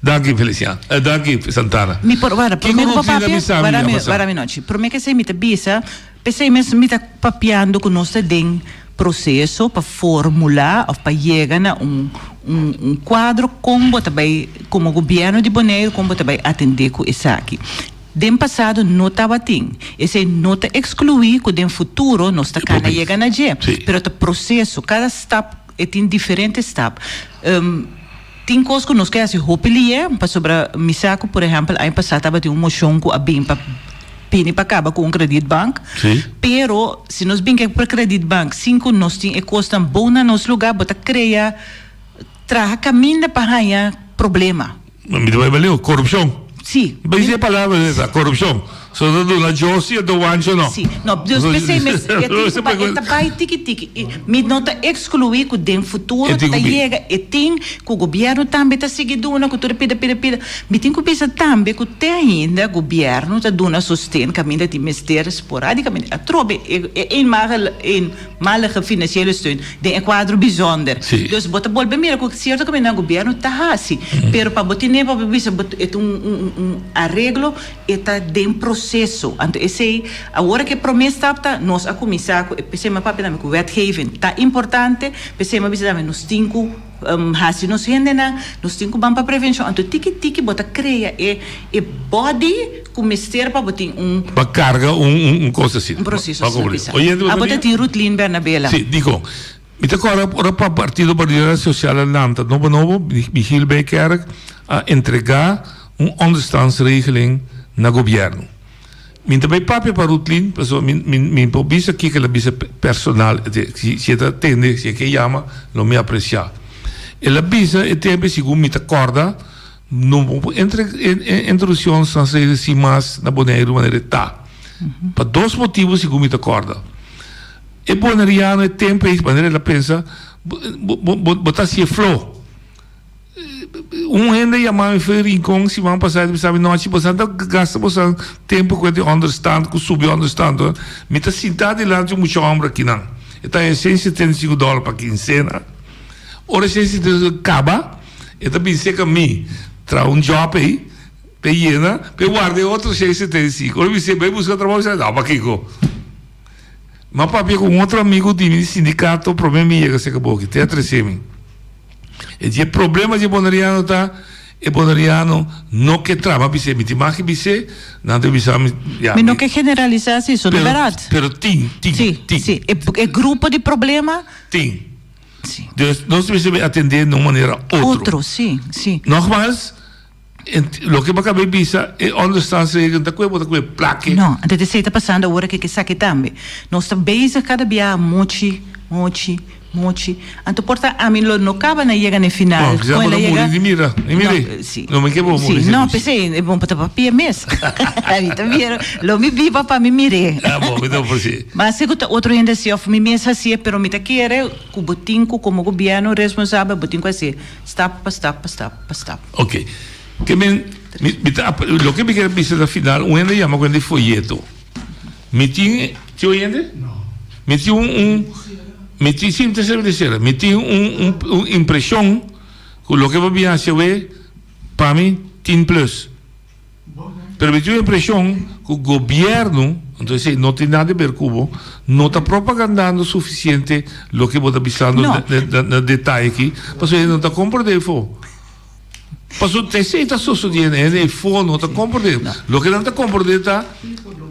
Danki Feliciano. Eh, danki Santana. Mi por wara, Kiko prome ku bo rutina papia, mi sa mi wara a mi, pasa? wara mi nochi. Prome ke esei mi ta bisa, p'esei mes mi ta papiando ku nos ta den proseso pa formulá òf pa yega na un un un kuadro kon bo ta bai komo gobièrnu di Boneiru kon bo ta bai atendé ku esaki. Den pasado no tabatin. Esei no ta ekskluí ku den futuro nos ta kana yega na dje. Pero ta proseso, kada stap e tin diferente stap. Tin kos ku nos ke hasi hopi lié, pasobra mi sa ku por ehèmpel aña pasá tabatin un moshon ku a bin pa bini pa kaba ku un kredietbank. Pero si nos bin ke kredietbank sin ku nos tin e kosnan bon na nos lugá, bo ta krea traha kaminda pa haña problema. Mi ta bai baleu, korupshon. Sí. Bai si e palabra esa, korupshon. So ta duna Josi e ta Wancho no. Sí. No, dus p'esei mes e tin ku bai, e ta bai tiki tiki. I mi no ta ekskluí ku den futuro ta yega e tin ku gobièrnu tambe ta sigui duna ku tur e pida pida pida. Mi tin ku bisa tambe ku te ainda gobièrnu ta duna sosten kaminda tin mester sporadikamente. Atrobe e eenmalige financiële steun den e kuadro bijzonder. Dus bo ta bolbe mira ku sierto kaminda gobièrnu ta hasi. Pero pa bo tene pa bo bisa bo e ta un un areglo e ta den proseso. Anto esei awor ku e promé stap ta nos a kuminsá ku p'esei mi a papia tambe ku wetgeving ta importante p'esei mi a bisa tambe nos tin ku hasi nos hendenan, nos tin ku ban pa prevenshon. Anto tiki tiki bo ta krea e e body ku mester pa bo tin un. Pa karga un un un kos asina. Un proseso asina pisa. Abo ta tin Rutlin Bernabela. Si, dikon? Mi ta kòrda ora pa Partido pa Libertad Sosial a lanta nobo nobo, Michiel Bijkerk a entregá un onderstandsregeling na gobièrnu. Mi ta bay papia pa Rutlin, pasobra mi, mi, mi por bisa kiko el a bisa personal, si, si e ta tende, si e ke yama, lo mi aprecia. El a bisa e tempo ei, segun mi ta corda, no bo por entre, introduci ons nan sede sin mas na Boneiru manera e ta. Pa dos motibo segun mi ta corda. E boneriano e tempo ei, manera el a pensa, bo, bo, bo, bo ta haci e flo. Un hende yama mi for Rincon siman pasá i ta bisa mi, Nochi, boso ta gasta boso tempu ku e onderstand, ku subi onderstand. Mi ta sintá dilanti un mucha hòmber akinan. E ta haña 175 dòler pa kinsena. Ora e 175 kaba, e ta bin serka mi traha un djòp ei pa e yena, pa e warda e otro 175. Ora mi bis'é, bai buska trabou, e bisa, No, pakiko? Mi a papia ku un otro amigu di mi di sindikato promé mi yega serka bo aki, te a trese mi. E di e problema di e boneriano ta, e boneriano no ke traha. Mi a bis'é, mi tin mag di bis'é, nan ta bisa mi, ya. Mi no ke generalisá si, so no bèrdat. Pero tin, tin, Sí, tin. sí. E, e grupo di problema. Tin. Sí. Dus nos mester bay atendé na un manera otro. Otro, sí, sí. Nogmaals, Loke bo acaba di bisa, e onderstandsregeling ta koe bo ta koe plake. No, anto esei ta pasando awor aki ku esaki tambe. Nos ta bezig kada biaha mochi, mochi, mochi. Anto por ta ami lo no kaba na yega na e final. No, kisas bo ta muri di mira. Ni mira. Si. No mi ke bo muri. Si, no, p'esei e bon pa ta papia mes. Mi ta mira, lo mi biba pa mi mir'é. Ah, bon, mi ta por si. Ma si ku ta otro hende hasié òf mi mes hasié, pero mi ta kere ku bo tin ku komo gobièrnu responsabel bo tin ku hasié stap pa stap pa stap. pa stap. Ok. Ke men, mi, mi ta, loke mi kier bisa na final, un hende yama ku hende foyeto. Mi tin, tin un hende? No. Mi tin un, un, mi tin, si, mi ta sera, mi ta sera. Mi tin un, un, un impreshon ku loke bo bin hasi awe, pa mi tin plus. Pero mi tin un impreshon ku gobièrnu, anto esei no tin nada di ber ku bo, no ta propagandando sufisiente loke bo ta bisando na detaye aki, pasobra hende no ta komprendé efo. Pasobra esei ta sosodiendo, hende efo no ta komprendé. Loke nan ta komprendé ta,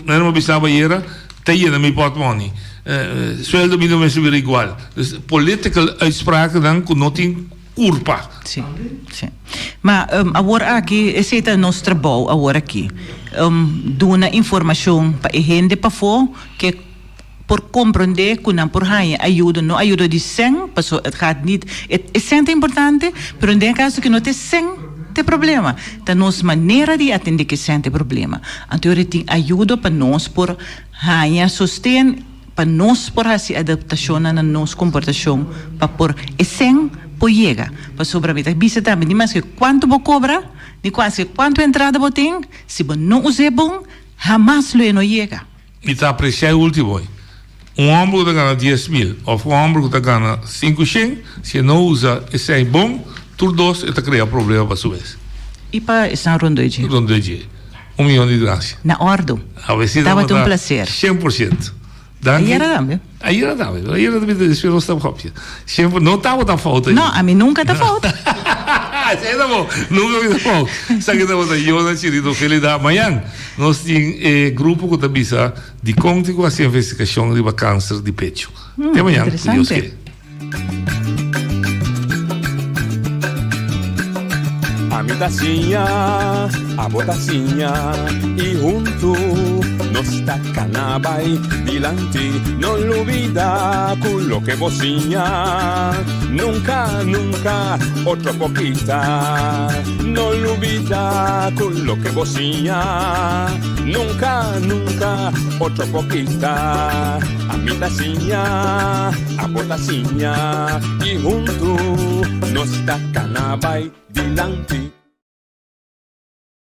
nan a bisa bo ayera, ta yena mi pòtmòni, sueldo mi no mester bira igual. Dus political uitsprakennan ku no tin. Kurpa. Sí, sí. Ma awor aki esei ta nos trabou awor aki. Duna informashon pa e hende pafó ke por komprondé ku nan por haña ayudo, no ayudo di sèn, paso het gaat niet, e sèn ta importante, pero den e kaso ke no ta e sèn ta e problema, ta nos manera di atendé ku e sèn ta e problema. Anto ora tin ayudo pa nos por haña sosten. Pa nos por hasi adaptashonnan na nos komportashon pa por e sèn por yega. Pasobra mi ta bisa tambe ni maske kuantu bo kobra, ni kuaske kuantu entrada bo tin, si bo no us'é bon, hamas lo e no yega. Mi ta apresiá e último ei. Un hòmber ku ta gana 10,000 òf un hòmber ku ta gana 500, si e no usa e sèn bon, tur dos e ta krea problema pa su mes. I pa esnan rondó dje. Rondó dje. Un miyon di gracia. Na ordo. Tabata un placer. 100%. Danki. Ayera tambe. Ayera tambe. Ayera tambe despues nos ta hopia. Siempre no tabata fout. No, ami nunca ta fout. Esei ta bon. Nunca mi ta fout. Esaki tabata Yona Chirino Felida. Mañan nos tin e grupo ku ta bisa dikon tin ku hasi investigashon riba kanser di pecho. Te mañan, ku Dios ke. Ami ta siña, abo ta siña i huntu nos ta kana bai dilanti. No lubida ku loke bo siña nunka, nunka otro por kita. No lubida ku loke bo siña nunka, nunka otro por kita. Ami ta siña, abo ta siña i huntu nos ta kana bai dilanti.